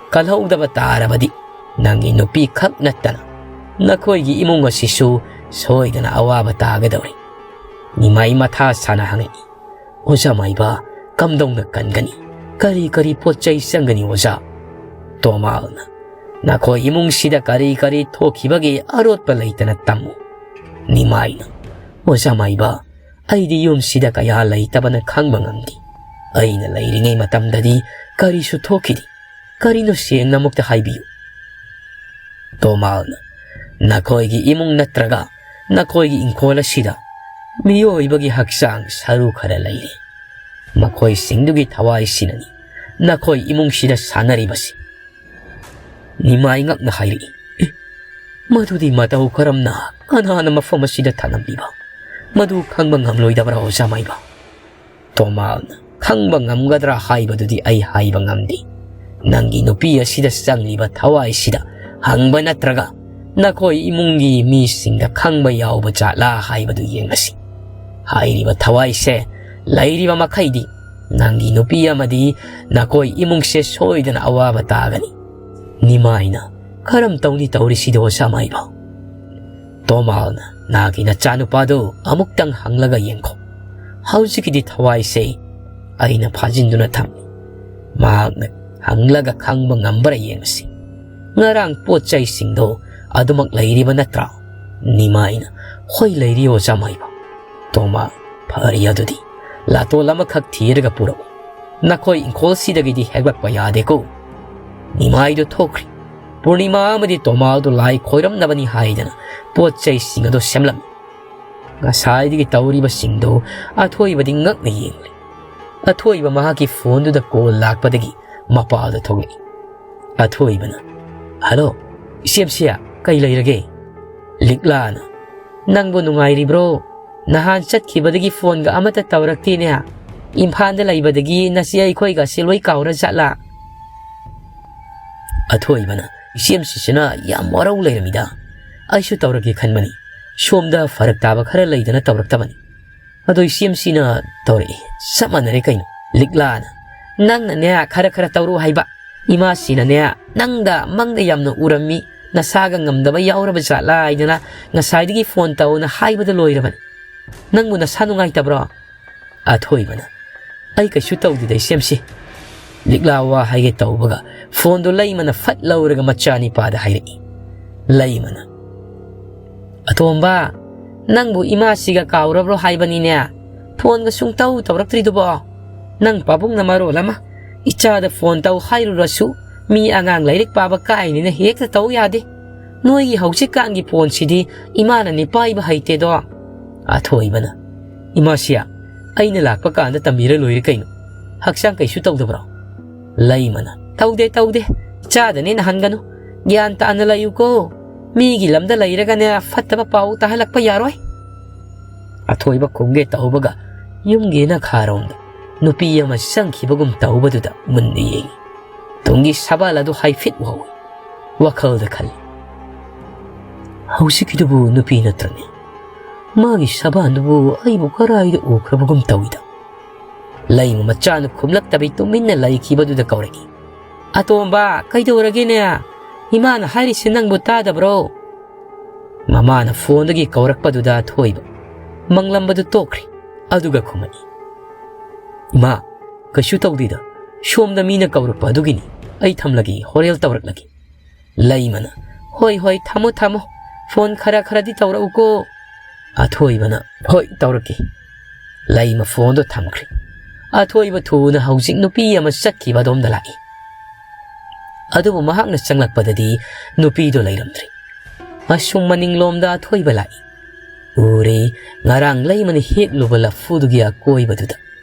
ꯀꯜꯍꯧꯗꯕ ꯇꯥꯔꯕꯗꯤ ꯅꯪꯒꯤ ꯅꯨꯄꯤ ꯈꯛ ꯅꯠꯇꯅ ꯅꯈꯣꯏꯒꯤ ꯏꯃꯨꯡ ꯑꯁꯤꯁꯨ ꯁꯣꯏꯗꯅ ꯑꯋꯥꯕ ꯇꯥꯒꯗꯧꯔꯤ꯫ ꯅꯤꯃꯥꯏ ꯃꯊꯥ ꯁꯥꯅ ꯍꯪꯉꯛꯏ, ꯑꯣꯖꯥ ꯃꯥꯏꯕ, ꯀꯝꯗꯧꯅ ꯀꯟꯒꯅꯤ? ꯀꯔꯤ ꯀꯔꯤ ꯄꯣꯠ ꯆꯩ ꯆꯪꯒꯅꯤ ꯑꯣꯖꯥ? ꯇꯣꯃꯥꯜꯅ, ꯅꯈꯣꯏ ꯏꯃꯨꯡꯁꯤꯗ ꯀꯔꯤ ꯀꯔꯤ ꯊꯣꯛꯈꯤꯕꯒꯦ ꯑꯔꯣꯠꯄ ꯂꯩꯇꯅ ꯇꯝꯃꯨ꯫ ꯅꯤꯃꯥꯏꯅ, ꯑꯣꯖꯥ ꯃꯥꯏꯕ, ꯑꯩꯗꯤ ꯌꯨꯝꯁꯤꯗ ꯀꯌꯥ ꯂꯩꯇꯕꯅ ꯈꯪꯕ ꯉꯝꯗꯦ꯫ ꯑꯩꯅ ꯂꯩꯔꯤꯉꯩ ꯃꯇꯝꯗꯗꯤ ꯀꯔꯤꯁꯨ ꯊꯣꯛꯈꯤꯗꯦ꯫ ꯀꯔꯤꯅꯣ ꯁꯦꯡꯅ ꯑꯃꯨꯛꯇ ꯍꯥꯏꯕꯤꯌꯨ꯫ ꯇꯣꯃꯥꯜꯅ, ꯅꯈꯣꯏꯒꯤ ꯏꯃꯨꯡ ꯅꯠꯇ꯭ꯔꯒ ꯅꯈꯣꯏꯒꯤ ꯏꯪꯈꯣꯜ ꯑꯁꯤꯗ ꯃꯤꯑꯣꯏꯕꯒꯤ ꯍꯛꯆꯥꯡ ꯁꯔꯨ ꯈꯔ ꯂꯩꯔꯤ꯫ ꯃꯈꯣꯏꯁꯤꯡꯗꯨꯒꯤ ꯊꯋꯥꯏꯁꯤꯅꯅꯤ ꯅꯈꯣꯏ ꯏꯃꯨꯡꯁꯤꯗ ꯁꯥꯟꯅꯔꯤꯕꯁꯤ꯫ ꯅꯤꯃꯥꯏ ꯉꯛꯅ ꯍꯥꯏꯔꯛꯏ, "ꯑꯦ, ꯃꯗꯨꯗꯤ ꯃꯇꯧ ꯀꯔꯝꯅ ꯀꯅꯥꯅ ꯃꯐꯝ ꯑꯁꯤꯗ ꯊꯅꯝꯂꯤꯕ? ꯃꯗꯨ ꯈꯪꯕ ꯉꯝꯂꯣꯏꯗꯕ꯭ꯔꯥ ꯑꯣꯖꯥ ꯃꯥꯏꯕ?" ꯇꯣꯃꯥꯜꯅ, ꯈꯪꯕ ꯉꯝꯒꯗ꯭ꯔꯥ ꯍꯥꯏꯕꯗꯨꯗꯤ ꯑꯩ ꯍꯥꯏꯕ ꯉꯝꯗꯦ꯫ ꯅꯪꯒꯤ ꯅꯨꯄꯤ ꯑꯁꯤꯗ ꯆꯪꯂꯤꯕ ꯊꯋꯥꯏꯁꯤꯗ ꯍꯪꯕ ꯅꯠꯇ꯭ꯔꯒ ꯅꯈꯣꯏ ꯏꯃꯨꯡꯒꯤ ꯃꯤꯁꯤꯡꯗ ꯈꯪꯕ ꯌꯥꯎꯕ ꯖꯥꯠꯂꯥ ꯍꯥꯏꯕꯗꯨ ꯌꯦꯡꯂꯁꯤ꯫ ꯍꯥꯏꯔꯤꯕ ꯊꯋꯥꯏꯁꯦ ꯂꯩꯔꯤꯕ ꯃꯈꯩꯗꯤ ꯅꯪꯒꯤ ꯅꯨꯄꯤ ꯑꯃꯗꯤ ꯅꯈꯣꯏ ꯏꯃꯨꯡꯁꯦ ꯁꯣꯏꯗꯅ ꯑꯋꯥꯕ ꯇꯥꯒꯅꯤ꯫ ꯅꯤꯃꯥꯏꯅ, ꯀꯔꯝ ꯇꯧꯅꯤ ꯇꯧꯔꯤꯁꯤꯗꯤ ꯑꯣꯖꯥ ꯃꯥꯏꯕ? ꯇꯣꯃꯥꯜꯅ, ꯅꯍꯥꯛꯀꯤ ꯅꯆꯥꯅꯨꯄꯥꯗꯨ ꯑꯃꯨꯛꯇꯪ ꯍꯪꯂꯒ ꯌꯦꯡꯈꯣ꯫ ꯍꯧꯖꯤꯛꯀꯤꯗꯤ ꯊꯋꯥꯏꯁꯦ ꯑꯩꯅ ꯐꯥꯖꯤꯟꯗꯨꯅ ꯊꯝꯂꯤ꯫ ꯃꯍꯥꯛꯅ ꯍꯪꯂꯒ ꯈꯪꯕ ꯉꯝꯕ꯭ꯔꯥ ꯌꯦꯡꯉꯁꯤ꯫ ꯉꯔꯥꯡ ꯄꯣꯠ ꯆꯩꯁꯤꯡꯗꯣ ꯑꯗꯨꯃꯛ ꯂꯩꯔꯤꯕ ꯅꯠꯇ꯭ꯔꯥ? ꯅꯤꯃꯥꯏꯅ, ꯍꯣꯏ ꯂꯩꯔꯤ ꯑꯣꯖꯥ ꯃꯥꯏꯕ꯫ ꯇꯣꯃꯥ, ꯐꯔꯦ ꯑꯗꯨꯗꯤ ꯂꯥꯇꯣꯜ ꯑꯃꯈꯛ ꯊꯤꯔꯒ ꯄꯨꯔꯛꯎ꯫ ꯅꯈꯣꯏ ꯏꯪꯈꯣꯜꯁꯤꯗꯒꯤꯗꯤ ꯍꯦꯛꯂꯛꯄ ꯌꯥꯗꯦꯀꯣ꯫ ꯅꯤꯃꯥꯏꯗꯨ ꯊꯣꯛꯈ꯭ꯔꯤ꯫ ꯄꯨꯔꯅꯤꯃꯥ ꯑꯃꯗꯤ ꯇꯣꯃꯥꯜꯗꯨ ꯂꯥꯏ ꯈꯣꯏꯔꯝꯅꯕꯅꯤ ꯍꯥꯏꯗꯅ ꯄꯣꯠ ꯆꯩꯁꯤꯡ ꯑꯗꯨ ꯁꯦꯝꯂꯝꯃꯤ꯫ ꯉꯁꯥꯏꯗꯒꯤ ꯇꯧꯔꯤꯕꯁꯤꯡꯗꯨ ꯑꯊꯣꯏꯕꯗꯤ ꯉꯛꯅ ꯌꯦꯡꯂꯤ꯫ ꯑꯊꯣꯏꯕ ꯃꯍꯥꯛꯀꯤ ꯐꯣꯟꯗꯨꯗ ꯀꯣꯜ ꯂꯥꯛꯄꯗꯒꯤ ꯃꯄꯥꯜꯗ ꯊꯣꯛꯂꯛꯏ꯫ ꯑꯊꯣꯏꯕꯅ, "ꯍꯜꯂꯣ, ꯏꯆꯦꯝꯁꯤꯌꯥ, ꯀꯩ ꯂꯩꯔꯒꯦ?" ꯂꯤꯛꯂꯥꯅ, "ꯅꯪꯕꯨ ꯅꯨꯡꯉꯥꯏꯔꯤꯕ꯭ꯔꯣ? ꯅꯍꯥꯟ ꯆꯠꯈꯤꯕꯗꯒꯤ ꯐꯣꯟꯒ ꯑꯃꯠꯇ ꯇꯧꯔꯛꯇꯦꯅꯦ꯫ ꯏꯝꯐꯥꯜꯗ ꯂꯩꯕꯗꯒꯤ ꯅꯆꯦ ꯑꯩꯈꯣꯏꯒꯁꯦ ꯂꯣꯏ ꯀꯥꯎꯔ ꯖꯥꯠꯂꯥ?" ꯑꯊꯣꯏꯕꯅ, "ꯏꯆꯦꯝꯁꯤꯁꯤꯅ ꯌꯥꯝ ꯋꯥꯔꯧ ꯂꯩꯔꯝꯃꯤꯗ꯫ ꯑꯩꯁꯨ ꯇꯧꯔꯒꯦ ꯈꯟꯕꯅꯤ꯫ ꯁꯣꯝꯗ ꯐꯔꯛ ꯇꯥꯕ ꯈꯔ ꯂꯩꯗꯅ ꯇꯧꯔꯛꯇꯕꯅꯤ꯫ ꯑꯗꯣ ꯏꯆꯦꯝꯁꯤꯅ ꯇꯧꯔꯛꯏ꯫ ꯆꯞ ꯃꯥꯟꯅꯔꯦ ꯀꯩꯅꯣ꯫" ꯂꯤꯛꯂꯥꯅ, "ꯅꯪꯅꯅꯦ ꯈꯔ ꯈꯔ ꯇꯧꯔꯣ ꯍꯥꯏꯕ꯫ ꯏꯃꯥꯁꯤꯅꯅꯦ ꯅꯪꯗ ꯃꯪꯗ ꯌꯥꯝꯅ ꯎꯔꯝꯃꯤ꯫ ꯅꯁꯥꯒ ꯉꯝꯗꯕ ꯌꯥꯎꯔꯕ ꯖꯥꯠꯂꯥ ꯍꯥꯏꯗꯅ ꯉꯁꯥꯏꯗꯒꯤ ꯐꯣꯟ ꯇꯧꯅ ꯍꯥꯏꯕꯗ ꯂꯣꯏꯔꯕꯅꯤ꯫ ꯅꯪꯕꯨ ꯅꯁꯥ ꯅꯨꯡꯉꯥꯏꯇꯕ꯭ꯔꯣ?" ꯑꯊꯣꯏꯕꯅ, "ꯑꯩ ꯀꯩꯁꯨ ꯇꯧꯗꯦꯗ ꯏꯆꯦꯝꯁꯤ꯫" ꯂꯤꯛꯂꯥ ꯋꯥ ꯍꯥꯏꯒꯦ ꯇꯧꯕꯒ ꯐꯣꯟꯗꯣ ꯂꯩꯃꯅ ꯐꯠ ꯂꯧꯔꯒ ꯃꯆꯥꯅꯤꯄꯥꯗ ꯍꯥꯏꯔꯛꯏ꯫ ꯂꯩꯃꯅ, "ꯑꯇꯣꯝꯕ, ꯅꯪꯕꯨ ꯏꯃꯥꯁꯤꯒ ꯀꯥꯎꯔꯕ꯭ꯔꯣ ꯍꯥꯏꯕꯅꯤꯅꯦ? ꯐꯣꯟꯒ ꯁꯨꯡꯇꯧ ꯇꯧꯔꯛꯇ꯭ꯔꯤꯗꯨꯕꯣ? ꯅꯪ ꯄꯥꯕꯨꯡꯅ ꯃꯔꯣꯜ ꯑꯃ ꯏꯆꯥꯗ ꯐꯣꯟ ꯇꯧ ꯍꯥꯏꯔꯨꯔꯁꯨ ꯃꯤ ꯑꯉꯥꯡ ꯂꯥꯏꯔꯤꯛ ꯄꯥꯕ ꯀꯥꯏꯅꯤꯅ ꯍꯦꯛꯇ ꯇꯧ ꯌꯥꯗꯦ꯫ ꯅꯣꯏꯒꯤ ꯍꯧꯖꯤꯛꯀꯥꯟꯒꯤ ꯐꯣꯟꯁꯤꯗꯤ ꯏꯃꯥꯅꯅꯤ ꯄꯥꯏꯕ ꯍꯩꯇꯦꯗꯣ꯫" ꯑꯊꯣꯏꯕꯅ, "ꯏꯃꯥꯁꯤꯌꯥ, ꯑꯩꯅ ꯂꯥꯛꯄ ꯀꯥꯟꯗ ꯇꯝꯕꯤꯔ ꯂꯣꯏꯔꯦ ꯀꯩꯅꯣ꯫ ꯍꯛꯆꯥꯡ ꯀꯩꯁꯨ ꯇꯧꯗꯕ꯭ꯔꯣ?" ꯂꯩꯃꯅ, "ꯇꯧꯗꯦ, ꯇꯧꯗꯦ꯫ ꯏꯆꯥꯗꯅꯦ ꯅꯥꯍꯟꯒꯅꯨ꯫ ꯒ꯭ꯌꯥꯟ ꯇꯥꯅ ꯂꯩꯌꯨꯀꯣ꯫ ꯃꯤꯒꯤ ꯂꯝꯗ ꯂꯩꯔꯒꯅꯦ ꯐꯠꯇꯕ ꯄꯥꯎ ꯇꯥꯍꯜꯂꯛꯄ ꯌꯥꯔꯣꯏ꯫" ꯑꯊꯣꯏꯕ ꯈꯨꯝꯒꯦ ꯇꯧꯕꯒ ꯌꯨꯝꯒꯤ ꯅꯥꯈꯥꯔꯣꯝꯗ ꯅꯨꯄꯤ ꯑꯃ ꯆꯪꯈꯤꯕꯒꯨꯝ ꯇꯧꯕꯗꯨꯗ ꯃꯨꯟꯅ ꯌꯦꯡꯉꯤ꯫ ꯇꯨꯡꯒꯤ ꯁꯕꯥꯜ ꯑꯗꯨ ꯍꯥꯏꯐꯦꯠ ꯎꯍꯧꯏ꯫ ꯋꯥꯈꯜꯗ ꯈꯜꯂꯤ, "ꯍꯧꯖꯤꯛꯀꯤꯗꯨꯕꯨ ꯅꯨꯄꯤ ꯅꯠꯇ꯭ꯔꯅꯦ? ꯃꯥꯒꯤ ꯁꯕꯥꯟꯗꯨꯕꯨ ꯑꯩꯕꯨ ꯀꯔꯥꯏꯗ ꯎꯈ꯭ꯔꯕꯒꯨꯝ ꯇꯧꯏꯗ?" ꯂꯩꯃ ꯃꯆꯥꯅ ꯈꯨꯝꯂꯛꯇꯕꯤ ꯇꯨꯃꯤꯟꯅ ꯂꯩꯈꯤꯕꯗꯨꯗ ꯀꯧꯔꯛꯏ, "ꯑꯇꯣꯝꯕ, ꯀꯩꯗꯧꯔꯒꯦꯅꯦ? ꯏꯃꯥꯅ ꯍꯥꯏꯔꯤꯁꯦ ꯅꯪꯕꯨ ꯇꯥꯗꯕ꯭ꯔꯣ?" ꯃꯃꯥꯅ ꯐꯣꯟꯗꯒꯤ ꯀꯧꯔꯛꯄꯗꯨꯗ ꯑꯊꯣꯏꯕ ꯃꯪꯂꯝꯕꯗꯨ ꯇꯣꯛꯈ꯭ꯔꯦ꯫ ꯑꯗꯨꯒ ꯈꯨꯝꯃꯛꯏ, "ꯏꯃꯥ, ꯀꯩꯁꯨ ꯇꯧꯗꯦꯗ꯫ ꯁꯣꯝꯗ ꯃꯤꯅ ꯀꯧꯔꯛꯄ ꯑꯗꯨꯒꯤꯅꯤ꯫ ꯑꯩ ꯊꯝꯂꯒꯦ, ꯍꯣꯔꯦꯟ ꯇꯧꯔꯛꯂꯒꯦ꯫" ꯂꯩꯃꯅ, "ꯍꯣꯏ, ꯍꯣꯏ, ꯊꯝꯃꯣ, ꯊꯝꯃꯣ꯫ ꯐꯣꯟ ꯈꯔ ꯈꯔꯗꯤ ꯇꯧꯔꯛꯎꯀꯣ꯫" ꯑꯊꯣꯏꯕꯅ, "ꯍꯣꯏ, ꯇꯧꯔꯛꯀꯦ꯫" ꯂꯩꯃ ꯐꯣꯟꯗꯣ ꯊꯝꯈ꯭ꯔꯦ꯫ ꯑꯊꯣꯏꯕ ꯊꯨꯅ ꯍꯧꯖꯤꯛ ꯅꯨꯄꯤ ꯑꯃ ꯆꯠꯈꯤꯕ ꯑꯗꯣꯝꯗ ꯂꯥꯛꯏ꯫ ꯑꯗꯨꯕꯨ ꯃꯍꯥꯛꯅ ꯆꯪꯂꯛꯄꯗꯗꯤ ꯅꯨꯄꯤꯗꯣ ꯂꯩꯔꯝꯗ꯭ꯔꯦ꯫ ꯑꯁꯨꯝ ꯃꯅꯤꯡꯂꯣꯝꯗ ꯑꯊꯣꯏꯕ ꯂꯥꯛꯏ꯫ ꯎꯔꯦ, ꯉꯔꯥꯡ ꯂꯩꯃꯅ ꯍꯦꯛꯂꯨꯕ ꯂꯐꯨꯗꯨꯒꯤ ꯑꯀꯣꯏꯕꯗꯨꯗ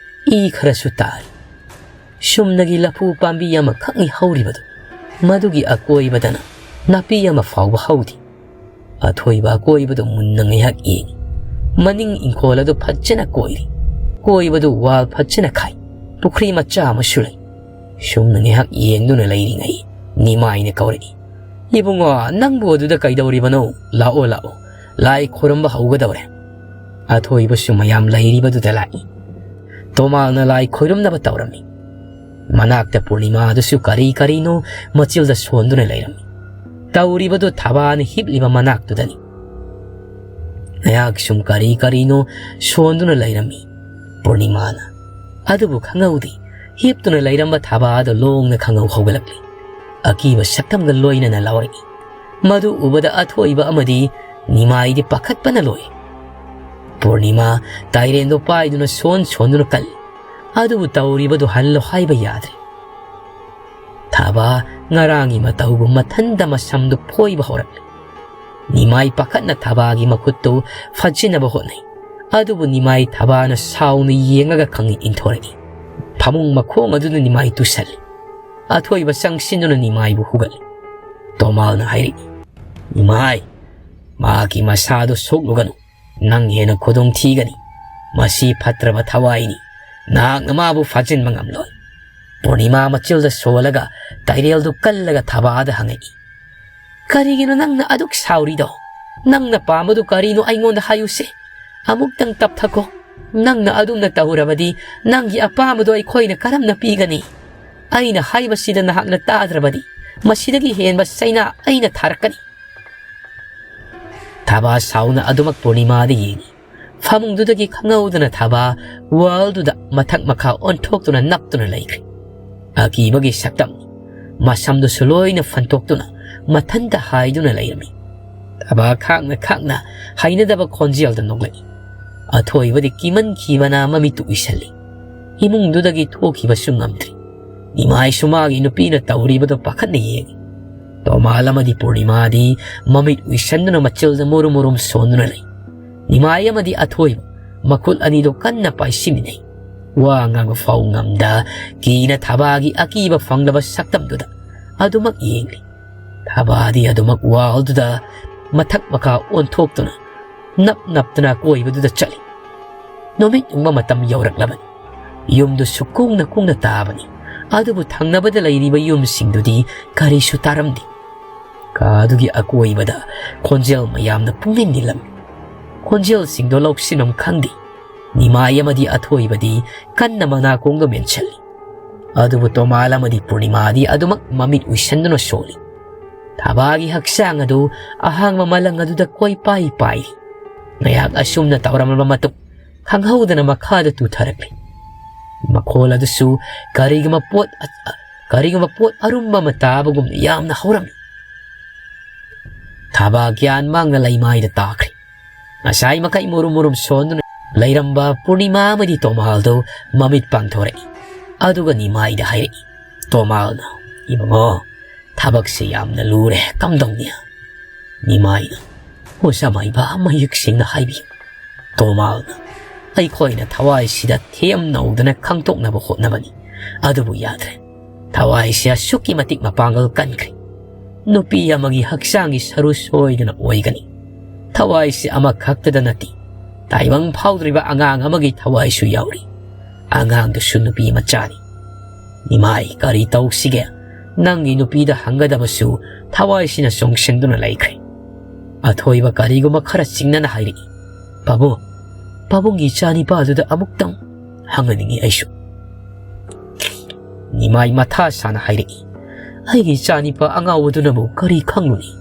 ꯏ ꯈꯔꯁꯨ ꯇꯥꯔꯤ꯫ ꯆꯨꯝꯅꯒꯤ ꯂꯐꯨ ꯄꯥꯝꯕꯤ ꯑꯃꯈꯛꯅꯤ ꯍꯧꯔꯤꯕꯗꯨ, ꯃꯗꯨꯒꯤ ꯑꯀꯣꯏꯕꯗꯅ ꯅꯥꯄꯤ ꯑꯃ ꯐꯥꯎꯕ ꯍꯧꯗꯦ꯫ ꯑꯊꯣꯏꯕ ꯑꯀꯣꯏꯕꯗꯨ ꯃꯨꯟꯅ ꯉꯥꯏꯍꯥꯛ ꯌꯦꯡꯏ꯫ ꯃꯅꯤꯡ ꯏꯪꯈꯣꯜ ꯑꯗꯨ ꯐꯖꯅ ꯀꯣꯏꯔꯤ꯫ ꯀꯣꯏꯕꯗꯨ ꯋꯥꯜ ꯐꯖꯅ ꯈꯥꯏ꯫ ꯄꯨꯈ꯭ꯔꯤ ꯃꯆꯥ ꯑꯃꯁꯨ ꯂꯩ꯫ ꯁꯨꯝꯅ ꯉꯥꯏꯍꯥꯛ ꯌꯦꯡꯗꯨꯅ ꯂꯩꯔꯤꯉꯩ ꯅꯤꯃꯥꯏꯅ ꯀꯧꯔꯛꯏ, "ꯏꯕꯨꯡꯉꯣ, ꯅꯪꯕꯨ ꯑꯗꯨꯗ ꯀꯩꯗꯧꯔꯤꯕꯅꯣ? ꯂꯥꯛꯑꯣ, ꯂꯥꯛꯑꯣ, ꯂꯥꯏ ꯈꯨꯔꯨꯝꯕ ꯍꯧꯒꯗꯧꯔꯦ꯫" ꯑꯊꯣꯏꯕꯁꯨ ꯃꯌꯥꯝ ꯂꯩꯔꯤꯕꯗꯨꯗ ꯂꯥꯛꯏ꯫ ꯇꯣꯃꯥꯜꯅ ꯂꯥꯏ ꯈꯨꯔꯨꯝꯅꯕ ꯇꯧꯔꯝꯃꯤ꯫ ꯃꯅꯥꯛꯇ ꯄꯨꯔꯅꯤꯃꯥꯗꯨꯁꯨ ꯀꯔꯤ ꯀꯔꯤꯅꯣ ꯃꯆꯤꯜꯗ ꯁꯣꯟꯗꯨꯅ ꯂꯩꯔꯝꯃꯤ꯫ ꯇꯧꯔꯤꯕꯗꯨ ꯊꯕꯥꯅ ꯍꯤꯞꯂꯤꯕ ꯃꯅꯥꯛꯇꯨꯗꯅꯤ꯫ ꯉꯥꯏꯍꯥꯛ ꯁꯨꯝ ꯀꯔꯤ ꯀꯔꯤꯅꯣ ꯁꯣꯟꯗꯨꯅ ꯂꯩꯔꯝꯃꯤ ꯄꯨꯔꯅꯤꯃꯥꯅ꯫ ꯑꯗꯨꯕꯨ ꯈꯪꯍꯧꯗꯦ, ꯍꯤꯞꯇꯨꯅ ꯂꯩꯔꯝꯕ ꯊꯕꯥꯗꯣ ꯂꯣꯡꯅ ꯈꯪꯍꯧ ꯍꯧꯒꯠꯂꯛꯂꯤ꯫ ꯑꯀꯤꯕ ꯁꯛꯇꯝꯒ ꯂꯣꯏꯅꯅ ꯂꯥꯎꯔꯛꯏ꯫ ꯃꯗꯨ ꯎꯕꯗ ꯑꯊꯣꯏꯕ ꯑꯃꯗꯤ ꯅꯤꯃꯥꯏꯗꯤ ꯄꯥꯈꯠꯄꯅ ꯂꯣꯏ꯫ ꯄꯨꯔꯅꯤꯃꯥ ꯇꯥꯏꯔꯦꯟꯗꯣ ꯄꯥꯏꯗꯨꯅ ꯁꯣꯟ ꯁꯣꯟꯗꯨꯅ ꯀꯜꯂꯤ꯫ ꯑꯗꯨꯕꯨ ꯇꯧꯔꯤꯕꯗꯨ ꯍꯜꯂꯣ ꯍꯥꯏꯕ ꯌꯥꯗ꯭ꯔꯦ꯫ ꯊꯥꯕ ꯉꯔꯥꯡꯒꯤ ꯃꯇꯧꯒꯨꯝ ꯃꯊꯟꯇ ꯃꯁꯝꯗꯨ ꯐꯣꯏꯕ ꯍꯧꯔꯛꯂꯤ꯫ ꯅꯤꯃꯥꯏ ꯄꯥꯈꯠꯅ ꯊꯥꯕꯒꯤ ꯃꯈꯨꯠꯇꯨ ꯐꯠꯆꯤꯟꯅꯕ ꯍꯣꯠꯅꯩ꯫ ꯑꯗꯨꯕꯨ ꯅꯤꯃꯥꯏ ꯊꯥꯕꯅ ꯁꯥꯎꯅ ꯌꯦꯡꯂꯒ ꯈꯪꯏ ꯏꯟꯊꯣꯔꯛꯏ꯫ ꯐꯃꯨꯡ ꯃꯈꯣꯡ ꯑꯗꯨꯗ ꯅꯤꯃꯥꯏ ꯇꯨꯁꯜꯂꯤ꯫ ꯑꯊꯣꯏꯕ ꯆꯪꯁꯤꯟꯗꯨꯅ ꯅꯤꯃꯥꯏꯕꯨ ꯍꯨꯒꯠꯂꯤ꯫ ꯇꯣꯃꯥꯜꯅ ꯍꯥꯏꯔꯛꯏ, "ꯅꯤꯃꯥꯏ, ꯃꯍꯥꯛꯀꯤ ꯃꯁꯥꯗꯨ ꯁꯣꯛꯂꯨꯒꯅꯨ꯫ ꯅꯪ ꯍꯦꯟꯅ ꯈꯨꯗꯣꯡ ꯊꯤꯒꯅꯤ꯫ ꯃꯁꯤ ꯐꯠꯇ꯭ꯔꯕ ꯊꯋꯥꯏꯅꯤ꯫ ꯅꯍꯥꯛꯅ ꯃꯥꯕꯨ ꯐꯥꯖꯤꯟꯕ ꯉꯝꯂꯣꯏ꯫" ꯄꯨꯔꯅꯤꯃꯥ ꯃꯆꯤꯜꯗ ꯁꯣꯜꯂꯒ ꯇꯥꯏꯔꯦꯜꯗꯨ ꯀꯜꯂꯒ ꯊꯥꯕꯗ ꯍꯪꯉꯛꯏ, "ꯀꯔꯤꯒꯤꯅꯣ ꯅꯪꯅ ꯑꯗꯨꯛ ꯁꯥꯎꯔꯤꯗꯣ? ꯅꯪꯅ ꯄꯥꯝꯕꯗꯨ ꯀꯔꯤꯅꯣ ꯑꯩꯉꯣꯟꯗ ꯍꯥꯏꯌꯨꯁꯦ꯫ ꯑꯃꯨꯛꯇꯪ ꯇꯞꯊꯈꯣ꯫ ꯅꯪꯅ ꯑꯗꯨꯝꯅ ꯇꯧꯔꯕꯗꯤ ꯅꯪꯒꯤ ꯑꯄꯥꯝꯕꯗꯣ ꯑꯩꯈꯣꯏꯅ ꯀꯔꯝꯅ ꯄꯤꯒꯅꯤ? ꯑꯩꯅ ꯍꯥꯏꯕꯁꯤꯗ ꯅꯍꯥꯛꯅ ꯇꯥꯗ꯭ꯔꯕꯗꯤ ꯃꯁꯤꯗꯒꯤ ꯍꯦꯟꯕ ꯆꯩꯅꯥ ꯑꯩꯅ ꯊꯥꯔꯛꯀꯅꯤ꯫" ꯊꯥꯕ ꯁꯥꯎꯅ ꯑꯗꯨꯃꯛ ꯄꯨꯔꯅꯤꯃꯥꯗ ꯌꯦꯡꯏ꯫ ꯐꯃꯨꯡꯗꯨꯗꯒꯤ ꯈꯪꯍꯧꯗꯅ ꯊꯥꯕ ꯋꯥꯜꯗꯨꯗ ꯃꯊꯛ ꯃꯈꯥ ꯑꯣꯟꯊꯣꯛꯇꯨꯅ ꯅꯞꯇꯨꯅ ꯂꯩꯈ꯭ꯔꯦ꯫ ꯑꯀꯤꯕꯒꯤ ꯁꯛꯇꯝ, ꯃꯁꯝꯗꯨꯁꯨ ꯂꯣꯏꯅ ꯐꯟꯇꯣꯛꯇꯨꯅ ꯃꯊꯟꯇ ꯍꯥꯏꯗꯨꯅ ꯂꯩꯔꯝꯃꯤ꯫ ꯊꯥꯕ ꯈꯥꯡꯅ ꯈꯥꯡꯅ ꯍꯩꯅꯗꯕ ꯈꯣꯟꯖꯦꯜꯗ ꯅꯣꯛꯂꯛꯏ꯫ ꯑꯊꯣꯏꯕꯗꯤ ꯀꯤꯃꯟꯈꯤꯕꯅ ꯃꯃꯤꯠꯇꯨ ꯎꯏꯁꯜꯂꯤ꯫ ꯏꯃꯨꯡꯗꯨꯗꯒꯤ ꯊꯣꯛꯈꯤꯕꯁꯨ ꯉꯝꯗ꯭ꯔꯤ꯫ ꯅꯤꯃꯥꯏꯁꯨ ꯃꯥꯒꯤ ꯅꯨꯄꯤꯅ ꯇꯧꯔꯤꯕꯗꯨ ꯄꯥꯈꯠꯅ ꯌꯦꯡꯏ꯫ ꯇꯣꯃꯥꯜ ꯑꯃꯗꯤ ꯄꯨꯔꯅꯤꯃꯥꯗꯤ ꯃꯃꯤꯠ ꯎꯏꯁꯟꯗꯨꯅ ꯃꯆꯤꯜꯗ ꯃꯨꯔꯨꯝ ꯃꯨꯔꯨꯝ ꯁꯣꯟꯗꯨꯅ ꯂꯩ꯫ ꯅꯤꯃꯥꯏ ꯑꯃꯗꯤ ꯑꯊꯣꯏꯕ ꯃꯈꯨꯠ ꯑꯅꯤꯗꯨ ꯀꯟꯅ ꯄꯥꯏꯁꯤꯟꯃꯤꯟꯅꯩ꯫ ꯋꯥ ꯉꯥꯡꯕ ꯐꯥꯎ ꯉꯝꯗ ꯀꯤꯅ ꯊꯥꯕꯒꯤ ꯑꯀꯤꯕ ꯐꯪꯂꯕ ꯁꯛꯇꯝꯗꯨꯗ ꯑꯗꯨꯃꯛ ꯌꯦꯡꯂꯤ꯫ ꯊꯥꯕꯗꯤ ꯑꯗꯨꯃꯛ ꯋꯥꯜꯗꯨꯗ ꯃꯊꯛ ꯃꯈꯥ ꯑꯣꯟꯊꯣꯛꯇꯨꯅ ꯅꯞ ꯅꯞꯇꯅ ꯀꯣꯏꯕꯗꯨꯗ ꯆꯠꯂꯤ꯫ ꯅꯨꯃꯤꯠ ꯌꯨꯡꯕ ꯃꯇꯝ ꯌꯧꯔꯛꯂꯕꯅꯤ꯫ ꯌꯨꯝꯗꯨꯁꯨ ꯀꯨꯡꯅ ꯀꯨꯡꯅ ꯇꯥꯕꯅꯤ꯫ ꯑꯗꯨꯕꯨ ꯊꯪꯅꯕꯗ ꯂꯩꯔꯤꯕ ꯌꯨꯝꯁꯤꯡꯗꯨꯗꯤ ꯀꯔꯤꯁꯨ ꯇꯥꯔꯝꯗꯦ꯫ ꯀꯥ ꯑꯗꯨꯒꯤ ꯑꯀꯣꯏꯕꯗ ꯈꯣꯟꯖꯦꯜ ꯃꯌꯥꯝꯅ ꯄꯨꯡꯅꯤꯟ ꯅꯤꯜꯂꯝꯃꯤ꯫ ꯈꯣꯟꯖꯦꯜꯁꯤꯡꯗꯣ ꯂꯧꯁꯤꯟꯐꯝ ꯈꯪꯗꯦ꯫ ꯅꯤꯃꯥꯏ ꯑꯃꯗꯤ ꯑꯊꯣꯏꯕꯗꯤ ꯀꯟꯅ ꯃꯅꯥꯀꯣꯡꯗ ꯃꯦꯟꯁꯤꯜꯂꯤ꯫ ꯑꯗꯨꯕꯨ ꯇꯣꯃꯥꯜ ꯑꯃꯗꯤ ꯄꯨꯔꯅꯤꯃꯥꯗꯤ ꯑꯗꯨꯃꯛ ꯃꯃꯤꯠ ꯎꯏꯁꯟꯗꯨꯅ ꯁꯣꯜꯂꯤ꯫ ꯊꯕꯥꯒꯤ ꯍꯛꯆꯥꯡ ꯑꯗꯨ ꯑꯍꯥꯡꯕ ꯃꯂꯪ ꯑꯗꯨꯗ ꯀꯣꯏꯄꯥꯏ ꯄꯥꯏꯔꯤ꯫ ꯉꯥꯏꯍꯥꯛ ꯑꯁꯨꯝꯅ ꯇꯧꯔꯝꯂꯕ ꯃꯇꯨꯡ, ꯈꯪꯍꯧꯗꯅ ꯃꯈꯥꯗ ꯇꯨꯊꯔꯛꯂꯤ꯫ ꯃꯈꯣꯜ ꯑꯗꯨꯁꯨ ꯀꯔꯤꯒꯨꯝꯕ ꯄꯣꯠ, ꯀꯔꯤꯒꯨꯝꯕ ꯄꯣꯠ ꯑꯔꯨꯝꯕ ꯑꯃ ꯇꯥꯕꯒꯨꯝꯅ ꯌꯥꯝꯅ ꯍꯧꯔꯝꯃꯤ꯫ ꯊꯕꯥ ꯒ꯭ꯌꯥꯟ ꯃꯥꯡꯅ ꯂꯩꯃꯥꯏꯗ ꯇꯥꯈ꯭ꯔꯦ꯫ ꯉꯁꯥꯏ ꯃꯈꯩ ꯃꯨꯔꯨꯝ ꯃꯨꯔꯨꯝ ꯁꯣꯟꯗꯨꯅ ꯂꯩꯔꯝꯕ ꯄꯨꯔꯅꯤꯃꯥ ꯑꯃꯗꯤ ꯇꯣꯃꯥꯜꯗꯨ ꯃꯃꯤꯠ ꯄꯥꯡꯊꯣꯔꯛꯏ꯫ ꯑꯗꯨꯒ ꯅꯤꯃꯥꯏꯗ ꯍꯥꯏꯔꯛꯏ, ꯇꯣꯃꯥꯜꯅ, "ꯏꯕꯨꯡꯉꯣ, ꯊꯕꯛꯁꯤ ꯌꯥꯝꯅ ꯂꯨꯔꯦ, ꯀꯝꯗꯧꯅꯤ?" ꯅꯤꯃꯥꯏꯅ, "ꯑꯣꯖꯥ ꯃꯥꯏꯕ, ꯃꯌꯦꯛ ꯁꯦꯡꯅ ꯍꯥꯏꯕꯤꯌꯨ꯫" ꯇꯣꯃꯥꯜꯅ, "ꯑꯩꯈꯣꯏꯅ ꯊꯋꯥꯏꯁꯤꯗ ꯊꯦꯝ ꯅꯧꯗꯅ ꯈꯪꯗꯣꯛꯅꯕ ꯍꯣꯠꯅꯕꯅꯤ, ꯑꯗꯨꯕꯨ ꯌꯥꯗ꯭ꯔꯦ꯫ ꯊꯋꯥꯏꯁꯤ ꯑꯁꯨꯛꯀꯤ ꯃꯇꯤꯛ ꯃꯄꯥꯡꯒꯜ ꯀꯟꯈ꯭ꯔꯦ꯫ ꯅꯨꯄꯤ ꯑꯃꯒꯤ ꯍꯛꯆꯥꯡꯒꯤ ꯁꯔꯨ ꯁꯣꯏꯗꯅ ꯑꯣꯏꯒꯅꯤ꯫ ꯊꯋꯥꯏꯁꯤ ꯑꯃꯈꯛꯇꯗ ꯅꯠꯇꯦ, ꯇꯥꯏꯕꯪ ꯐꯥꯎꯗ꯭ꯔꯤꯕ ꯑꯉꯥꯡ ꯑꯃꯒꯤ ꯊꯋꯥꯏꯁꯨ ꯌꯥꯎꯔꯤ꯫ ꯑꯉꯥꯡꯗꯨꯁꯨ ꯅꯨꯄꯤ ꯃꯆꯥꯅꯤ꯫ ꯏꯃꯥꯏ, ꯀꯔꯤ ꯇꯧꯁꯤꯒꯦ? ꯅꯪꯒꯤ ꯅꯨꯄꯤꯗ ꯍꯪꯒꯗꯕꯁꯨ ꯊꯋꯥꯏꯁꯤꯅ ꯆꯣꯡꯁꯤꯟꯗꯨꯅ ꯂꯩꯈ꯭ꯔꯦ꯫" ꯑꯊꯣꯏꯕ ꯀꯔꯤꯒꯨꯝꯕ ꯈꯔ ꯆꯤꯡꯅꯅ ꯍꯥꯏꯔꯛꯏ, "ꯄꯥꯕꯨꯡ, ꯄꯥꯕꯨꯡꯒꯤ ꯏꯆꯥꯅꯤꯄꯥꯗꯨꯗ ꯑꯃꯨꯛꯇꯪ ꯍꯪꯍꯟꯅꯤꯡꯉꯤ ꯑꯩꯁꯨ꯫" ꯅꯤꯃꯥꯏ ꯃꯊꯥ ꯁꯥꯅ ꯍꯥꯏꯔꯛꯏ, "ꯑꯩꯒꯤ ꯏꯆꯥꯅꯤꯄꯥ ꯑꯉꯥꯎꯕꯗꯨꯅꯕꯨ ꯀꯔꯤ ꯈꯪꯂꯨꯅꯤ?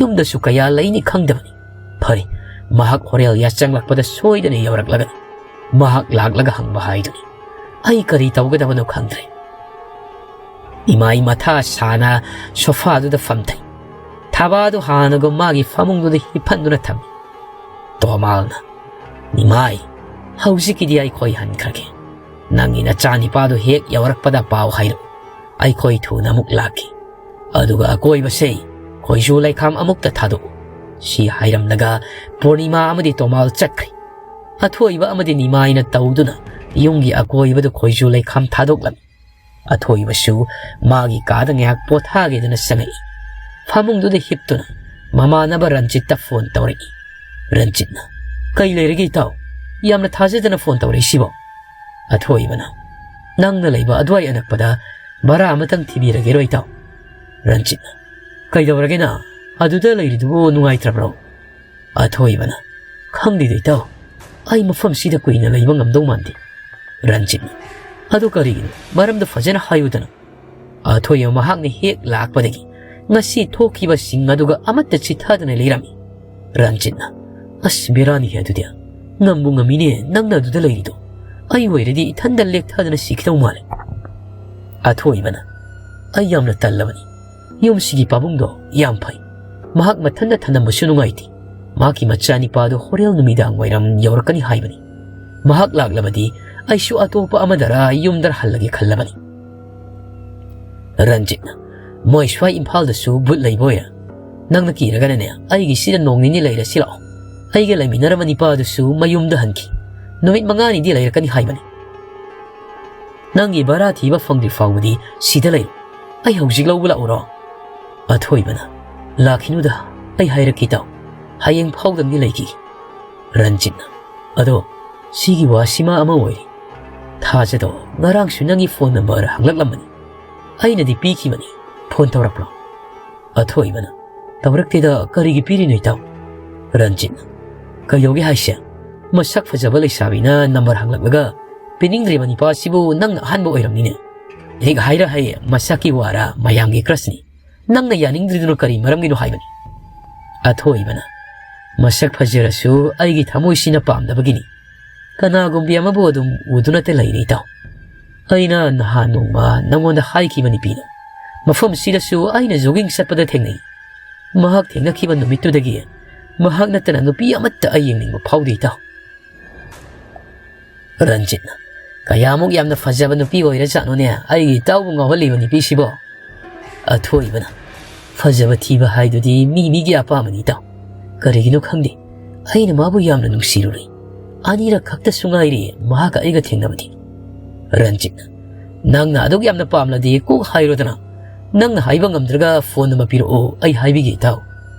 ꯌꯨꯝꯗꯁꯨ ꯀꯌꯥ ꯂꯩꯅꯤ ꯈꯪꯗꯕꯅꯤ꯫ ꯐꯔꯦ, ꯃꯍꯥꯛ ꯍꯣꯔꯦꯜ ꯌꯥꯆꯪꯂꯛꯄꯗ ꯁꯣꯏꯗꯅ ꯌꯧꯔꯛꯂꯒꯅꯤ꯫ ꯃꯍꯥꯛ ꯂꯥꯛꯂꯒ ꯍꯪꯕ ꯍꯥꯏꯗꯨꯅꯤ꯫ ꯑꯩ ꯀꯔꯤ ꯇꯧꯒꯗꯕꯅꯣ ꯈꯪꯗ꯭ꯔꯦ꯫" ꯏꯃꯥꯏ ꯃꯊꯥ ꯁꯥꯅ ꯁꯣꯐꯥꯗꯨꯗ ꯐꯝꯊꯩ꯫ ꯊꯕꯥꯗꯨ ꯍꯥꯟꯅꯒꯨꯝ ꯃꯥꯒꯤ ꯐꯃꯨꯡꯗꯨꯗ ꯍꯤꯞꯍꯟꯗꯨꯅ ꯊꯝꯃꯤ꯫ ꯇꯣꯃꯥꯜꯅ, "ꯅꯤꯃꯥꯏ, ꯍꯧꯖꯤꯛꯀꯤꯗꯤ ꯑꯩꯈꯣꯏ ꯍꯟꯈ꯭ꯔꯒꯦ꯫ ꯅꯪꯒꯤ ꯅꯆꯥꯅꯤꯄꯥꯗꯨ ꯍꯦꯛ ꯌꯧꯔꯛꯄꯗ ꯄꯥꯎ ꯍꯥꯏꯔꯛꯎ꯫ ꯑꯩꯈꯣꯏ ꯊꯨꯅ ꯑꯃꯨꯛ ꯂꯥꯛꯈꯤ꯫ ꯑꯗꯨꯒ ꯑꯀꯣꯏꯕꯁꯦ ꯈꯣꯏꯖꯨ ꯂꯩꯈꯥꯝ ꯑꯃꯨꯛꯇ ꯊꯥꯗꯣꯛꯎ꯫" ꯁꯤ ꯍꯥꯏꯔꯝꯂꯒ ꯄꯨꯔꯅꯤꯃꯥ ꯑꯃꯗꯤ ꯇꯣꯃꯥꯜ ꯆꯠꯈ꯭ꯔꯦ꯫ ꯑꯊꯣꯏꯕ ꯑꯃꯗꯤ ꯅꯤꯃꯥꯏꯅ ꯇꯧꯗꯨꯅ ꯌꯨꯝꯒꯤ ꯑꯀꯣꯏꯕꯗ ꯈꯣꯏꯖꯨ ꯂꯩꯈꯥꯝ ꯊꯥꯗꯣꯛꯂꯝꯃꯤ꯫ ꯑꯊꯣꯏꯕꯁꯨ ꯃꯥꯒꯤ ꯀꯥꯗ ꯉꯥꯏꯍꯥꯛ ꯄꯣꯊꯥꯒꯦꯗꯅ ꯆꯪꯉꯛꯏ꯫ ꯐꯃꯨꯡꯗꯨꯗ ꯍꯤꯞꯇꯨꯅ ꯃꯃꯥꯟꯅꯕ ꯔꯟꯖꯤꯠꯇ ꯐꯣꯟ ꯇꯧꯔꯛꯏ꯫ ꯔꯟꯖꯤꯠꯅ, "ꯀꯩ ꯂꯩꯔꯒꯦ ꯏꯇꯥꯎ? ꯌꯥꯝꯅ ꯊꯥꯖꯗꯅ ꯐꯣꯟ ꯇꯧꯔꯛꯏꯁꯤꯕꯣ?" ꯑꯊꯣꯏꯕꯅ, ꯅꯪꯅ ꯂꯩꯕ ꯑꯗꯨꯋꯥꯏ ꯑꯅꯛꯄꯗ ꯚꯔꯥ ꯑꯃꯇꯪ ꯊꯤꯕꯤꯔꯒꯦꯔꯣ ꯏꯇꯥꯎ?" ꯔꯟꯖꯤꯠꯅ, "ꯀꯩꯗꯧꯔꯒꯦꯅ? ꯑꯗꯨꯗ ꯂꯩꯔꯤꯗꯨꯕꯨ ꯅꯨꯡꯉꯥꯏꯇ꯭ꯔꯕ꯭ꯔꯣ?" ꯑꯊꯣꯏꯕꯅ, "ꯈꯪꯗꯦꯗ ꯏꯇꯥꯎ, ꯑꯩ ꯃꯐꯝꯁꯤꯗ ꯀꯨꯏꯅ ꯂꯩꯕ ꯉꯝꯗꯧ ꯃꯥꯟꯗꯦ꯫" ꯔꯟꯖꯤꯠꯅ, "ꯑꯗꯨ ꯀꯔꯤꯒꯤꯅꯣ? ꯃꯔꯝꯗꯣ ꯐꯖꯅ ꯍꯥꯏꯌꯨꯗꯅ꯫" ꯑꯊꯣꯏꯕ ꯃꯍꯥꯛꯅ ꯍꯦꯛ ꯂꯥꯛꯄꯗꯒꯤ ꯉꯁꯤ ꯊꯣꯛꯈꯤꯕꯁꯤꯡ ꯑꯗꯨꯒ ꯑꯃꯠꯇ ꯆꯤꯠꯊꯗꯅ ꯂꯩꯔꯝꯃꯤ꯫ ꯔꯟꯖꯤꯠꯅ, "ꯑꯁ, ꯕꯦꯔꯥꯅꯤꯍꯦ ꯑꯗꯨꯗꯤ꯫ ꯉꯝꯕꯨ ꯉꯝꯃꯤꯅꯦ ꯅꯪꯅ ꯑꯗꯨꯗ ꯂꯩꯔꯤꯗꯣ꯫ ꯑꯩ ꯑꯣꯏꯔꯗꯤ ꯏꯊꯟꯗ ꯂꯦꯛꯊꯗꯅ ꯁꯤꯈꯤꯗꯧ ꯃꯥꯜꯂꯦ꯫" ꯑꯊꯣꯏꯕꯅ, "ꯑꯩ ꯌꯥꯝꯅ ꯇꯜꯂꯕꯅꯤ꯫ ꯌꯨꯝꯁꯤꯒꯤ ꯄꯥꯕꯨꯡꯗꯣ ꯌꯥꯝ ꯐꯩ꯫ ꯃꯍꯥꯛ ꯃꯊꯟꯇ ꯊꯝꯂꯝꯕꯁꯨ ꯅꯨꯡꯉꯥꯏꯇꯦ꯫ ꯃꯍꯥꯛꯀꯤ ꯃꯆꯥꯅꯤꯄꯥꯗꯣ ꯍꯣꯔꯦꯟ ꯅꯨꯃꯤꯗꯥꯡ ꯋꯥꯏꯔꯝ ꯌꯧꯔꯛꯀꯅꯤ ꯍꯥꯏꯕꯅꯤ꯫ ꯃꯍꯥꯛ ꯂꯥꯛꯂꯕꯗꯤ ꯑꯩꯁꯨ ꯑꯇꯣꯞꯄ ꯑꯃꯗꯔ ꯌꯨꯝꯗꯔ ꯍꯜꯂꯒꯦ ꯈꯜꯂꯕꯅꯤ꯫" ꯔꯟꯖꯤꯠꯅ, "ꯃꯣꯏ ꯁ꯭ꯋꯥꯏ ꯏꯝꯐꯥꯜꯗꯁꯨ ꯚꯨꯠ ꯂꯩꯕ ꯑꯣꯏꯔꯦ꯫ ꯅꯪꯅ ꯀꯤꯔꯒꯅꯅꯦ, ꯑꯩꯒꯤꯁꯤꯗ ꯅꯣꯡ ꯅꯤꯅꯤ ꯂꯩꯔꯁꯤ ꯂꯥꯛꯑꯣ꯫ ꯑꯩꯒ ꯂꯩꯃꯤꯟꯅꯔꯝꯕ ꯅꯤꯄꯥꯗꯨꯁꯨ ꯃꯌꯨꯝꯗ ꯍꯟꯈꯤ꯫ ꯅꯨꯃꯤꯠ ꯃꯉꯥꯅꯤꯗꯤ ꯂꯩꯔꯛꯀꯅꯤ ꯍꯥꯏꯕꯅꯤ꯫ ꯅꯪꯒꯤ ꯚꯔꯥ ꯊꯤꯕ ꯐꯪꯗ꯭ꯔꯤ ꯐꯥꯎꯕꯗꯤ ꯁꯤꯗ ꯂꯩꯌꯨ꯫ ꯑꯩ ꯍꯧꯖꯤꯛ ꯂꯧꯕ ꯂꯥꯛꯎꯔꯣ?" ꯑꯊꯣꯏꯕꯅ, "ꯂꯥꯛꯈꯤꯅꯨꯗ, ꯑꯩ ꯍꯥꯏꯔꯛꯀꯦ ꯇꯥꯎ꯫ ꯍꯌꯦꯡ ꯐꯥꯎꯗꯪꯗꯤ ꯂꯩꯈꯤꯒꯦ꯫" ꯔꯟꯖꯤꯠꯅ, "ꯑꯗꯣ, ꯁꯤꯒꯤ ꯋꯥꯁꯤꯃ ꯑꯃ ꯑꯣꯏꯔꯤ꯫ ꯊꯥꯖꯗꯣ ꯉꯔꯥꯡꯁꯨ ꯅꯪꯒꯤ ꯐꯣꯟ ꯅꯝꯕꯔ ꯍꯪꯂꯛꯂꯝꯕꯅꯤ꯫ ꯑꯩꯅꯗꯤ ꯄꯤꯈꯤꯕꯅꯤ꯫ ꯐꯣꯟ ꯇꯧꯔꯛꯄ꯭ꯔꯣ?" ꯑꯊꯣꯏꯕꯅ, "ꯇꯧꯔꯛꯇꯦꯗ, ꯀꯔꯤꯒꯤ ꯄꯤꯔꯤꯅꯣ ꯏꯇꯥꯎ?" ꯔꯟꯖꯤꯠꯅ, "ꯀꯩꯗꯧꯒꯦ ꯍꯥꯏꯁꯦ? ꯃꯁꯛ ꯐꯖꯕ ꯂꯩꯁꯥꯕꯤꯅ ꯅꯝꯕꯔ ꯍꯪꯂꯛꯂꯒ ꯄꯤꯅꯤꯡꯗ꯭ꯔꯤꯕ ꯅꯤꯄꯥꯁꯤꯕꯨ ꯅꯪꯅ ꯑꯍꯥꯟꯕ ꯑꯣꯏꯔꯝꯅꯤꯅꯦ꯫ ꯍꯦꯛ ꯍꯥꯏꯔ ꯍꯥꯏꯌꯦ, ꯃꯁꯛꯀꯤ ꯋꯥꯔ ꯃꯌꯥꯝꯒꯤ ꯀ꯭ꯔꯁꯅꯤ꯫ ꯅꯪꯅ ꯌꯥꯅꯤꯡꯗ꯭ꯔꯤꯗꯨꯅ ꯀꯔꯤ ꯃꯔꯝꯒꯤꯅꯣ ꯍꯥꯏꯕꯅꯤ?" ꯑꯊꯣꯏꯕꯅ, "ꯃꯁꯛ ꯐꯖꯔꯁꯨ ꯑꯩꯒꯤ ꯊꯃꯣꯏꯁꯤꯅ ꯄꯥꯝꯗꯕꯒꯤꯅꯤ꯫ ꯀꯅꯥꯒꯨꯝꯕꯤ ꯑꯃꯕꯨ ꯑꯗꯨꯝ ꯎꯗꯨꯅꯇ ꯂꯩꯔꯦ ꯏꯇꯥꯎ꯫ ꯑꯩꯅ ꯅꯍꯥꯟ ꯅꯣꯡꯃ ꯅꯉꯣꯟꯗ ꯍꯥꯏꯈꯤꯕ ꯅꯨꯄꯤꯗꯣ, ꯃꯐꯝꯁꯤꯗꯁꯨ ꯑꯩꯅ jogging ꯆꯠꯄꯗ ꯊꯦꯡꯅꯩ꯫ ꯃꯍꯥꯛ ꯊꯦꯡꯅꯈꯤꯕ ꯅꯨꯃꯤꯠꯇꯨꯗꯒꯤ ꯃꯍꯥꯛ ꯅꯠꯇꯅ ꯅꯨꯄꯤ ꯑꯃꯠꯇ ꯑꯩ ꯌꯦꯡꯅꯤꯡꯕ ꯐꯥꯎꯗꯦ ꯏꯇꯥꯎ꯫" ꯔꯟꯖꯤꯠꯅ, "ꯀꯌꯥꯃꯨꯛ ꯌꯥꯝꯅ ꯐꯖꯕ ꯅꯨꯄꯤ ꯑꯣꯏꯔꯖꯥꯠꯅꯣꯅꯦ ꯑꯩꯒꯤ ꯏꯇꯥꯎꯕꯨ ꯉꯥꯎꯍꯜꯂꯤꯕ ꯅꯨꯄꯤꯁꯤꯕꯣ?" ꯑꯊꯣꯏꯕꯅ, "ꯐꯖꯕ ꯊꯤꯕ ꯍꯥꯏꯗꯨꯗꯤ ꯃꯤ ꯃꯤꯒꯤ ꯑꯄꯥꯝꯕꯅꯤ ꯏꯇꯥꯎ꯫ ꯀꯔꯤꯒꯤꯅꯣ ꯈꯪꯗꯦ, ꯑꯩꯅ ꯃꯥꯕꯨ ꯌꯥꯝꯅ ꯅꯨꯡꯁꯤꯔꯨꯔꯦ꯫ ꯑꯅꯤꯔꯛ ꯈꯛꯇꯁꯨ ꯉꯥꯏꯔꯤ ꯃꯍꯥꯛꯀ ꯑꯩꯒ ꯊꯦꯡꯅꯕꯗꯤ꯫" ꯔꯟꯖꯤꯠꯅ, "ꯅꯪꯅ ꯑꯗꯨꯛ ꯌꯥꯝꯅ ꯄꯥꯝꯂꯗꯤ ꯀꯣꯛ ꯍꯥꯏꯔꯣꯗꯅ꯫ ꯅꯪꯅ ꯍꯥꯏꯕ ꯉꯝꯗ꯭ꯔꯒ ꯐꯣꯟ ꯑꯃ ꯄꯤꯔꯛꯑꯣ, ꯑꯩ ꯍꯥꯏꯕꯤꯒꯦ ꯏꯇꯥꯎ꯫"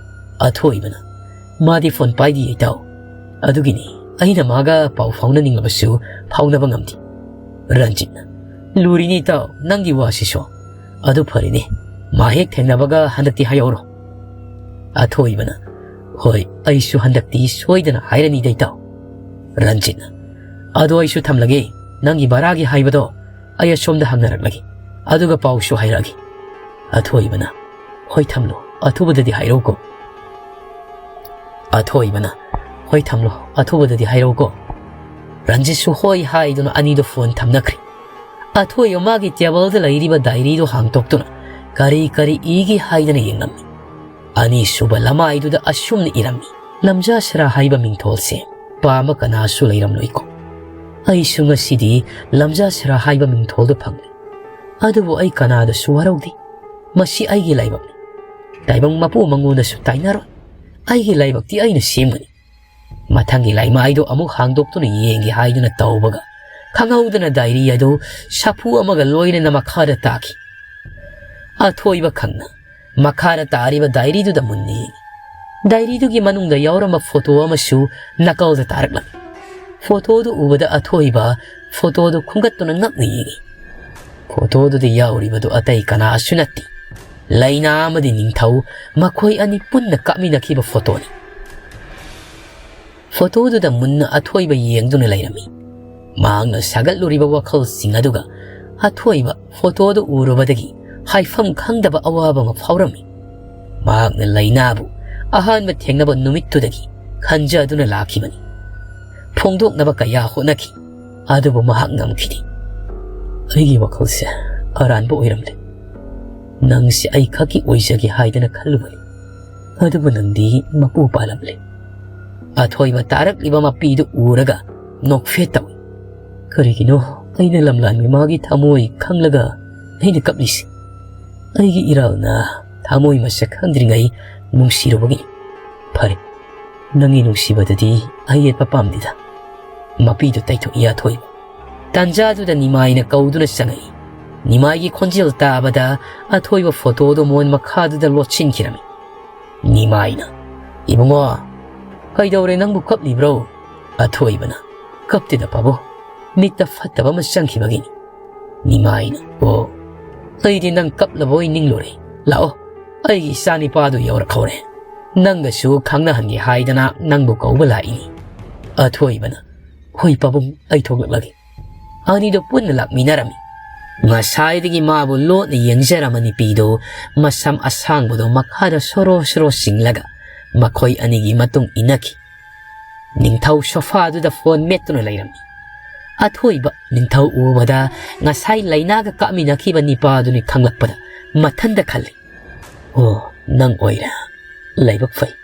ꯑꯊꯣꯏꯕꯅ, "ꯃꯥꯗꯤ ꯐꯣꯟ ꯄꯥꯏꯗꯤꯌꯦ ꯏꯇꯥꯎ꯫ ꯑꯗꯨꯒꯤꯅꯤ ꯑꯩꯅ ꯃꯥꯒ ꯄꯥꯎ ꯐꯥꯎꯅꯅꯤꯡꯂꯕꯁꯨ ꯐꯥꯎꯅꯕ ꯉꯝꯗꯦ꯫" ꯔꯟꯖꯤꯠꯅ, "ꯂꯨꯔꯤꯅꯤ ꯏꯇꯥꯎ, ꯅꯪꯒꯤ ꯋꯥꯁꯤꯁꯨ꯫ ꯑꯗꯨ ꯐꯔꯦꯅꯦ, ꯃꯥ ꯍꯦꯛ ꯊꯦꯡꯅꯕꯒ ꯍꯟꯗꯛꯇꯤ ꯍꯥꯏꯍꯧꯔꯣ꯫" ꯑꯊꯣꯏꯕꯅ, "ꯍꯣꯏ, ꯑꯩꯁꯨ ꯍꯟꯗꯛꯇꯤ ꯁꯣꯏꯗꯅ ꯍꯥꯏꯔꯅꯤꯗ ꯏꯇꯥꯎ꯫" ꯔꯟꯖꯤꯠꯅ, "ꯑꯗꯣ ꯑꯩꯁꯨ ꯊꯝꯂꯒꯦ, ꯅꯪꯒꯤ ꯚꯔꯥꯒꯤ ꯍꯥꯏꯕꯗꯣ ꯑꯩ ꯑꯁꯣꯝꯗ ꯍꯪꯅꯔꯛꯂꯒꯦ, ꯑꯗꯨꯒ ꯄꯥꯎꯁꯨ ꯍꯥꯏꯔꯛꯑꯒꯦ꯫" ꯑꯊꯣꯏꯕꯅ, "ꯍꯣꯏ, ꯊꯝꯂꯣ, ꯑꯊꯨꯕꯗꯗꯤ ꯍꯥꯏꯔꯛꯎꯀꯣ꯫" ꯑꯊꯣꯏꯕꯅ, "ꯍꯣꯏ, ꯊꯝꯂꯣ, ꯑꯊꯨꯕꯗꯗꯤ ꯍꯥꯏꯔꯛꯎꯀꯣ꯫" ꯔꯟꯖꯤꯠꯁꯨ ꯍꯣꯏ ꯍꯥꯏꯗꯨꯅ ꯑꯅꯤꯗꯣ ꯐꯣꯟ ꯊꯝꯅꯈ꯭ꯔꯦ꯫ ꯑꯊꯣꯏꯕ ꯃꯥꯒꯤ ꯇꯦꯕꯜꯗ ꯂꯩꯔꯤꯕ ꯗꯥꯏꯔꯤꯗꯨ ꯍꯥꯡꯗꯣꯛꯇꯨꯅ ꯀꯔꯤ ꯀꯔꯤ ꯏꯒꯦ ꯍꯥꯏꯗꯅ ꯌꯦꯡꯂꯝꯃꯤ꯫ ꯑꯅꯤꯁꯨꯕ ꯂꯃꯥꯏꯗꯨꯗ ꯑꯁꯨꯝꯅ ꯏꯔꯝꯃꯤ: "ꯂꯝꯖꯥ ꯁꯔꯥ ꯍꯥꯏꯕ ꯃꯤꯡꯊꯣꯜꯁꯦ ꯄꯥꯝꯕ ꯀꯅꯥꯁꯨ ꯂꯩꯔꯝꯂꯣꯏꯀꯣ꯫ ꯑꯩꯁꯨ ꯉꯁꯤꯗꯤ ꯂꯝꯖꯥ ꯁꯔꯥ ꯍꯥꯏꯕ ꯃꯤꯡꯊꯣꯜꯗꯨ ꯐꯪꯂꯦ꯫ ꯑꯗꯨꯕꯨ ꯑꯩ ꯀꯅꯥꯗꯁꯨ ꯋꯥꯔꯧꯗꯦ꯫ ꯃꯁꯤ ꯑꯩꯒꯤ ꯂꯥꯏꯕꯛꯅꯤ꯫ ꯇꯥꯏꯕꯪ ꯃꯄꯨ ꯃꯉꯣꯟꯗꯁꯨ ꯇꯥꯏꯅꯔꯣꯏ꯫ ꯑꯩꯒꯤ ꯂꯥꯏꯕꯛꯇꯤ ꯑꯩꯅ ꯁꯦꯝꯒꯅꯤ꯫" ꯃꯊꯪꯒꯤ ꯂꯩꯃꯥꯏꯗꯨ ꯑꯃꯨꯛ ꯍꯥꯡꯗꯣꯛꯇꯨꯅ ꯌꯦꯡꯒꯦ ꯍꯥꯏꯗꯨꯅ ꯇꯧꯕꯒ, ꯈꯪꯍꯧꯗꯅ ꯗꯥꯏꯔꯤ ꯑꯗꯨ ꯁꯥꯐꯨ ꯑꯃꯒ ꯂꯣꯏꯅꯅ ꯃꯈꯥꯗ ꯇꯥꯈꯤ꯫ ꯑꯊꯣꯏꯕ ꯈꯪꯅ ꯃꯈꯥꯗ ꯇꯥꯔꯤꯕ ꯗꯥꯏꯔꯤꯗꯨꯗ ꯃꯨꯟꯅ ꯌꯦꯡꯉꯤ꯫ ꯗꯥꯏꯔꯤꯗꯨꯒꯤ ꯃꯅꯨꯡꯗ ꯌꯥꯎꯔꯝꯕ ꯐꯣꯇꯣ ꯑꯃꯁꯨ ꯅꯥꯀꯜꯗ ꯇꯥꯔꯛꯂꯝꯃꯤ꯫ ꯐꯣꯇꯣꯗꯨ ꯎꯕꯗ ꯑꯊꯣꯏꯕ ꯐꯣꯇꯣꯗꯨ ꯈꯨꯝꯒꯠꯇꯨꯅ ꯉꯛꯅ ꯌꯦꯡꯉꯤ꯫ ꯐꯣꯇꯣꯗꯨꯗ ꯌꯥꯎꯔꯤꯕꯗꯨ ꯑꯇꯩ ꯀꯅꯥꯁꯨ ꯅꯠꯇꯦ, ꯂꯩꯅꯥ ꯑꯃꯗꯤ ꯅꯤꯡꯊꯧ ꯃꯈꯣꯏ ꯑꯅꯤ ꯄꯨꯟꯅ ꯀꯥꯞꯃꯤꯟꯅꯈꯤꯕ ꯐꯣꯇꯣꯅꯤ꯫ ꯐꯣꯇꯣꯗꯨꯗ ꯃꯨꯟꯅ ꯑꯊꯣꯏꯕ ꯌꯦꯡꯗꯨꯅ ꯂꯩꯔꯝꯃꯤ꯫ ꯃꯍꯥꯛꯅ ꯁꯥꯒꯠꯂꯨꯔꯤꯕ ꯋꯥꯈꯜꯁꯤꯡ ꯑꯗꯨꯒ ꯑꯊꯣꯏꯕ ꯐꯣꯇꯣꯗꯨ ꯎꯔꯨꯕꯗꯒꯤ ꯍꯥꯏꯐꯝ ꯈꯪꯗꯕ ꯑꯋꯥꯕ ꯑꯃ ꯐꯥꯎꯔꯝꯃꯤ꯫ ꯃꯍꯥꯛꯅ ꯂꯩꯅꯥꯕꯨ ꯑꯍꯥꯟꯕ ꯊꯦꯡꯅꯕ ꯅꯨꯃꯤꯠꯇꯨꯗꯒꯤ ꯈꯟꯖꯗꯨꯅ ꯂꯥꯛꯈꯤꯕꯅꯤ꯫ ꯐꯣꯡꯗꯣꯛꯅꯕ ꯀꯌꯥ ꯍꯣꯠꯅꯈꯤ, ꯑꯗꯨꯕꯨ ꯃꯍꯥꯛ ꯉꯝꯈꯤꯗꯦ꯫ "ꯑꯩꯒꯤ ꯋꯥꯈꯜꯁꯦ ꯑꯔꯥꯟꯕ ꯑꯣꯏꯔꯝꯂꯦ꯫ ꯅꯪꯁꯦ ꯑꯩ ꯈꯛꯀꯤ ꯑꯣꯏꯖꯒꯦ ꯍꯥꯏꯗꯅ ꯈꯜꯂꯨꯕꯅꯤ, ꯑꯗꯨꯕꯨ ꯅꯪꯗꯤ ꯃꯄꯨ ꯄꯥꯜꯂꯝꯂꯦ꯫" ꯑꯊꯣꯏꯕ ꯇꯥꯔꯛꯂꯤꯕ ꯃꯄꯤꯗꯨ ꯎꯔꯒ ꯅꯣꯛꯐꯦꯠ ꯇꯧꯏ꯫ "ꯀꯔꯤꯒꯤꯅꯣ ꯑꯩꯅ ꯂꯝꯂꯥꯟꯕꯤ ꯃꯥꯒꯤ ꯊꯃꯣꯏ ꯈꯪꯂꯒ ꯑꯩꯅ ꯀꯞꯂꯤꯁꯤ? ꯑꯩꯒꯤ ꯏꯔꯥꯜꯅ ꯊꯃꯣꯏ ꯃꯁꯛ ꯈꯪꯗ꯭ꯔꯤꯉꯩ ꯅꯨꯡꯁꯤꯔꯨꯕꯒꯤꯅꯤ꯫ ꯐꯔꯦ, ꯅꯪꯒꯤ ꯅꯨꯡꯁꯤꯕꯗꯗꯤ ꯑꯩ ꯌꯦꯠꯄ ꯄꯥꯝꯗꯦꯗ꯫" ꯃꯄꯤꯗꯨ ꯇꯩꯊꯣꯛꯏ ꯑꯊꯣꯏꯕ꯫ ꯇꯥꯟꯖꯥꯗꯨꯗ ꯅꯤꯃꯥꯏꯅ ꯀꯧꯗꯨꯅ ꯆꯪꯉꯛꯏ꯫ ꯅꯤꯃꯥꯏꯒꯤ ꯈꯣꯟꯖꯦꯜ ꯇꯥꯕꯗ ꯑꯊꯣꯏꯕ ꯐꯣꯇꯣꯗꯨ ꯃꯣꯟ ꯃꯈꯥꯗꯨꯗ ꯂꯣꯠꯁꯤꯟꯈꯤꯔꯝꯃꯤ꯫ ꯅꯤꯃꯥꯏꯅ, "ꯏꯕꯨꯡꯉꯣ, ꯀꯩꯗꯧꯔꯦ, ꯅꯪꯕꯨ ꯀꯞꯂꯤꯕ꯭ꯔꯣ?" ꯑꯊꯣꯏꯕꯅ, "ꯀꯞꯇꯦꯗ ꯄꯥꯕꯨꯡ, ꯃꯤꯠꯇ ꯐꯠꯇꯕ ꯑꯃ ꯆꯪꯈꯤꯕꯒꯤꯅꯤ꯫" ꯅꯤꯃꯥꯏꯅ, "ꯑꯣ, ꯑꯩꯗꯤ ꯅꯪ ꯀꯞꯂꯕꯣꯏ ꯅꯤꯡꯂꯨꯔꯦ꯫ ꯂꯥꯛꯑꯣ, ꯑꯩꯒꯤ ꯏꯆꯥꯅꯤꯄꯥꯗꯨ ꯌꯧꯔꯛꯍꯧꯔꯦ꯫ ꯅꯪꯒꯁꯨ ꯈꯪꯅꯍꯟꯒꯦ ꯍꯥꯏꯗꯅ ꯅꯪꯕꯨ ꯀꯧꯕ ꯂꯥꯛꯏꯅꯤ꯫" ꯑꯊꯣꯏꯕꯅ, "ꯍꯣꯏ ꯄꯥꯕꯨꯡ, ꯑꯩ ꯊꯣꯛꯂꯛꯂꯒꯦ꯫" ꯑꯅꯤꯗꯣ ꯄꯨꯟꯅ ꯂꯥꯛꯃꯤꯟꯅꯔꯝꯃꯤ꯫ ꯉꯁꯥꯏꯗꯒꯤ ꯃꯥꯕꯨ ꯂꯣꯠꯅ ꯌꯦꯡꯖꯔꯝꯕ ꯅꯨꯄꯤꯗꯨ ꯃꯁꯝ ꯑꯁꯥꯡꯕꯗꯨ ꯃꯈꯥꯗ ꯁꯣꯔꯣ ꯁꯣꯔꯣ ꯆꯤꯡꯂꯒ ꯃꯈꯣꯏ ꯑꯅꯤꯒꯤ ꯃꯇꯨꯡ ꯏꯟꯅꯈꯤ꯫ ꯅꯤꯡꯊꯧ ꯁꯣꯐꯥꯗꯨꯗ ꯐꯣꯟ ꯃꯦꯠꯇꯨꯅ ꯂꯩꯔꯝꯃꯤ꯫ ꯑꯊꯣꯏꯕ ꯅꯤꯡꯊꯧ ꯎꯕꯗ ꯉꯁꯥꯏ ꯂꯥꯏꯅꯥꯒ ꯀꯥꯞꯃꯤꯟꯅꯈꯤꯕ ꯅꯤꯄꯥꯗꯨꯅꯤ ꯈꯪꯂꯛꯄꯗ ꯃꯊꯟꯗ ꯈꯜꯂꯤ, "ꯑꯣ, ꯅꯪ ꯑꯣꯏꯔꯦ꯫ ꯂꯥꯏꯕꯛ ꯐꯩ꯫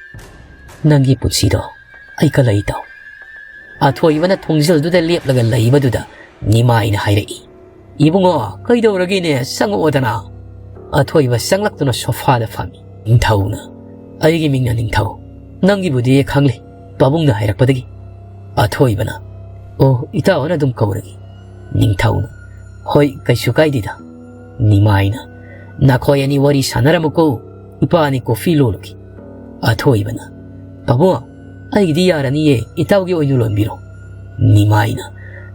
ꯅꯪꯒꯤ ꯄꯨꯟꯁꯤꯗꯣ ꯑꯩꯒ ꯂꯩꯇꯧ꯫" ꯑꯊꯣꯏꯕꯅ ꯊꯣꯡꯖꯤꯜꯗꯨꯗ ꯂꯦꯞꯂꯒ ꯂꯩꯕꯗꯨꯗ ꯅꯤꯃꯥꯏꯅ ꯍꯥꯏꯔꯛꯏ, "ꯏꯕꯨꯡꯉꯣ, ꯀꯩꯗꯧꯔꯒꯦꯅꯦ? ꯆꯪꯉꯛꯑꯣꯗꯅ꯫" ꯑꯊꯣꯏꯕ ꯆꯪꯂꯛꯇꯨꯅ ꯁꯣꯐꯥꯗ ꯐꯝꯃꯤ꯫ ꯅꯤꯡꯊꯧꯅ, "ꯑꯩꯒꯤ ꯃꯤꯡꯅ ꯅꯤꯡꯊꯧ꯫ ꯅꯪꯒꯤꯕꯨꯗꯤ ꯈꯪꯂꯦ, ꯄꯥꯕꯨꯡꯅ ꯍꯥꯏꯔꯛꯄꯗꯒꯤ꯫" ꯑꯊꯣꯏꯕꯅ, "ꯑꯣ, ꯏꯇꯥꯎꯅ ꯑꯗꯨꯝ ꯀꯧꯔꯒꯦ꯫" ꯅꯤꯡꯊꯧꯅ, "ꯍꯣꯏ, ꯀꯩꯁꯨ ꯀꯥꯏꯗꯦꯗ꯫" ꯅꯤꯃꯥꯏꯅ, "ꯅꯈꯣꯏ ꯑꯅꯤ ꯋꯥꯔꯤ ꯁꯥꯟꯅꯔꯝꯃꯨꯀꯣ, ꯏꯄꯥꯅꯤ ꯀꯣꯐꯤ ꯂꯣꯜꯂꯨꯒꯦ꯫" ꯑꯊꯣꯏꯕꯅ, "ꯄꯥꯕꯨꯡ, ꯑꯩꯒꯤꯗꯤ ꯌꯥꯔꯅꯤꯌꯦ, ꯏꯇꯥꯎꯒꯤ ꯑꯣꯏꯅ ꯂꯣꯟꯕꯤꯔꯣ꯫" ꯅꯤꯃꯥꯏꯅ,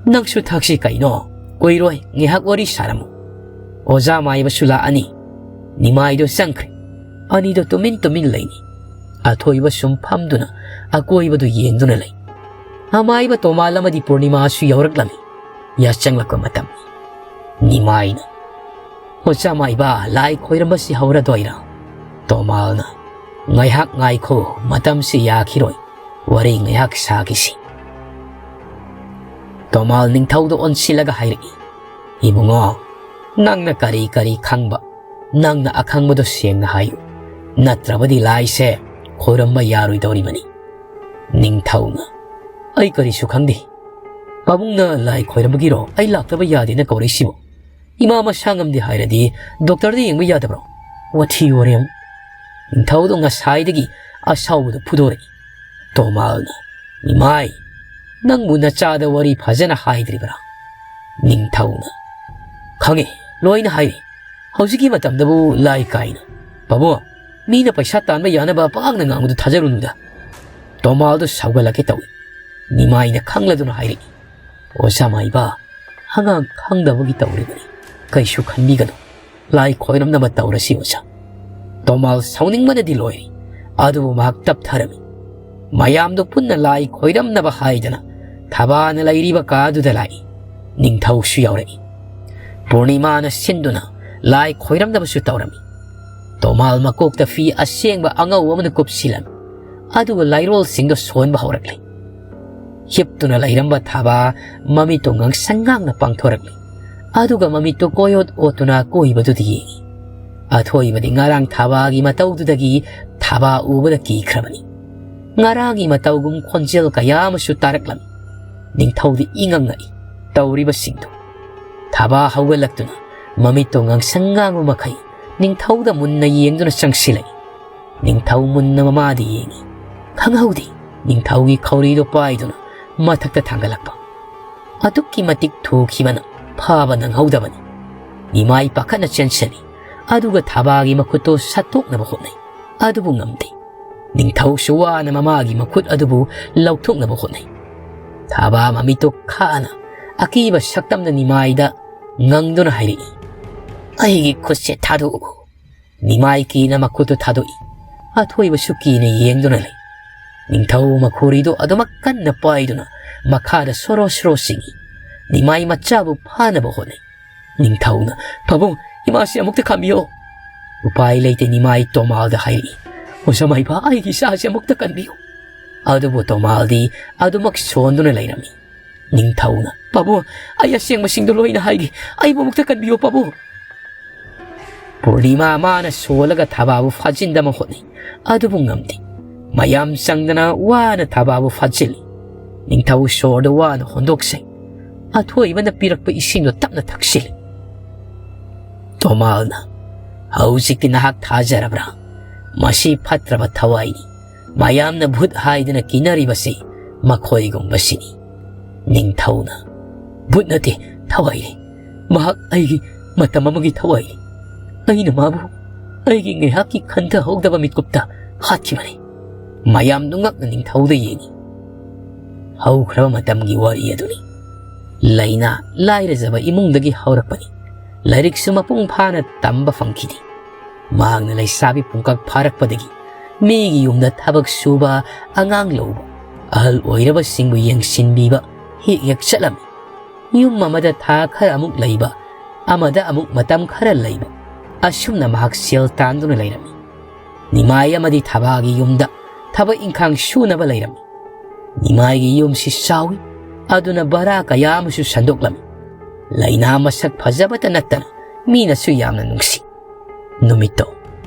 "ꯅꯪꯁꯨ ꯊꯛꯁꯤ ꯀꯩꯅꯣ, ꯀꯨꯏꯔꯣꯏ, ꯉꯥꯏꯍꯥꯛ ꯋꯥꯔꯤ ꯁꯥꯔꯝꯃꯨ꯫" ꯑꯣꯖꯥ ꯃꯥꯏꯕꯁꯨ ꯂꯥꯛꯑꯅꯤ꯫ ꯅꯤꯃꯥꯏꯗꯣ ꯆꯪꯈ꯭ꯔꯦ꯫ ꯑꯅꯤꯗꯣ ꯇꯨꯃꯤꯟ ꯇꯨꯃꯤꯟ ꯂꯩꯅꯤ꯫ ꯑꯊꯣꯏꯕ ꯁꯨꯝ ꯐꯝꯗꯨꯅ ꯑꯀꯣꯏꯕꯗꯨ ꯌꯦꯡꯗꯨꯅ ꯂꯩ꯫ ꯑꯃꯥꯏꯕ ꯇꯣꯃꯥꯜ ꯑꯃꯗꯤ ꯄꯨꯔꯅꯤꯃꯥꯁꯨ ꯌꯧꯔꯛꯂꯝꯃꯤ꯫ ꯌꯥꯆꯪꯂꯛꯄ ꯃꯇꯝ꯫ ꯅꯤꯃꯥꯏꯅ, "ꯑꯣꯖꯥ ꯃꯥꯏꯕ, ꯂꯥꯏ ꯈꯣꯏꯔꯝꯕꯁꯤ ꯍꯧꯔꯗꯣꯏꯔꯥ?" ꯇꯣꯃꯥꯜꯅ, "ꯉꯥꯏꯍꯥꯛ ꯉꯥꯏꯈꯣ, ꯃꯇꯝꯁꯤ ꯌꯥꯈꯤꯔꯣꯏ꯫ ꯋꯥꯔꯤ ꯉꯥꯏꯍꯥꯛ ꯁꯥꯈꯤꯁꯤ꯫" ꯇꯣꯃꯥꯜ ꯅꯤꯡꯊꯧꯗ ꯑꯣꯟꯁꯤꯜꯂꯒ ꯍꯥꯏꯔꯛꯏ, "ꯏꯕꯨꯡꯉꯣ, ꯅꯪꯅ ꯀꯔꯤ ꯀꯔꯤ ꯈꯪꯕ? ꯅꯪꯅ ꯑꯈꯪꯕꯗꯣ ꯁꯦꯡꯅ ꯍꯥꯏꯌꯨ꯫ ꯅꯠꯇ꯭ꯔꯕꯗꯤ ꯂꯥꯏꯁꯦ ꯈꯣꯏꯔꯝꯕ ꯌꯥꯔꯣꯏꯗꯧꯔꯤꯕꯅꯤ꯫" ꯅꯤꯡꯊꯧꯅ, "ꯑꯩ ꯀꯔꯤꯁꯨ ꯈꯪꯗꯦ꯫ ꯄꯥꯕꯨꯡꯅ ꯂꯥꯏ ꯈꯣꯏꯔꯝꯕꯒꯤꯔꯣ ꯑꯩ ꯂꯥꯛꯇꯕ ꯌꯥꯗꯦꯅ ꯀꯧꯔꯛꯏꯁꯤꯕꯣ? ꯏꯃꯥ ꯃꯁꯥ ꯉꯝꯗꯦ ꯍꯥꯏꯔꯗꯤ ꯗꯣꯛꯇꯔꯗ ꯌꯦꯡꯕ ꯌꯥꯗꯕ꯭ꯔꯣ? ꯋꯥꯊꯤ ꯋꯥꯔꯦꯝ꯫" ꯅꯤꯡꯊꯧꯗꯣ ꯉꯁꯥꯏꯗꯒꯤ ꯑꯁꯥꯎꯕꯗꯣ ꯐꯨꯗꯣꯔꯛꯏ꯫ ꯇꯣꯃꯥꯜꯅ, "ꯏꯃꯥꯏ, ꯅꯪꯕꯨ ꯅꯆꯥꯗ ꯋꯥꯔꯤ ꯐꯖꯅ ꯍꯥꯏꯗ꯭ꯔꯤꯕ꯭ꯔꯥ?" ꯅꯤꯡꯊꯧꯅ, "ꯈꯪꯉꯦ, ꯂꯣꯏꯅ ꯍꯥꯏꯔꯤ꯫ ꯍꯧꯖꯤꯛꯀꯤ ꯃꯇꯝꯗꯕꯨ ꯂꯥꯏ ꯀꯥꯏꯅ꯫ ꯄꯥꯕꯨꯡ, ꯃꯤꯅ ꯄꯩꯁꯥ ꯇꯥꯟꯕ ꯌꯥꯅꯕ ꯄꯉꯥꯡꯗ ꯉꯥꯡꯕꯗꯨ ꯊꯥꯖꯔꯨꯅꯨꯗ꯫" ꯇꯣꯃꯥꯜꯗꯨ ꯁꯥꯎꯒꯠꯂꯛꯀꯦ ꯇꯧꯏ꯫ ꯅꯤꯃꯥꯏꯅ ꯈꯪꯂꯗꯨꯅ ꯍꯥꯏꯔꯛꯏ, "ꯑꯣꯖꯥ ꯃꯥꯏꯕ, ꯑꯉꯥꯡ ꯈꯪꯗꯕꯒꯤ ꯇꯧꯔꯤꯕꯅꯤ꯫ ꯀꯩꯁꯨ ꯈꯟꯕꯤꯒꯅꯨ꯫ ꯂꯥꯏ ꯈꯣꯏꯔꯝꯅꯕ ꯇꯧꯔꯁꯤ, ꯑꯣꯖꯥ꯫" ꯇꯣꯃꯥꯜ ꯁꯥꯎꯅꯤꯡꯕꯅꯗꯤ ꯂꯣꯏꯔꯦ꯫ ꯑꯗꯨꯕꯨ ꯃꯍꯥꯛ ꯇꯞꯊꯔꯝꯃꯤ꯫ ꯃꯌꯥꯝꯗꯨ ꯄꯨꯟꯅ ꯂꯥꯏ ꯈꯣꯏꯔꯝꯅꯕ ꯍꯥꯏꯗꯅ ꯊꯕꯥꯅ ꯂꯩꯔꯤꯕ ꯀꯥꯗꯨꯗ ꯂꯥꯛꯏ꯫ ꯅꯤꯡꯊꯧꯁꯨ ꯌꯥꯎꯔꯛꯏ꯫ ꯄꯨꯔꯅꯤꯃꯥꯅ ꯁꯤꯟꯗꯨꯅ ꯂꯥꯏ ꯈꯣꯏꯔꯝꯅꯕꯁꯨ ꯇꯧꯔꯝꯃꯤ꯫ ꯇꯣꯃꯥꯜ ꯃꯀꯣꯛꯇ ꯐꯤ ꯑꯁꯦꯡꯕ ꯑꯉꯧꯕ ꯑꯃꯅ ꯀꯨꯞꯁꯤꯜꯂꯝꯃꯤ꯫ ꯑꯗꯨꯒ ꯂꯥꯏꯔꯣꯜꯁꯤꯡꯗꯣ ꯁꯣꯟꯕ ꯍꯧꯔꯛꯂꯦ꯫ ꯍꯤꯞꯇꯨꯅ ꯂꯩꯔꯝꯕ ꯊꯥꯕ ꯃꯃꯤꯠꯇꯣ ꯉꯥꯡꯁꯪ ꯉꯥꯡꯅ ꯄꯥꯡꯊꯣꯔꯛꯂꯦ꯫ ꯑꯗꯨꯒ ꯃꯃꯤꯠꯇꯣ ꯀꯣꯏꯑꯣꯠ ꯑꯣꯠꯇꯨꯅ ꯑꯀꯣꯏꯕꯗꯨꯗ ꯌꯦꯡꯏ꯫ ꯑꯊꯣꯏꯕꯗꯤ ꯉꯔꯥꯡ ꯊꯥꯕꯒꯤ ꯃꯇꯧꯗꯨꯗꯒꯤ ꯊꯥꯕ ꯎꯕꯗ ꯀꯤꯈ꯭ꯔꯕꯅꯤ꯫ ꯉꯔꯥꯡꯒꯤ ꯃꯇꯧꯒꯨꯝ ꯈꯣꯟꯖꯦꯜ ꯀꯌꯥ ꯑꯃꯁꯨ ꯇꯥꯔꯛꯂꯝꯃꯤ꯫ ꯅꯤꯡꯊꯧꯗꯤ ꯏꯉꯛ ꯉꯛꯏ ꯇꯧꯔꯤꯕꯁꯤꯡꯗꯨ꯫ ꯊꯥꯕ ꯍꯧꯒꯠꯂꯛꯇꯨꯅ ꯃꯃꯤꯠꯇꯣ ꯉꯥꯡꯁꯪ ꯉꯥꯡꯕ ꯃꯈꯩ ꯅꯤꯡꯊꯧꯗ ꯃꯨꯟꯅ ꯌꯦꯡꯗꯨꯅ ꯆꯪꯁꯤꯜꯂꯛꯏ꯫ ꯅꯤꯡꯊꯧ ꯃꯨꯟꯅ ꯃꯃꯥꯗ ꯌꯦꯡꯏ꯫ ꯈꯪꯍꯧꯗꯦ, ꯅꯤꯡꯊꯧꯒꯤ ꯈꯧꯔꯤꯗꯣ ꯄꯥꯏꯗꯨꯅ ꯃꯊꯛꯇ ꯊꯥꯡꯒꯠꯂꯛꯄ꯫ ꯑꯗꯨꯛꯀꯤ ꯃꯇꯤꯛ ꯊꯨꯈꯤꯕꯅ ꯐꯥꯕ ꯅꯪꯍꯧꯗꯕꯅꯤ꯫ ꯅꯤꯃꯥꯏ ꯄꯥꯈꯠꯅ ꯆꯦꯟꯁꯤꯜꯂꯤ, ꯑꯗꯨꯒ ꯊꯥꯕꯒꯤ ꯃꯈꯨꯠꯇꯣ ꯁꯠꯇꯣꯛꯅꯕ ꯍꯣꯠꯅꯩ, ꯑꯗꯨꯕꯨ ꯉꯝꯗꯦ꯫ ꯅꯤꯡꯊꯧꯁꯨ ꯋꯥꯅ ꯃꯃꯥꯒꯤ ꯃꯈꯨꯠ ꯑꯗꯨꯕꯨ ꯂꯧꯊꯣꯛꯅꯕ ꯍꯣꯠꯅꯩ꯫ ꯊꯥꯕ ꯃꯃꯤꯠꯇꯣ ꯈꯥꯅ ꯑꯀꯤꯕ ꯁꯛꯇꯝꯅ ꯅꯤꯃꯥꯏꯗ ꯉꯪꯗꯨꯅ ꯍꯥꯏꯔꯛꯏ, "ꯑꯩꯒꯤ ꯈꯨꯠꯁꯦ ꯊꯥꯗꯣꯛꯎ꯫" ꯅꯤꯃꯥꯏ ꯀꯤꯅ ꯃꯈꯨꯠꯇꯨ ꯊꯥꯗꯣꯛꯏ꯫ ꯑꯊꯣꯏꯕꯁꯨ ꯀꯤꯅ ꯌꯦꯡꯗꯨꯅ ꯂꯩ꯫ ꯅꯤꯡꯊꯧ ꯃꯈꯣꯔꯤꯗꯨ ꯑꯗꯨꯃꯛ ꯀꯟꯅ ꯄꯥꯏꯗꯨꯅ ꯃꯈꯥꯗ ꯁꯣꯔꯣ ꯁꯣꯔꯣ ꯆꯤꯡꯏ꯫ ꯅꯤꯃꯥꯏ ꯃꯆꯥꯕꯨ ꯐꯥꯅꯕ ꯍꯣꯠꯅꯩ꯫ ꯅꯤꯡꯊꯧꯅ, "ꯄꯥꯕꯨꯡ, ꯏꯃꯥꯁꯤ ꯑꯃꯨꯛꯇ ꯈꯥꯝꯕꯤꯌꯣ꯫" ꯎꯄꯥꯏ ꯂꯩꯇꯦ, ꯅꯤꯃꯥꯏ ꯇꯣꯃꯥꯜꯗ ꯍꯥꯏꯔꯛꯏ, "ꯑꯣꯖꯥ ꯃꯥꯏꯕ, ꯑꯩꯒꯤ ꯏꯆꯥꯁꯤ ꯑꯃꯨꯛꯇ ꯀꯟꯕꯤꯌꯨ꯫" ꯑꯗꯨꯕꯨ ꯇꯣꯃꯥꯜꯗꯤ ꯑꯗꯨꯃꯛ ꯁꯣꯟꯗꯨꯅ ꯂꯩꯔꯝꯃꯤ꯫ ꯅꯤꯡꯊꯧꯅ, "ꯄꯥꯕꯨꯡ, ꯑꯩ ꯑꯁꯦꯡꯕꯁꯤꯡꯗꯣ ꯂꯣꯏꯅ ꯍꯥꯏꯒꯦ, ꯑꯩꯕꯨ ꯑꯃꯨꯛꯇ ꯀꯟꯕꯤꯌꯨ, ꯄꯥꯕꯨꯡ꯫" ꯄꯨꯔꯅꯤꯃꯥ ꯃꯥꯅ ꯁꯣꯜꯂꯒ ꯊꯥꯕꯥꯕꯨ ꯐꯥꯖꯤꯟꯗꯕ ꯍꯣꯠꯅꯩ, ꯑꯗꯨꯕꯨ ꯉꯝꯗꯦ꯫ ꯃꯌꯥꯝ ꯆꯪꯗꯅ ꯋꯥꯅ ꯊꯥꯕꯥꯕꯨ ꯐꯥꯖꯤꯜꯂꯤ꯫ ꯅꯤꯡꯊꯧ ꯁꯣꯔꯗꯨ ꯋꯥꯅ ꯍꯣꯟꯗꯣꯛꯆꯩ꯫ ꯑꯊꯣꯏꯕꯅ ꯄꯤꯔꯛꯄ ꯏꯁꯤꯡꯗꯨ ꯇꯞꯅ ꯊꯛꯆꯤꯜꯂꯤ꯫ ꯇꯣꯃꯥꯜꯅ, "ꯍꯧꯖꯤꯛꯇꯤ ꯅꯍꯥꯛ ꯊꯥꯖꯔꯕ꯭ꯔꯥ? ꯃꯁꯤ ꯐꯠꯇ꯭ꯔꯕ ꯊꯋꯥꯏꯅꯤ꯫ ꯃꯌꯥꯝꯅ ꯚꯨꯠ ꯍꯥꯏꯗꯨꯅ ꯀꯤꯅꯔꯤꯕꯁꯤ ꯃꯈꯣꯏꯒꯨꯝꯕꯁꯤꯅꯤ꯫" ꯅꯤꯡꯊꯧꯅ, "ꯚꯨꯠ ꯅꯠꯇꯦ, ꯊꯋꯥꯏꯅꯤ꯫ ꯃꯍꯥꯛ ꯑꯩꯒꯤ ꯃꯇꯝ ꯑꯃꯒꯤ ꯊꯋꯥꯏꯅꯤ꯫ ꯑꯩꯅ ꯃꯥꯕꯨ ꯑꯩꯒꯤ ꯉꯥꯏꯍꯥꯛꯀꯤ ꯈꯟꯊꯍꯧꯗꯕ ꯃꯤꯀꯨꯞꯇ ꯍꯥꯠꯈꯤꯕꯅꯤ꯫" ꯃꯌꯥꯝ ꯅꯨꯡꯉꯛꯅ ꯅꯤꯡꯊꯧꯗ ꯌꯦꯡꯏ꯫ ꯍꯧꯈ꯭ꯔꯕ ꯃꯇꯝꯒꯤ ꯋꯥꯔꯤ ꯑꯗꯨꯅꯤ꯫ ꯂꯩꯅꯥ ꯂꯥꯏꯔꯖꯕ ꯏꯃꯨꯡꯗꯒꯤ ꯍꯧꯔꯛꯄꯅꯤ꯫ ꯂꯥꯏꯔꯤꯛꯁꯨ ꯃꯄꯨꯡ ꯐꯥꯅ ꯇꯝꯕ ꯐꯪꯈꯤꯗꯦ꯫ ꯃꯍꯥꯛꯅ ꯂꯩꯁꯥꯕꯤ ꯄꯨꯡꯀꯛ ꯐꯥꯔꯛꯄꯗꯒꯤ ꯃꯤꯒꯤ ꯌꯨꯝꯗ ꯊꯕꯛ ꯁꯨꯕ, ꯑꯉꯥꯡ ꯂꯧꯕ, ꯑꯍꯜ ꯑꯣꯏꯔꯕꯁꯤꯡꯕꯨ ꯌꯦꯡꯁꯤꯟꯕꯤꯕ ꯍꯦꯛ ꯍꯦꯛ ꯆꯠꯂꯝꯃꯤ꯫ ꯌꯨꯝ ꯑꯃꯗ ꯊꯥ ꯈꯔ ꯑꯃꯨꯛ ꯂꯩꯕ, ꯑꯃꯗ ꯑꯃꯨꯛ ꯃꯇꯝ ꯈꯔ ꯂꯩꯕ, ꯑꯁꯨꯝꯅ ꯃꯍꯥꯛ ꯁꯦꯜ ꯇꯥꯟꯗꯨꯅ ꯂꯩꯔꯝꯃꯤ꯫ ꯅꯤꯃꯥꯏ ꯑꯃꯗꯤ ꯊꯕꯥꯒꯤ ꯌꯨꯝꯗ ꯊꯕꯛ ꯏꯪꯈꯥꯡ ꯁꯨꯅꯕ ꯂꯩꯔꯝꯃꯤ꯫ ꯅꯤꯃꯥꯏꯒꯤ ꯌꯨꯝꯁꯤ ꯆꯥꯎꯏ, ꯑꯗꯨꯅ ꯚꯔꯥ ꯀꯌꯥ ꯑꯃꯁꯨ ꯁꯟꯗꯣꯛꯂꯝꯃꯤ꯫ ꯂꯩꯅꯥ ꯃꯁꯛ ꯐꯖꯕꯇ ꯅꯠꯇꯅ ꯃꯤꯅꯁꯨ ꯌꯥꯝꯅ ꯅꯨꯡꯁꯤ꯫ ꯅꯨꯃꯤꯠꯇꯣ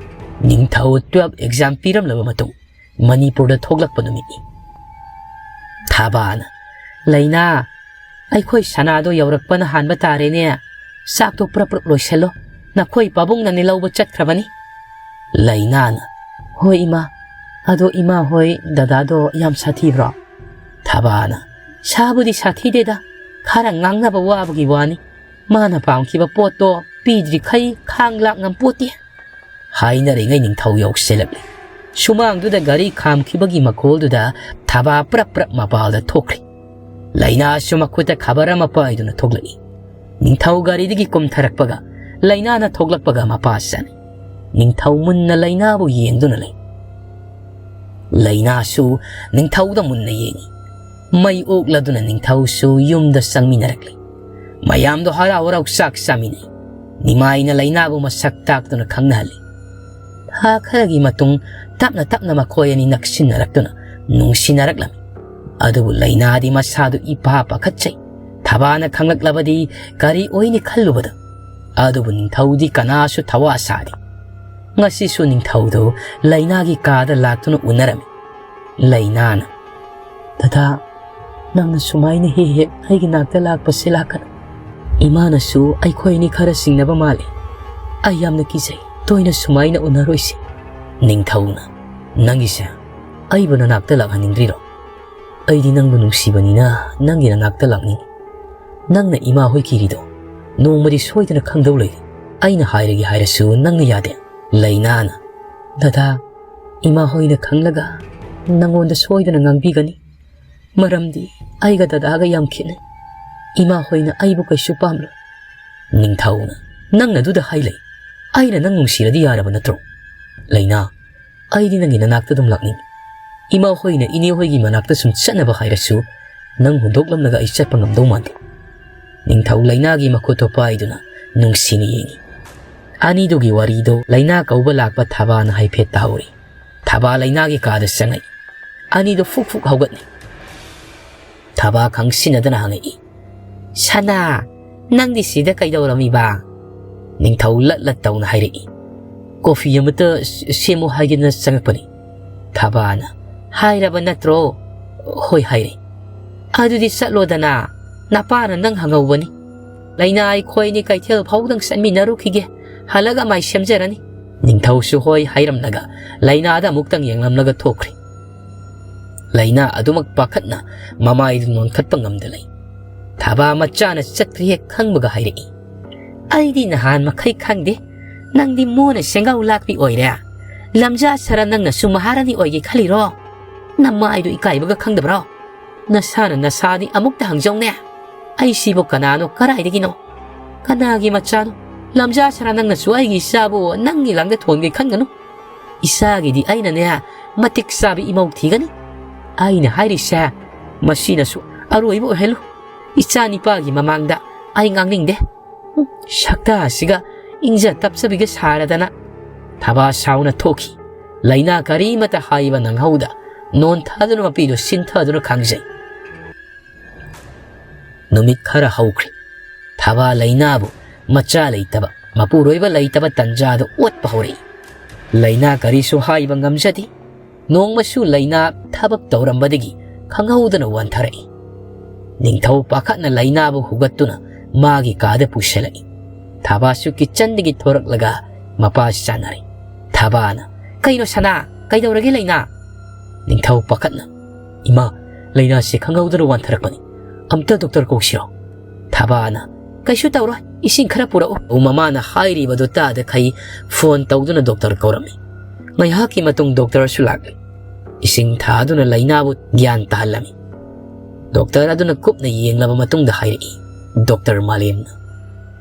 ꯅꯤꯡꯊꯧ ꯇꯨꯋꯦꯜꯐ ꯑꯦꯛꯖꯥꯝ ꯄꯤꯔꯝꯂꯕ ꯃꯇꯨꯡ ꯃꯅꯤꯄꯨꯔꯗ ꯊꯣꯛꯂꯛꯄ ꯅꯨꯃꯤꯠꯅꯤ꯫ ꯊꯥꯕꯥꯅ, "ꯂꯩꯅꯥ, ꯑꯩꯈꯣꯏ ꯁꯅꯥꯗꯣ ꯌꯧꯔꯛꯄꯅ ꯍꯥꯟꯕ ꯇꯥꯔꯦꯅꯦ꯫ ꯆꯥꯛꯇꯣ ꯄ꯭ꯔꯞ ꯄ꯭ꯔꯞ ꯂꯣꯏꯁꯜꯂꯣ꯫ ꯅꯈꯣꯏ ꯄꯥꯕꯨꯡꯅꯅꯦ ꯂꯧꯕ ꯆꯠꯈ꯭ꯔꯕꯅꯤ꯫" ꯂꯩꯅꯥꯅ, "ꯍꯣꯏ ꯏꯃꯥ꯫ ꯑꯗꯣ ꯏꯃꯥ ꯍꯣꯏ ꯗꯗꯥꯗꯣ ꯌꯥꯝ ꯁꯥꯊꯤꯕ꯭ꯔꯣ?" ꯊꯥꯕꯥꯅ, "ꯁꯥꯕꯨꯗꯤ ꯁꯥꯊꯤꯗꯦꯗ, ꯈꯔ ꯉꯥꯡꯅꯕ ꯋꯥꯕꯒꯤ ꯋꯥꯅꯤ꯫ ꯃꯥꯅ ꯄꯥꯝꯈꯤꯕ ꯄꯣꯠꯇꯣ ꯄꯤꯗ꯭ꯔꯤꯈꯩ ꯈꯥꯡ ꯂꯥꯛ ꯉꯝꯄꯣꯠꯇꯦ꯫" ꯍꯥꯏꯅꯔꯤꯉꯩ ꯅꯤꯡꯊꯧ ꯌꯧꯁꯤꯜꯂꯛꯂꯤ꯫ ꯁꯨꯃꯥꯡꯗꯨꯗ ꯒꯥꯔꯤ ꯈꯥꯝꯈꯤꯕꯒꯤ ꯃꯈꯣꯜꯗꯨꯗ ꯊꯥꯕꯥ ꯄ꯭ꯔꯞ ꯄ꯭ꯔꯞ ꯃꯄꯥꯜꯗ ꯊꯣꯛꯈ꯭ꯔꯤ꯫ ꯂꯩꯅꯥꯁꯨ ꯃꯈꯨꯠꯇ ꯈꯕꯔ ꯑꯃ ꯄꯥꯏꯗꯨꯅ ꯊꯣꯛꯂꯛꯏ꯫ ꯅꯤꯡꯊꯧ ꯒꯥꯔꯤꯗꯒꯤ ꯀꯨꯝꯊꯔꯛꯄꯒ ꯂꯩꯅꯥꯅ ꯊꯣꯛꯂꯛꯄꯒ ꯃꯄꯥ ꯆꯥꯅꯩ꯫ ꯅꯤꯡꯊꯧ ꯃꯨꯟꯅ ꯂꯩꯅꯥꯕꯨ ꯌꯦꯡꯗꯨꯅ ꯂꯩ꯫ ꯂꯩꯅꯥꯁꯨ ꯅꯤꯡꯊꯧꯗ ꯃꯨꯟꯅ ꯌꯦꯡꯏ꯫ ꯃꯩ ꯑꯣꯛꯂꯗꯨꯅ ꯅꯤꯡꯊꯧꯁꯨ ꯌꯨꯝꯗ ꯆꯪꯃꯤꯟꯅꯔꯛꯂꯤ꯫ ꯃꯌꯥꯝꯗꯣ ꯍꯔꯥꯎ ꯍꯔꯥꯎ ꯆꯥꯛ ꯆꯥꯃꯤꯟꯅꯩ꯫ ꯅꯤꯃꯥꯏꯅ ꯂꯩꯅꯥꯕꯨ ꯃꯁꯛ ꯇꯥꯛꯇꯨꯅ ꯈꯪꯅꯍꯜꯂꯤ꯫ ꯊꯥ ꯈꯔꯒꯤ ꯃꯇꯨꯡ ꯇꯞꯅ ꯇꯞꯅ ꯃꯈꯣꯏ ꯑꯅꯤ ꯅꯛꯁꯤꯟꯅꯔꯛꯇꯨꯅ ꯅꯨꯡꯁꯤꯅꯔꯛꯂꯝꯃꯤ꯫ ꯑꯗꯨꯕꯨ ꯂꯩꯅꯥꯗꯤ ꯃꯁꯥꯗꯨ ꯏꯄꯥ ꯄꯥꯈꯠꯆꯩ꯫ ꯊꯥꯕꯥꯅ ꯈꯪꯂꯛꯂꯕꯗꯤ ꯀꯔꯤ ꯑꯣꯏꯅꯤ ꯈꯜꯂꯨꯕꯗ꯫ ꯑꯗꯨꯕꯨ ꯅꯤꯡꯊꯧꯗꯤ ꯀꯅꯥꯁꯨ ꯊꯋꯥ ꯁꯥꯗꯦ꯫ ꯉꯁꯤꯁꯨ ꯅꯤꯡꯊꯧꯗꯨ ꯂꯩꯅꯥꯒꯤ ꯀꯥꯗ ꯂꯥꯛꯇꯨꯅ ꯎꯅꯔꯝꯃꯤ꯫ ꯂꯩꯅꯥꯅ, "ꯗꯗꯥ, ꯅꯪꯅ ꯁꯨꯃꯥꯏꯅ ꯍꯦꯛ ꯍꯦꯛ ꯑꯩꯒꯤ ꯅꯥꯛꯇ ꯂꯥꯛꯄꯁꯦ ꯂꯥꯛꯀꯅꯨ꯫ ꯏꯃꯥꯅꯁꯨ ꯑꯩꯈꯣꯏ ꯑꯅꯤ ꯈꯔ ꯆꯤꯡꯅꯕ ꯃꯥꯜꯂꯦ꯫ ꯑꯩ ꯌꯥꯝꯅ ꯀꯤꯖꯩ꯫ ꯇꯣꯏꯅ ꯁꯨꯃꯥꯏꯅ ꯎꯅꯔꯣꯏꯁꯦ꯫" ꯅꯤꯡꯊꯧꯅ, "ꯅꯪꯒꯤꯁꯦ ꯑꯩꯕꯨ ꯅꯅꯥꯛꯇ ꯂꯥꯛꯍꯟꯅꯤꯡꯗ꯭ꯔꯤꯔꯣ? ꯑꯩꯗꯤ ꯅꯪꯕꯨ ꯅꯨꯡꯁꯤꯕꯅꯤꯅ ꯅꯪꯒꯤ ꯅꯅꯥꯛꯇ ꯂꯥꯛꯅꯤꯡꯉꯤ꯫ ꯅꯪꯅ ꯏꯃꯥ ꯍꯣꯏ ꯀꯤꯔꯤꯗꯣ ꯅꯣꯡꯃꯗꯤ ꯁꯣꯏꯗꯅ ꯈꯪꯗꯧ ꯂꯩꯔꯦ꯫ ꯑꯩꯅ ꯍꯥꯏꯔꯒꯦ ꯍꯥꯏꯔꯁꯨ ꯅꯪꯅ ꯌꯥꯗꯦ꯫" ꯂꯩꯅꯥꯅ, "ꯗꯗꯥ, ꯏꯃꯥ ꯍꯣꯏꯅ ꯈꯪꯂꯒ ꯅꯪꯉꯣꯟꯗ ꯁꯣꯏꯗꯅ ꯉꯥꯡꯕꯤꯒꯅꯤ꯫ ꯃꯔꯝꯗꯤ ꯑꯩꯒ ꯗꯗꯥꯒ ꯌꯥꯝ ꯈꯦꯠꯅꯩ꯫ ꯏꯃꯥ ꯍꯣꯏꯅ ꯑꯩꯕꯨ ꯀꯩꯁꯨ ꯄꯥꯝꯂꯣꯏ꯫ ꯅꯤꯡꯊꯧꯅ, "ꯅꯪꯅ ꯑꯗꯨꯗ ꯍꯥꯏ ꯂꯩ꯫ ꯑꯩꯅ ꯅꯪ ꯅꯨꯡꯁꯤꯔꯗꯤ ꯌꯥꯔꯕ ꯅꯠꯇ꯭ꯔꯣ? ꯂꯩꯅꯥ, ꯑꯩꯗꯤ ꯅꯪꯒꯤ ꯅꯅꯥꯛꯇ ꯑꯗꯨꯝ ꯂꯥꯛꯅꯤꯡꯏ꯫ ꯏꯃꯥ ꯍꯣꯏꯅ ꯏꯅꯦ ꯍꯣꯏꯒꯤ ꯃꯅꯥꯛꯇ ꯁꯨꯝ ꯆꯠꯅꯕ ꯍꯥꯏꯔꯁꯨ, ꯅꯪ ꯍꯨꯟꯗꯣꯛꯂꯝꯂꯒ ꯑꯩ ꯆꯠꯄ ꯉꯝꯗꯧ ꯃꯥꯟꯗꯦ꯫" ꯅꯤꯡꯊꯧ ꯂꯩꯅꯥꯒꯤ ꯃꯈꯨꯠꯇꯣ ꯄꯥꯏꯗꯨꯅ ꯅꯨꯡꯁꯤꯅ ꯌꯦꯡꯏ꯫ ꯑꯅꯤꯗꯨꯒꯤ ꯋꯥꯔꯤꯗꯣ ꯂꯩꯅꯥ ꯀꯧꯕ ꯂꯥꯛꯄ ꯊꯕꯥꯅ ꯍꯥꯏꯐꯦꯠ ꯇꯥꯍꯧꯔꯤ꯫ ꯊꯕꯥ ꯂꯩꯅꯥꯒꯤ ꯀꯥꯗ ꯆꯪꯉꯛꯏ꯫ ꯑꯅꯤꯗꯣ ꯐꯨꯛ ꯐꯨꯛ ꯍꯧꯒꯠꯅꯩ꯫ ꯊꯕꯥ ꯈꯪꯁꯤꯟꯅꯗꯅ ꯍꯪꯉꯛꯏ, "ꯁꯅꯥ, ꯅꯪꯗꯤ ꯁꯤꯗ ꯀꯩꯗꯧꯔꯝꯃꯤꯕ?" ꯅꯤꯡꯊꯧ ꯂꯠ ꯂꯠ ꯇꯧꯅ ꯍꯥꯏꯔꯛꯏ, "ꯀꯣꯐꯤ ꯑꯃꯇ ꯁ-, ꯁꯦꯝꯃꯨ ꯍꯥꯏꯒꯦꯅ ꯆꯪꯉꯛꯄꯅꯤ꯫" ꯊꯕꯥꯅ, "ꯍꯥꯏꯔꯕ ꯅꯠꯇ꯭ꯔꯣ?" "ꯍꯣꯏ ꯍꯥꯏꯔꯦ꯫" "ꯑꯗꯨꯗꯤ ꯆꯠꯂꯣꯗꯅ, ꯅꯄꯥꯅ ꯅꯪ ꯍꯪꯍꯧꯕꯅꯤ꯫" "ꯂꯩꯅꯥ, ꯑꯩꯈꯣꯏꯅꯤ ꯀꯩꯊꯦꯜ ꯐꯥꯎꯗꯪ ꯆꯠꯃꯤꯟꯅꯔꯨꯈꯤꯒꯦ, ꯍꯜꯂꯒ ꯃꯥꯏ ꯁꯦꯝꯖꯔꯅꯤ꯫" ꯅꯤꯡꯊꯧꯁꯨ ꯍꯣꯏ ꯍꯥꯏꯔꯝꯂꯒ ꯂꯩꯅꯥꯗ ꯑꯃꯨꯛꯇꯪ ꯌꯦꯡꯂꯝꯂꯒ ꯊꯣꯛꯈ꯭ꯔꯦ꯫ ꯂꯩꯅꯥ ꯑꯗꯨꯃꯛ ꯄꯥꯈꯠꯅ ꯃꯃꯥꯏꯗꯨ ꯅꯣꯟꯈꯠꯄ ꯉꯝꯗ ꯂꯩ꯫ ꯊꯕꯥ ꯃꯆꯥꯅ ꯆꯠꯈ꯭ꯔꯦ ꯍꯦꯛ ꯈꯪꯕꯒ ꯍꯥꯏꯔꯛꯏ, "ꯑꯩꯗꯤ ꯅꯍꯥꯟ ꯃꯈꯩ ꯈꯪꯗꯦ, ꯅꯪꯗꯤ ꯃꯣꯟꯅ ꯁꯦꯡꯒꯥꯎ ꯂꯥꯛꯄꯤ ꯑꯣꯏꯔꯦ꯫ ꯂꯝꯖꯥ ꯁꯔ ꯅꯪꯅꯁꯨ ꯃꯍꯥꯔꯥꯅꯤ ꯑꯣꯏꯒꯦ ꯈꯜꯂꯤꯔꯣ? ꯅꯃꯥꯏꯗꯨ ꯏꯀꯥꯏꯕꯒ ꯈꯪꯗꯕ꯭ꯔꯣ? ꯅꯁꯥꯅ ꯅꯁꯥꯗꯤ ꯑꯃꯨꯛꯇ ꯍꯪꯖꯧꯅꯦ꯫ ꯑꯩꯁꯤꯕꯨ ꯀꯅꯥꯅꯣ, ꯀꯗꯥꯏꯗꯒꯤꯅꯣ? ꯀꯅꯥꯒꯤ ꯃꯆꯥꯅꯣ? ꯂꯝꯖꯥ ꯁꯔ ꯅꯪꯅꯁꯨ ꯑꯩꯒꯤ ꯏꯆꯥꯕꯨ ꯅꯪꯒꯤ ꯂꯥꯡꯗ ꯊꯣꯟꯒꯦ ꯈꯟꯒꯅꯨ꯫ ꯏꯆꯥꯒꯤꯗꯤ ꯑꯩꯅꯅꯦ ꯃꯇꯤꯛ ꯆꯥꯕ ꯏꯃꯧ ꯊꯤꯒꯅꯤ꯫ ꯑꯩꯅ ꯍꯥꯏꯔꯤꯁꯦ ꯃꯁꯤꯅꯁꯨ ꯑꯔꯣꯏꯕ ꯑꯣꯏꯍꯜꯂꯨ꯫ ꯏꯆꯥ ꯅꯤꯄꯥꯒꯤ ꯃꯃꯥꯡꯗ ꯑꯩ ꯉꯥꯡꯅꯤꯡꯗꯦ꯫ ꯁꯛꯇꯥ ꯑꯁꯤꯒ ꯏꯪꯖ ꯇꯞꯆꯕꯤꯒ ꯁꯥꯔꯗꯅ꯫" ꯊꯕꯥ ꯁꯥꯎꯅ ꯊꯣꯛꯈꯤ꯫ ꯂꯩꯅꯥ ꯀꯔꯤꯃꯇ ꯍꯥꯏꯕ ꯅꯪꯍꯧꯗ ꯅꯣꯟꯊꯗꯨꯅ ꯃꯄꯤꯗꯨ ꯁꯤꯟꯊꯗꯨꯅ ꯈꯥꯡꯖꯩ꯫ ꯅꯨꯃꯤꯠ ꯈꯔ ꯍꯧꯈ꯭ꯔꯦ꯫ ꯊꯕꯥ ꯂꯩꯅꯥꯕꯨ ꯃꯆꯥ ꯂꯩꯇꯕ, ꯃꯄꯨꯔꯣꯏꯕ ꯂꯩꯇꯕ ꯇꯟꯖꯥꯗ ꯑꯣꯠꯄ ꯍꯧꯔꯛꯏ꯫ ꯂꯩꯅꯥ ꯀꯔꯤꯁꯨ ꯍꯥꯏꯕ ꯉꯝꯖꯗꯦ꯫ ꯅꯣꯡꯃꯁꯨ ꯂꯩꯅꯥ ꯊꯕꯛ ꯇꯧꯔꯝꯕꯗꯒꯤ ꯈꯪꯍꯧꯗꯅ ꯋꯥꯟꯊꯔꯛꯏ꯫ ꯅꯤꯡꯊꯧ ꯄꯥꯈꯠꯅ ꯂꯩꯅꯥꯕꯨ ꯍꯨꯒꯠꯇꯨꯅ ꯃꯥꯒꯤ ꯀꯥꯗ ꯄꯨꯁꯤꯜꯂꯛꯏ꯫ ꯊꯕꯥꯁꯨ ꯀꯤꯠꯆꯟꯗꯒꯤ ꯊꯣꯔꯛꯂꯒ ꯃꯄꯥ ꯆꯥꯟꯅꯔꯦ꯫ ꯊꯕꯥꯅ, "ꯀꯩꯅꯣ ꯁꯅꯥ, ꯀꯩꯗꯧꯔꯒꯦ ꯂꯩꯅꯥ?" ꯅꯤꯡꯊꯧ ꯄꯥꯈꯠꯅ, "ꯏꯃꯥ, ꯂꯩꯅꯥꯁꯦ ꯈꯪꯍꯧꯗꯅ ꯋꯥꯟꯊꯔꯛꯄꯅꯤ꯫ ꯑꯝꯇ ꯗꯣꯛꯇꯔ ꯀꯧꯁꯤꯔꯣ?" ꯊꯕꯥꯅ, "ꯀꯩꯁꯨ ꯇꯧꯔꯣꯏ, ꯏꯁꯤꯡ ꯈꯔ ꯄꯨꯔꯛꯎ꯫" ꯃꯃꯥꯅ ꯍꯥꯏꯔꯤꯕꯗꯨ ꯇꯥꯗꯈꯩ ꯐꯣꯟ ꯇꯧꯗꯨꯅ ꯗꯣꯛꯇꯔ ꯀꯧꯔꯝꯃꯤ꯫ ꯉꯥꯏꯍꯥꯛꯀꯤ ꯃꯇꯨꯡ ꯗꯣꯛꯇꯔꯁꯨ ꯂꯥꯛꯂꯦ꯫ ꯏꯁꯤꯡ ꯊꯥꯗꯨꯅ ꯂꯩꯅꯥꯕꯨ ꯒ꯭ꯌꯥꯟ ꯇꯥꯍꯜꯂꯝꯃꯤ꯫ ꯗꯣꯛꯇꯔ ꯑꯗꯨꯅ ꯀꯨꯞꯅ ꯌꯦꯡꯂꯕ ꯃꯇꯨꯡꯗ ꯍꯥꯏꯔꯛꯏ, ꯗꯣꯛꯇꯔ ꯃꯥꯂꯦꯝꯅ,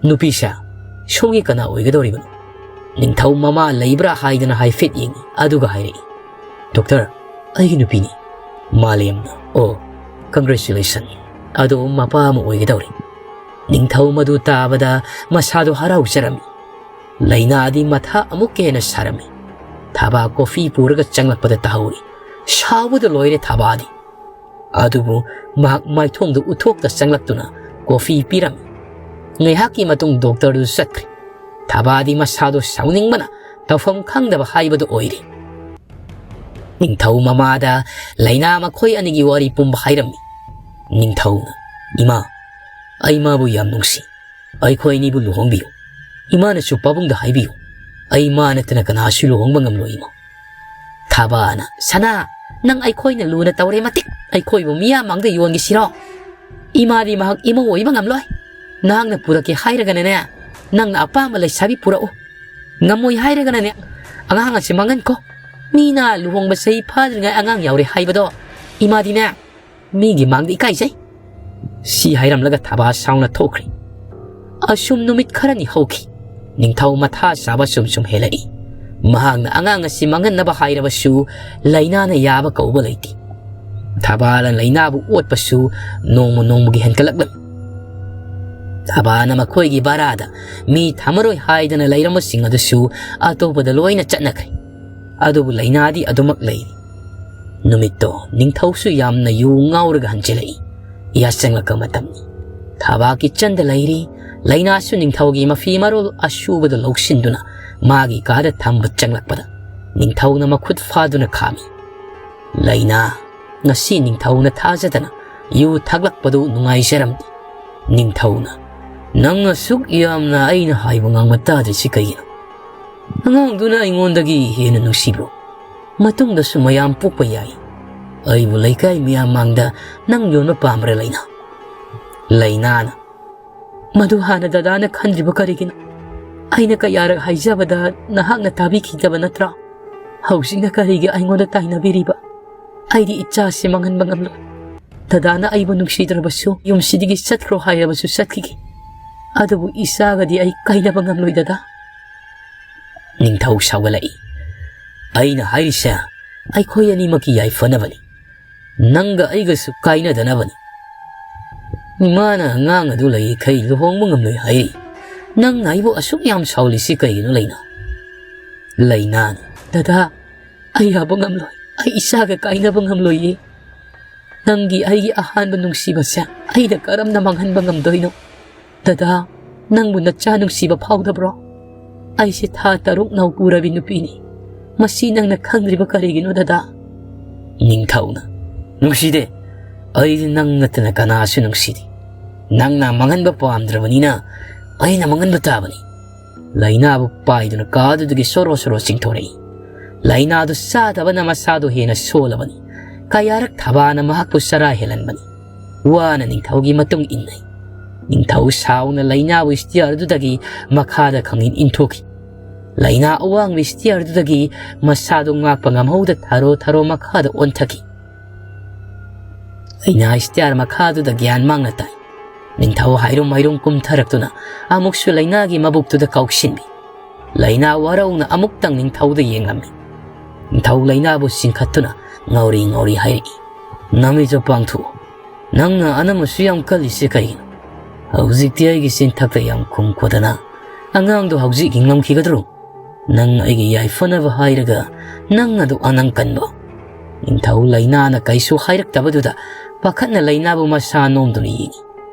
"ꯅꯨꯄꯤꯁꯦ ꯁꯣꯝꯒꯤ ꯀꯅꯥ ꯑꯣꯏꯒꯗꯧꯔꯤꯕꯅꯣ?" "ꯅꯤꯡꯊꯧ ꯃꯃꯥ ꯂꯩꯕ꯭ꯔꯥ?" ꯍꯥꯏꯗꯅ ꯍꯥꯏꯐꯦꯠ ꯌꯦꯡꯉꯤ, ꯑꯗꯨꯒ ꯍꯥꯏꯔꯛꯏ, "ꯗꯣꯛꯇꯔ, ꯑꯩꯒꯤ ꯅꯨꯄꯤꯅꯤ꯫" ꯃꯥꯂꯦꯝꯅ, "ꯑꯣ, ꯀꯪꯒ꯭ꯔꯦꯆꯨꯂꯦꯁꯟ, ꯑꯗꯣ ꯃꯄꯥ ꯑꯃ ꯑꯣꯏꯒꯗꯧꯔꯤ꯫" ꯅꯤꯡꯊꯧ ꯃꯗꯨ ꯇꯥꯕꯗ ꯃꯁꯥꯗꯣ ꯍꯔꯥꯎꯖꯔꯝꯃꯤ꯫ ꯂꯩꯅꯥꯗꯤ ꯃꯊꯥ ꯑꯃꯨꯛꯀ ꯍꯦꯟꯅ ꯁꯥꯔꯝꯃꯤ꯫ ꯊꯥꯕꯥ ꯀꯣꯐꯤ ꯄꯨꯔꯒ ꯆꯪꯂꯛꯄꯗ ꯇꯥꯍꯧꯔꯤ꯫ ꯁꯥꯎꯕꯗ ꯂꯣꯏꯔꯦ ꯊꯥꯕꯥꯗꯤ꯫ ꯑꯗꯨꯕꯨ ꯃꯍꯥꯛ ꯃꯥꯏꯊꯣꯡꯗ ꯎꯠꯊꯣꯛꯇ ꯆꯪꯂꯛꯇꯨꯅ ꯀꯣꯐꯤ ꯄꯤꯔꯝꯃꯤ꯫ ꯉꯥꯏꯍꯥꯛꯀꯤ ꯃꯇꯨꯡ ꯗꯣꯛꯇꯔꯗꯨ ꯆꯠꯈ꯭ꯔꯦ꯫ ꯊꯥꯕꯥꯗꯤ ꯃꯁꯥꯗꯣ ꯁꯥꯎꯅꯤꯡꯕꯅ ꯇꯧꯐꯝ ꯈꯪꯗꯕ ꯍꯥꯏꯕꯗꯨ ꯑꯣꯏꯔꯦ꯫ ꯅꯤꯡꯊꯧ ꯃꯃꯥꯗ ꯂꯩꯅꯥ ꯃꯈꯣꯏ ꯑꯅꯤꯒꯤ ꯋꯥꯔꯤ ꯄꯨꯝꯕ ꯍꯥꯏꯔꯝꯃꯤ꯫ ꯅꯤꯡꯊꯧꯅ, "ꯏꯃꯥ, ꯑꯩ ꯃꯥꯕꯨ ꯌꯥꯝ ꯅꯨꯡꯁꯤ꯫ ꯑꯩꯈꯣꯏ ꯑꯅꯤꯕꯨ ꯂꯨꯍꯣꯡꯕꯤꯌꯨ꯫ ꯏꯃꯥꯅꯁꯨ ꯄꯥꯕꯨꯡꯗ ꯍꯥꯏꯕꯤꯌꯨ꯫ ꯑꯩ ꯃꯥ ꯅꯠꯇꯅ ꯀꯅꯥꯁꯨ ꯂꯨꯍꯣꯡꯕ ꯉꯝꯂꯣꯏ, ꯏꯃꯥ꯫" ꯊꯥꯕꯥꯅ, "ꯁꯅꯥ, ꯅꯪ ꯑꯩꯈꯣꯏꯅ ꯂꯨꯅ ꯇꯧꯔꯦ ꯃꯇꯤꯛ, ꯑꯩꯈꯣꯏꯕꯨ ꯃꯤꯌꯥꯝ ꯃꯥꯡꯗ ꯌꯣꯟꯈꯤꯁꯤꯔꯣ? ꯏꯃꯥꯗꯤ ꯃꯍꯥꯛ ꯏꯃꯧ ꯑꯣꯏꯕ ꯉꯝꯂꯣꯏ꯫ ꯅꯍꯥꯛꯅ ꯄꯨꯔꯛꯀꯦ ꯍꯥꯏꯔꯒꯅꯅꯦ, ꯅꯪꯅ ꯑꯄꯥꯝꯕ ꯂꯩꯁꯥꯕꯤ ꯄꯨꯔꯛꯎ꯫ ꯉꯝꯃꯣꯏ ꯍꯥꯏꯔꯒꯅꯅꯦ, ꯑꯉꯥꯡ ꯑꯁꯤ ꯃꯥꯡꯍꯟꯈꯣ꯫ ꯃꯤꯅ ꯂꯨꯍꯣꯡꯕ ꯆꯍꯤ ꯐꯥꯗ꯭ꯔꯤꯉꯩ ꯑꯉꯥꯡ ꯌꯥꯎꯔꯦ ꯍꯥꯏꯕꯗꯣ ꯏꯃꯥꯗꯤꯅꯦ, ꯃꯤꯒꯤ ꯃꯥꯡꯗ ꯏꯀꯥꯏꯖꯩ꯫" ꯁꯤ ꯍꯥꯏꯔꯝꯂꯒ ꯊꯥꯕꯥ ꯁꯥꯎꯅ ꯊꯣꯛꯈ꯭ꯔꯦ꯫ ꯑꯁꯨꯝ ꯅꯨꯃꯤꯠ ꯈꯔꯅꯤ ꯍꯧꯈꯤ꯫ ꯅꯤꯡꯊꯧ ꯃꯊꯥ ꯁꯥꯕ ꯁꯨꯝ ꯁꯨꯝ ꯍꯦꯜꯂꯛꯏ꯫ ꯃꯍꯥꯛꯅ ꯑꯉꯥꯡ ꯑꯁꯤ ꯃꯥꯡꯍꯟꯅꯕ ꯍꯥꯏꯔꯕꯁꯨ ꯂꯩꯅꯥꯅ ꯌꯥꯕ ꯀꯧꯕ ꯂꯩꯇꯦ꯫ ꯊꯥꯕꯥꯅ ꯂꯩꯅꯥꯕꯨ ꯑꯣꯠꯄꯁꯨ ꯅꯣꯡꯃ ꯅꯣꯡꯃꯒꯤ ꯍꯦꯟꯒꯠꯂꯛꯂꯝꯃꯤ꯫ ꯊꯥꯕꯥꯅ ꯃꯈꯣꯏꯒꯤ ꯚꯔꯥꯗ ꯃꯤ ꯊꯝꯃꯔꯣꯏ ꯍꯥꯏꯗꯅ ꯂꯩꯔꯝꯕꯁꯤꯡ ꯑꯗꯨꯁꯨ ꯑꯇꯣꯞꯄꯗ ꯂꯣꯏꯅ ꯆꯠꯅꯈ꯭ꯔꯦ꯫ ꯑꯗꯨꯕꯨ ꯂꯩꯅꯥꯗꯤ ꯑꯗꯨꯃꯛ ꯂꯩꯔꯤ꯫ ꯅꯨꯃꯤꯠꯇꯣ ꯅꯤꯡꯊꯧꯁꯨ ꯌꯥꯝꯅ ꯌꯨ ꯉꯥꯎꯔꯒ ꯍꯟꯖꯤꯜꯂꯛꯏ꯫ ꯌꯥꯆꯪꯂꯛꯄ ꯃꯇꯝꯅꯤ꯫ ꯊꯥꯕꯥ ꯀꯤꯠꯆꯟꯗ ꯂꯩꯔꯤ꯫ ꯂꯩꯅꯥꯁꯨ ꯅꯤꯡꯊꯧꯒꯤ ꯃꯐꯤ ꯃꯔꯣꯜ ꯑꯁꯨꯕꯗ ꯂꯧꯁꯤꯟꯗꯨꯅ ꯃꯥꯒꯤ ꯀꯥꯗ ꯊꯝꯕ ꯆꯪꯂꯛꯄꯗ ꯅꯤꯡꯊꯧꯅ ꯃꯈꯨꯠ ꯐꯥꯗꯨꯅ ꯈꯥꯝꯃꯤ꯫ "ꯂꯩꯅꯥ, ꯉꯁꯤ ꯅꯤꯡꯊꯧꯅ ꯊꯥꯖꯗꯅ ꯌꯨ ꯊꯛꯂꯛꯄꯗꯨ ꯅꯨꯡꯉꯥꯏꯖꯔꯝꯗꯦ꯫" ꯅꯤꯡꯊꯧꯅ, "ꯅꯪ ꯑꯁꯨꯛ ꯌꯥꯝꯅ ꯑꯩꯅ ꯍꯥꯏꯕ ꯉꯥꯡꯕ ꯇꯥꯗ꯭ꯔꯤꯁꯤ ꯀꯩꯒꯤꯅꯣ? ꯑꯉꯥꯡꯗꯨꯅ ꯑꯩꯉꯣꯟꯗꯒꯤ ꯍꯦꯟꯅ ꯅꯨꯡꯁꯤꯕ꯭ꯔꯣ? ꯃꯇꯨꯡꯗꯁꯨ ꯃꯌꯥꯝ ꯄꯣꯛꯄ ꯌꯥꯏ꯫ ꯑꯩꯕꯨ ꯂꯩꯀꯥꯏ ꯃꯤꯌꯥꯝ ꯃꯥꯡꯗ ꯅꯪ ꯌꯣꯟꯕ ꯄꯥꯝꯕ꯭ꯔꯥ, ꯂꯩꯅꯥ?" ꯂꯩꯅꯥꯅ, "ꯃꯗꯨ ꯍꯥꯟꯅ ꯗꯗꯥꯅ ꯈꯟꯗ꯭ꯔꯤꯕ ꯀꯔꯤꯒꯤꯅꯣ? ꯑꯩꯅ ꯀꯌꯥꯔꯛ ꯍꯥꯏꯖꯕꯗ ꯅꯍꯥꯛꯅ ꯇꯥꯕꯤꯈꯤꯗꯕ ꯅꯠꯇ꯭ꯔꯥ? ꯍꯧꯖꯤꯛꯅ ꯀꯔꯤꯒꯤ ꯑꯩꯉꯣꯟꯗ ꯇꯥꯏꯅꯕꯤꯔꯤꯕ? ꯑꯩꯗꯤ ꯏꯆꯥꯁꯤ ꯃꯥꯡꯍꯟꯕ ꯉꯝꯂꯣꯏ꯫ ꯗꯗꯥꯅ ꯑꯩꯕꯨ ꯅꯨꯡꯁꯤꯗ꯭ꯔꯕꯁꯨ ꯌꯨꯝꯁꯤꯗꯒꯤ ꯆꯠꯈ꯭ꯔꯣ ꯍꯥꯏꯔꯕꯁꯨ ꯆꯠꯈꯤꯒꯦ꯫ ꯑꯗꯨꯕꯨ ꯏꯆꯥꯒꯗꯤ ꯑꯩ ꯀꯥꯏꯅꯕ ꯉꯝꯂꯣꯏ ꯗꯗꯥ꯫ ꯅꯤꯡꯊꯧ ꯁꯥꯎꯒꯠꯂꯛꯏ꯫ ꯑꯩꯅ ꯍꯥꯏꯔꯤꯁꯦ ꯑꯩꯈꯣꯏ ꯑꯅꯤꯃꯛꯀꯤ ꯌꯥꯏꯐꯅꯕꯅꯤ꯫ ꯅꯪꯒ ꯑꯩꯒꯁꯨ ꯀꯥꯏꯅꯗꯅꯕꯅꯤ꯫ ꯏꯃꯥꯅ ꯑꯉꯥꯡ ꯑꯗꯨ ꯂꯩꯔꯤꯈꯩ ꯂꯨꯍꯣꯡꯕ ꯉꯝꯂꯣꯏ ꯍꯥꯏꯔꯤ꯫ ꯅꯪꯅ ꯑꯩꯕꯨ ꯑꯁꯨꯛ ꯌꯥꯝ ꯁꯥꯎꯂꯤꯁꯤ ꯀꯩꯒꯤꯅꯣ ꯂꯩꯅꯥ? ꯂꯩꯅꯥꯅ, ꯗꯗꯥ, ꯑꯩ ꯌꯥꯕ ꯉꯝꯂꯣꯏ꯫ ꯑꯩ ꯏꯆꯥꯒ ꯀꯥꯏꯅꯕ ꯉꯝꯂꯣꯏꯌꯦ꯫ ꯅꯪꯒꯤ ꯑꯩꯒꯤ ꯑꯍꯥꯟꯕ ꯅꯨꯡꯁꯤꯕꯁꯦ ꯑꯩꯅ ꯀꯔꯝꯅ ꯃꯥꯡꯍꯟꯕ ꯉꯝꯗꯣꯏꯅꯣ? ꯗꯗꯥ, ꯅꯪꯕꯨ ꯅꯆꯥ ꯅꯨꯡꯁꯤꯕ ꯐꯥꯎꯗꯕ꯭ꯔꯣ? ꯑꯩꯁꯦ ꯊꯥ ꯇꯔꯨꯛ ꯅꯧ ꯄꯨꯔꯕꯤ ꯅꯨꯄꯤꯅꯤ꯫ ꯃꯁꯤ ꯅꯪꯅ ꯈꯪꯗ꯭ꯔꯤꯕ ꯀꯔꯤꯒꯤꯅꯣ ꯗꯗꯥ? ꯅꯤꯡꯊꯧꯅ, ꯅꯨꯡꯁꯤꯗꯦ꯫ ꯑꯩꯗꯤ ꯅꯪ ꯅꯠꯇꯅ ꯀꯅꯥꯁꯨ ꯅꯨꯡꯁꯤꯗꯦ꯫ ꯅꯪꯅ ꯃꯥꯡꯍꯟꯕ ꯄꯥꯝꯗ꯭ꯔꯕꯅꯤꯅ ꯑꯩꯅ ꯃꯥꯡꯍꯟꯕ ꯇꯥꯕꯅꯤ꯫ ꯂꯩꯅꯥꯕꯨ ꯄꯥꯏꯗꯨꯅ ꯀꯥꯗꯨꯗꯒꯤ ꯁꯣꯔꯣ ꯁꯣꯔꯣ ꯆꯤꯡꯊꯣꯔꯛꯏ꯫ ꯂꯩꯅꯥꯗꯨ ꯆꯥꯗꯕꯅ ꯃꯁꯥꯗꯨ ꯍꯦꯟꯅ ꯁꯣꯜꯂꯕꯅꯤ꯫ ꯀꯌꯥꯔꯛ ꯊꯕꯥꯅ ꯃꯍꯥꯛꯄꯨ ꯆꯔꯥ ꯍꯦꯜꯍꯟꯕꯅꯤ꯫ ꯋꯥꯅ ꯅꯤꯡꯊꯧꯒꯤ ꯃꯇꯨꯡ ꯏꯟꯅꯩ꯫ ꯅꯤꯡꯊꯧ ꯁꯥꯎꯅ ꯂꯩꯅꯥꯕꯨ ꯁ꯭ꯇꯤꯌꯔꯗꯨꯗꯒꯤ ꯃꯈꯥꯗ ꯈꯪꯏꯟ ꯏꯟꯊꯣꯛꯈꯤ꯫ ꯂꯩꯅꯥ ꯑꯋꯥꯡꯕ ꯁ꯭ꯇꯤꯌꯔꯗꯨꯗꯒꯤ ꯃꯁꯥꯗꯨ ꯉꯥꯛꯄ ꯉꯝꯍꯧꯗ ꯊꯔꯣ ꯊꯔꯣ ꯃꯈꯥꯗ ꯑꯣꯟꯊꯈꯤ꯫ ꯂꯩꯅꯥ ꯁ꯭ꯇꯤꯌꯔ ꯃꯈꯥꯗꯨꯗ ꯒ꯭ꯌꯥꯟ ꯃꯥꯡꯅ ꯇꯥꯏ꯫ ꯅꯤꯡꯊꯧ ꯍꯥꯏꯔꯨꯝ ꯍꯥꯏꯔꯨꯝ ꯀꯨꯝꯊꯔꯛꯇꯨꯅ ꯑꯃꯨꯛꯁꯨ ꯂꯩꯅꯥꯒꯤ ꯃꯕꯨꯛꯇꯨꯗ ꯀꯥꯎꯁꯤꯟꯕꯤ꯫ ꯂꯩꯅꯥ ꯋꯥꯔꯧꯅ ꯑꯃꯨꯛꯇꯪ ꯅꯤꯡꯊꯧꯗ ꯌꯦꯡꯂꯝꯃꯤ꯫ ꯅꯤꯡꯊꯧ ꯂꯩꯅꯥꯕꯨ ꯆꯤꯡꯈꯠꯇꯨꯅ ꯉꯥꯎꯔꯤ ꯉꯥꯎꯔꯤ ꯍꯥꯏꯔꯛꯏ, ꯅꯃꯤꯠꯇꯨ ꯄꯥꯡꯊꯣꯛꯎ꯫ ꯅꯪꯅ ꯑꯅꯝꯕꯁꯨ ꯌꯥꯝ ꯀꯜꯂꯤꯁꯦ ꯀꯩꯒꯤꯅꯣ? ꯍꯧꯖꯤꯛꯇꯤ ꯑꯩꯒꯤ ꯆꯤꯟꯊꯛꯇ ꯌꯥꯝ ꯈꯨꯝꯈꯣꯗꯅ꯫ ꯑꯉꯥꯡꯗꯣ ꯍꯧꯖꯤꯛ ꯍꯤꯡꯂꯝꯈꯤꯒꯗ꯭ꯔꯣ? ꯅꯪ ꯑꯩꯒꯤ ꯌꯥꯏꯐꯅꯕ ꯍꯥꯏꯔꯒ ꯅꯪ ꯑꯗꯨ ꯑꯅꯪ ꯀꯟꯕ꯫ ꯅꯤꯡꯊꯧ ꯂꯩꯅꯥꯅ ꯀꯩꯁꯨ ꯍꯥꯏꯔꯛꯇꯕꯗꯨꯗ ꯄꯥꯈꯠꯅ ꯂꯩꯅꯥꯕꯨ ꯃꯁꯥ ꯅꯣꯝꯗꯨꯅ ꯌꯦꯡꯉꯤ꯫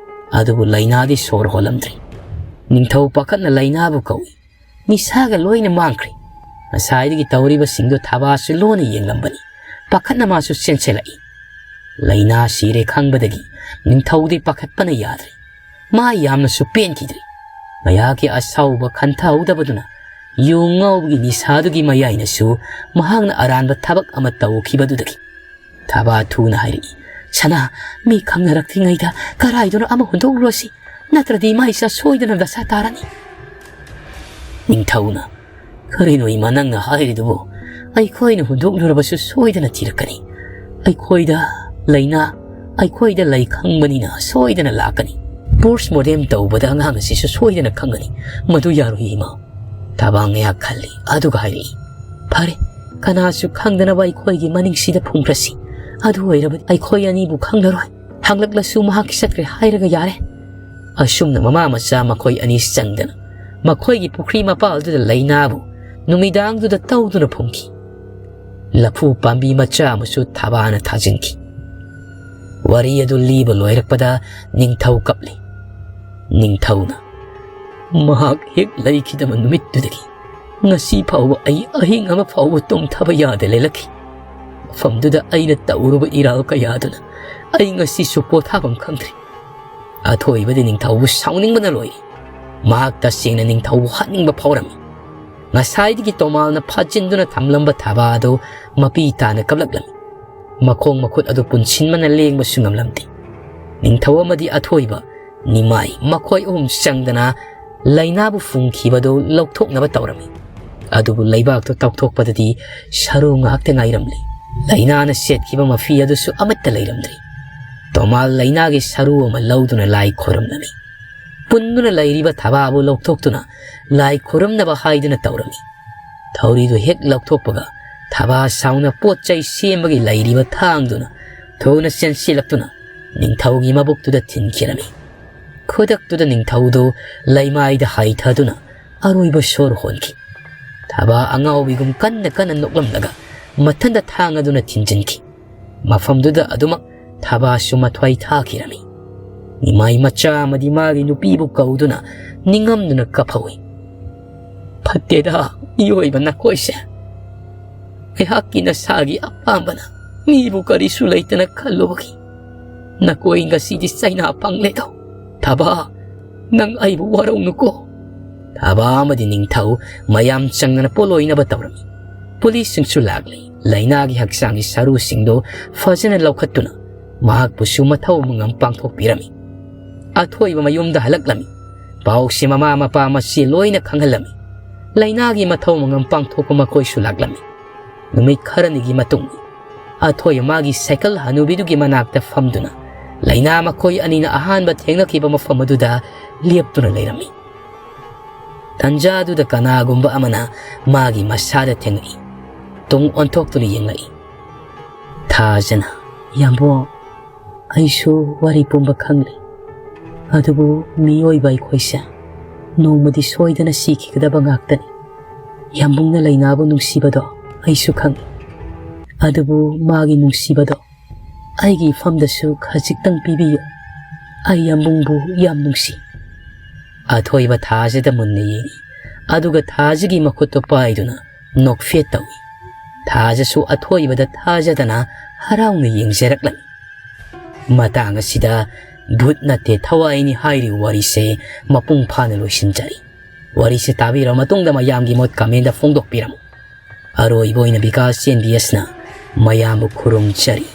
ꯑꯗꯨꯕꯨ ꯂꯩꯅꯥꯗꯤ ꯁꯣꯔ ꯍꯣꯜꯂꯝꯗ꯭ꯔꯤ꯫ ꯅꯤꯡꯊꯧ ꯄꯥꯈꯠꯅ ꯂꯩꯅꯥꯕꯨ ꯀꯧꯏ꯫ ꯅꯤꯁꯥꯒ ꯂꯣꯏꯅ ꯃꯥꯡꯈ꯭ꯔꯦ꯫ ꯉꯁꯥꯏꯗꯒꯤ ꯇꯧꯔꯤꯕꯁꯤꯡꯗꯨ ꯊꯕꯥꯁꯨ ꯂꯣꯟꯅ ꯌꯦꯡꯂꯝꯕꯅꯤ꯫ ꯄꯥꯈꯠꯅ ꯃꯥꯁꯨ ꯆꯦꯟꯁꯤꯜꯂꯛꯏ꯫ ꯂꯩꯅꯥ ꯁꯤꯔꯦ ꯈꯪꯕꯗꯒꯤ ꯅꯤꯡꯊꯧꯗꯤ ꯄꯥꯈꯠꯄꯅ ꯌꯥꯗ꯭ꯔꯦ꯫ ꯃꯥ ꯌꯥꯝꯅꯁꯨ ꯄꯦꯟꯈꯤꯗ꯭ꯔꯦ꯫ ꯃꯌꯥꯛꯀꯤ ꯑꯁꯥꯎꯕ ꯈꯟꯊꯍꯧꯗꯕꯗꯨꯅ ꯌꯨ ꯉꯥꯎꯕꯒꯤ ꯅꯤꯁꯥꯗꯨꯒꯤ ꯃꯌꯥꯏꯅꯁꯨ ꯃꯍꯥꯛꯅ ꯑꯔꯥꯟꯕ ꯊꯕꯛ ꯑꯃ ꯇꯧꯈꯤꯕꯗꯨꯗꯒꯤ꯫ ꯊꯕꯥ ꯊꯨꯅ ꯍꯥꯏꯔꯛꯏ, ꯁꯅꯥ, ꯃꯤ ꯈꯪꯅꯔꯛꯇ꯭ꯔꯤꯉꯩꯗ ꯀꯔꯥꯏꯗꯅꯣ ꯑꯃ ꯍꯨꯟꯗꯣꯛꯂꯨꯔꯁꯤ, ꯅꯠꯇ꯭ꯔꯗꯤ ꯏꯃꯥ ꯏꯆꯥ ꯁꯣꯏꯗꯅ ꯗꯁꯥ ꯇꯥꯔꯅꯤ꯫ ꯅꯤꯡꯊꯧꯅ, ꯀꯔꯤꯅꯣ ꯏꯃꯥ ꯅꯪꯅ ꯍꯥꯏꯔꯤꯗꯨꯕꯨ? ꯑꯩꯈꯣꯏꯅ ꯍꯨꯟꯗꯣꯛꯂꯨꯔꯕꯁꯨ ꯁꯣꯏꯗꯅ ꯊꯤꯔꯛꯀꯅꯤ꯫ ꯑꯩꯈꯣꯏꯗ ꯂꯩꯅꯥ ꯑꯩꯈꯣꯏꯗ ꯂꯩ ꯈꯪꯕꯅꯤꯅ ꯁꯣꯏꯗꯅ ꯂꯥꯛꯀꯅꯤ꯫ Post mortem ꯇꯧꯕꯗ ꯑꯉꯥꯡ ꯑꯁꯤꯁꯨ ꯁꯣꯏꯗꯅ ꯈꯪꯒꯅꯤ꯫ ꯃꯗꯨ ꯌꯥꯔꯣꯏ ꯏꯃꯥ꯫ ꯊꯕꯥ ꯉꯥꯏꯍꯥꯛ ꯈꯜꯂꯤ, ꯑꯗꯨꯒ ꯍꯥꯏꯔꯛꯏ, "ꯐꯔꯦ, ꯀꯅꯥꯁꯨ ꯈꯪꯗꯅꯕ ꯑꯩꯈꯣꯏꯒꯤ ꯃꯅꯤꯡꯁꯤꯗ ꯐꯨꯝꯈ꯭ꯔꯁꯤ꯫ ꯑꯗꯨ ꯑꯣꯏꯔꯕꯗꯤ ꯑꯩꯈꯣꯏ ꯑꯅꯤꯕꯨ ꯈꯪꯂꯔꯣꯏ꯫ ꯍꯪꯂꯛꯂꯁꯨ ꯃꯍꯥꯛ ꯆꯠꯈ꯭ꯔꯦ ꯍꯥꯏꯔꯒ ꯌꯥꯔꯦ"꯫ ꯑꯁꯨꯝꯅ ꯃꯃꯥ ꯃꯆꯥ ꯃꯈꯣꯏ ꯑꯅꯤ ꯆꯪꯗꯅ ꯃꯈꯣꯏꯒꯤ ꯄꯨꯈ꯭ꯔꯤ ꯃꯄꯥꯜꯗꯨꯗ ꯂꯩꯅꯥꯕꯨ ꯅꯨꯃꯤꯗꯥꯡꯗꯨꯗ ꯇꯧꯗꯨꯅ ꯐꯨꯝꯈꯤ꯫ ꯂꯐꯨ ꯄꯥꯝꯕꯤ ꯃꯆꯥ ꯑꯃꯁꯨ ꯊꯕꯥꯅ ꯊꯥꯖꯤꯟꯈꯤ꯫ ꯋꯥꯔꯤ ꯑꯗꯨ ꯂꯤꯕ ꯂꯣꯏꯔꯛꯄꯗ ꯅꯤꯡꯊꯧ ꯀꯞꯂꯤ꯫ ꯅꯤꯡꯊꯧꯅ, "ꯃꯍꯥꯛ ꯍꯦꯛ ꯂꯩꯈꯤꯗꯕ ꯅꯨꯃꯤꯠꯇꯨꯗꯒꯤ ꯉꯁꯤ ꯐꯥꯎꯕ ꯑꯩ ꯑꯍꯤꯡ ꯑꯃ ꯐꯥꯎꯕ ꯇꯨꯝꯊꯕ ꯌꯥꯗ ꯂꯦꯜꯂꯛꯈꯤ꯫ ꯃꯐꯝꯗꯨꯗ ꯑꯩꯅ ꯇꯧꯔꯨꯕ ꯏꯔꯥꯜ ꯀꯌꯥꯗꯨꯅ ꯑꯩ ꯉꯁꯤꯁꯨ ꯄꯣꯊꯥꯐꯝ ꯈꯪꯗ꯭ꯔꯤ"꯫ ꯑꯊꯣꯏꯕꯗꯤ ꯅꯤꯡꯊꯧꯕꯨ ꯁꯥꯎꯅꯤꯡꯕꯅ ꯂꯣꯏꯔꯤ꯫ ꯃꯍꯥꯛ ꯇꯁꯦꯡꯅ ꯅꯤꯡꯊꯧꯕꯨ ꯍꯥꯠꯅꯤꯡꯕ ꯐꯥꯎꯔꯝꯃꯤ꯫ ꯉꯁꯥꯏꯗꯒꯤ ꯇꯣꯃꯥꯜꯅ ꯐꯥꯖꯤꯟꯗꯨꯅ ꯊꯝꯂꯝꯕ ꯊꯕꯥ ꯑꯗꯨ ꯃꯄꯤ ꯇꯥꯅ ꯀꯞꯂꯛꯂꯝꯃꯤ꯫ ꯃꯈꯣꯡ ꯃꯈꯨꯠ ꯑꯗꯨ ꯄꯨꯟꯁꯤꯟꯕꯅ ꯂꯦꯡꯕꯁꯨ ꯉꯝꯂꯝꯗꯦ꯫ ꯅꯤꯡꯊꯧ ꯑꯃꯗꯤ ꯑꯊꯣꯏꯕ, ꯅꯤꯃꯥꯏ ꯃꯈꯣꯏ ꯑꯍꯨꯝ ꯆꯪꯗꯅ ꯂꯥꯏꯅꯥꯕꯨ ꯐꯨꯝꯈꯤꯕꯗꯨ ꯂꯧꯊꯣꯛꯅꯕ ꯇꯧꯔꯝꯃꯤ꯫ ꯑꯗꯨꯕꯨ ꯂꯩꯕꯥꯛꯇꯨ ꯇꯧꯊꯣꯛꯄꯗꯗꯤ ꯁꯔꯨ ꯉꯥꯛꯇ ꯉꯥꯏꯔꯝꯂꯤ꯫ ꯂꯥꯏꯅꯥꯅ ꯁꯦꯠꯈꯤꯕ ꯃꯐꯤ ꯑꯗꯨꯁꯨ ꯑꯃꯠꯇ ꯂꯩꯔꯝꯗ꯭ꯔꯤ꯫ ꯇꯣꯃꯥꯜ ꯂꯥꯏꯅꯥꯒꯤ ꯁꯔꯨ ꯑꯃ ꯂꯧꯗꯨꯅ ꯂꯥꯏ ꯈꯣꯏꯔꯝꯂꯝꯃꯤ꯫ ꯄꯨꯟꯗꯨꯅ ꯂꯩꯔꯤꯕ ꯊꯕꯥꯕꯨ ꯂꯧꯊꯣꯛꯇꯨꯅ ꯂꯥꯏ ꯈꯣꯏꯔꯝꯅꯕ ꯍꯥꯏꯗꯨꯅ ꯇꯧꯔꯝꯃꯤ꯫ ꯊꯧꯔꯤꯗꯨ ꯍꯦꯛ ꯂꯧꯊꯣꯛꯄꯒ ꯊꯕꯥ ꯁꯥꯎꯅ ꯄꯣꯠ ꯆꯩ ꯁꯦꯝꯕꯒꯤ ꯂꯩꯔꯤꯕ ꯊꯥꯡꯗꯨꯅ ꯊꯨꯅ ꯆꯦꯟꯁꯤꯜꯂꯛꯇꯨꯅ ꯅꯤꯡꯊꯧꯒꯤ ꯃꯕꯨꯛꯇꯨꯗ ꯊꯤꯟꯈꯤꯔꯝꯃꯤ꯫ ꯈꯨꯗꯛꯇꯨꯗ ꯅꯤꯡꯊꯧꯗꯨ ꯂꯩꯃꯥꯏꯗ ꯍꯥꯏꯊꯗꯨꯅ ꯑꯔꯣꯏꯕ ꯁꯣꯔ ꯍꯣꯟꯈꯤ꯫ ꯊꯕꯥ ꯑꯉꯥꯎꯕꯤꯒꯨꯝ ꯀꯟꯅ ꯀꯟꯅ ꯅꯣꯛꯂꯝꯂꯒ ꯃꯊꯟꯗ ꯊꯥꯡ ꯑꯗꯨꯅ ꯊꯤꯟꯖꯤꯟꯈꯤ꯫ ꯃꯐꯝꯗꯨꯗ ꯑꯗꯨꯃꯛ ꯊꯕꯥꯁꯨ ꯃꯊ꯭ꯋꯥꯏ ꯊꯥꯈꯤꯔꯝꯃꯤ꯫ ꯅꯤꯃꯥꯏ ꯃꯆꯥ ꯑꯃꯗꯤ ꯃꯥꯒꯤ ꯅꯨꯄꯤꯕꯨ ꯀꯧꯗꯨꯅ ꯅꯤꯡꯉꯝꯗꯨꯅ ꯀꯞꯍꯧꯏ꯫ "ꯐꯠꯇꯦꯗ, ꯃꯤꯑꯣꯏꯕ ꯅꯈꯣꯏꯁꯦ꯫ ꯑꯩꯍꯥꯛꯀꯤ ꯅꯁꯥꯒꯤ ꯑꯄꯥꯝꯕꯅ ꯃꯤꯕꯨ ꯀꯔꯤꯁꯨ ꯂꯩꯇꯅ ꯈꯜꯂꯨꯕꯒꯤ ꯅꯈꯣꯏ ꯉꯁꯤꯗꯤ ꯆꯩꯅꯥ ꯐꯪꯂꯦꯗꯣ꯫ ꯊꯕꯥ, ꯅꯪ ꯑꯩꯕꯨ ꯋꯥꯔꯧꯅꯨꯀꯣ"꯫ ꯊꯕꯥ ꯑꯃꯗꯤ ꯅꯤꯡꯊꯧ ꯃꯌꯥꯝ ꯆꯪꯗꯅ ꯄꯣꯠꯂꯣꯏꯅꯕ ꯇꯧꯔꯝꯃꯤ꯫ ꯄꯨꯂꯤꯁꯁꯤꯡꯁꯨ ꯂꯥꯛꯂꯤ꯫ ꯂꯥꯏꯅꯥꯒꯤ ꯍꯛꯆꯥꯡꯒꯤ ꯁꯔꯨꯁꯤꯡꯗꯨ ꯐꯖꯅ ꯂꯧꯈꯠꯇꯨꯅ ꯃꯍꯥꯛꯄꯨꯁꯨ ꯃꯊꯧ ꯃꯉꯝ ꯄꯥꯡꯊꯣꯛꯄꯤꯔꯝꯃꯤ꯫ ꯑꯊꯣꯏꯕ ꯃꯌꯨꯝꯗ ꯍꯜꯂꯛꯂꯝꯃꯤ꯫ ꯄꯥꯎꯁꯤ ꯃꯃꯥ ꯃꯄꯥ ꯃꯆꯦ ꯂꯣꯏꯅ ꯈꯪꯍꯜꯂꯝꯃꯤ꯫ ꯂꯥꯏꯅꯥꯒꯤ ꯃꯊꯧ ꯃꯉꯝ ꯄꯥꯡꯊꯣꯛꯄ ꯃꯈꯣꯏꯁꯨ ꯂꯥꯛꯂꯝꯃꯤ꯫ ꯅꯨꯃꯤꯠ ꯈꯔꯅꯤꯒꯤ ꯃꯇꯨꯡ ꯑꯊꯣꯏ ꯃꯥꯒꯤ ꯁꯥꯏꯀꯜ ꯍꯅꯨꯕꯤꯗꯨꯒꯤ ꯃꯅꯥꯛꯇ ꯐꯝꯗꯨꯅ ꯂꯩꯅꯥ ꯃꯈꯣꯏ ꯑꯅꯤꯅ ꯑꯍꯥꯟꯕ ꯊꯦꯡꯅꯈꯤꯕ ꯃꯐꯝ ꯑꯗꯨꯗ ꯂꯦꯞꯇꯨꯅ ꯂꯩꯔꯝꯃꯤ꯫ ꯇꯟꯖꯥꯗꯨꯗ ꯀꯅꯥꯒꯨꯝꯕ ꯑꯃꯅ ꯃꯥꯒꯤ ꯃꯁꯥꯗ ꯊꯦꯡꯂꯛꯏ꯫ ꯇꯨꯡ ꯑꯣꯟꯊꯣꯛꯇꯨꯅ ꯌꯦꯡꯂꯛꯏ꯫ ꯊꯥꯖꯅ, "ꯌꯥꯝꯕꯣ, ꯑꯩꯁꯨ ꯋꯥꯔꯤ ꯄꯨꯝꯕ ꯈꯪꯂꯦ꯫ ꯑꯗꯨꯕꯨ ꯃꯤꯑꯣꯏꯕ ꯑꯩꯈꯣꯏꯁꯦ ꯅꯣꯡꯃꯗꯤ ꯁꯣꯏꯗꯅ ꯁꯤꯈꯤꯒꯗꯕ ꯉꯥꯛꯇꯅꯤ꯫ ꯌꯥꯝꯕꯨꯡꯅ ꯂꯩꯅꯥꯕꯨ ꯅꯨꯡꯁꯤꯕꯗꯣ ꯑꯩꯁꯨ ꯈꯪꯏ꯫ ꯑꯗꯨꯕꯨ ꯃꯥꯒꯤ ꯅꯨꯡꯁꯤꯕꯗꯣ ꯑꯩꯒꯤ ꯏꯐꯝꯗꯁꯨ ꯈꯖꯤꯛꯇꯪ ꯄꯤꯕꯤꯌꯨ꯫ ꯑꯩ ꯌꯥꯝꯕꯨꯡꯕꯨ ꯌꯥꯝ ꯅꯨꯡꯁꯤ꯫" ꯑꯊꯣꯏꯕ ꯊꯥꯖꯗ ꯃꯨꯟꯅ ꯌꯦꯡꯏ꯫ ꯑꯗꯨꯒ ꯊꯥꯖꯒꯤ ꯃꯈꯨꯠꯇꯨ ꯄꯥꯏꯗꯨꯅ ꯅꯣꯛꯐꯦꯠ ꯇꯧꯏ꯫ ꯊꯥꯖꯁꯨ ꯑꯊꯣꯏꯕꯗ ꯊꯥꯖꯗꯅ ꯍꯔꯥꯎꯅ ꯌꯦꯡꯖꯔꯛꯂꯝꯃꯤ꯫ ꯃꯇꯥꯡ ꯑꯁꯤꯗ ꯚꯨꯠ ꯅꯠꯇꯦ ꯊꯋꯥꯏꯅꯤ ꯍꯥꯏꯔꯤꯕ ꯋꯥꯔꯤꯁꯦ ꯃꯄꯨꯡ ꯐꯥꯅ ꯂꯣꯏꯁꯤꯟꯖꯔꯤ꯫ ꯋꯥꯔꯤꯁꯦ ꯇꯥꯕꯤꯔꯕ ꯃꯇꯨꯡꯗ ꯃꯌꯥꯝꯒꯤ ꯃꯣꯠ comment ꯐꯣꯡꯗꯣꯛꯄꯤꯔꯝꯃꯨ꯫ ꯑꯔꯣꯏꯕ ꯑꯣꯏꯅ ꯕꯤꯀꯥꯁ ꯆꯦꯟꯕꯤ ꯑꯁꯤꯅ ꯃꯌꯥꯝꯕꯨ ꯈꯨꯔꯨꯝꯖꯔꯤ꯫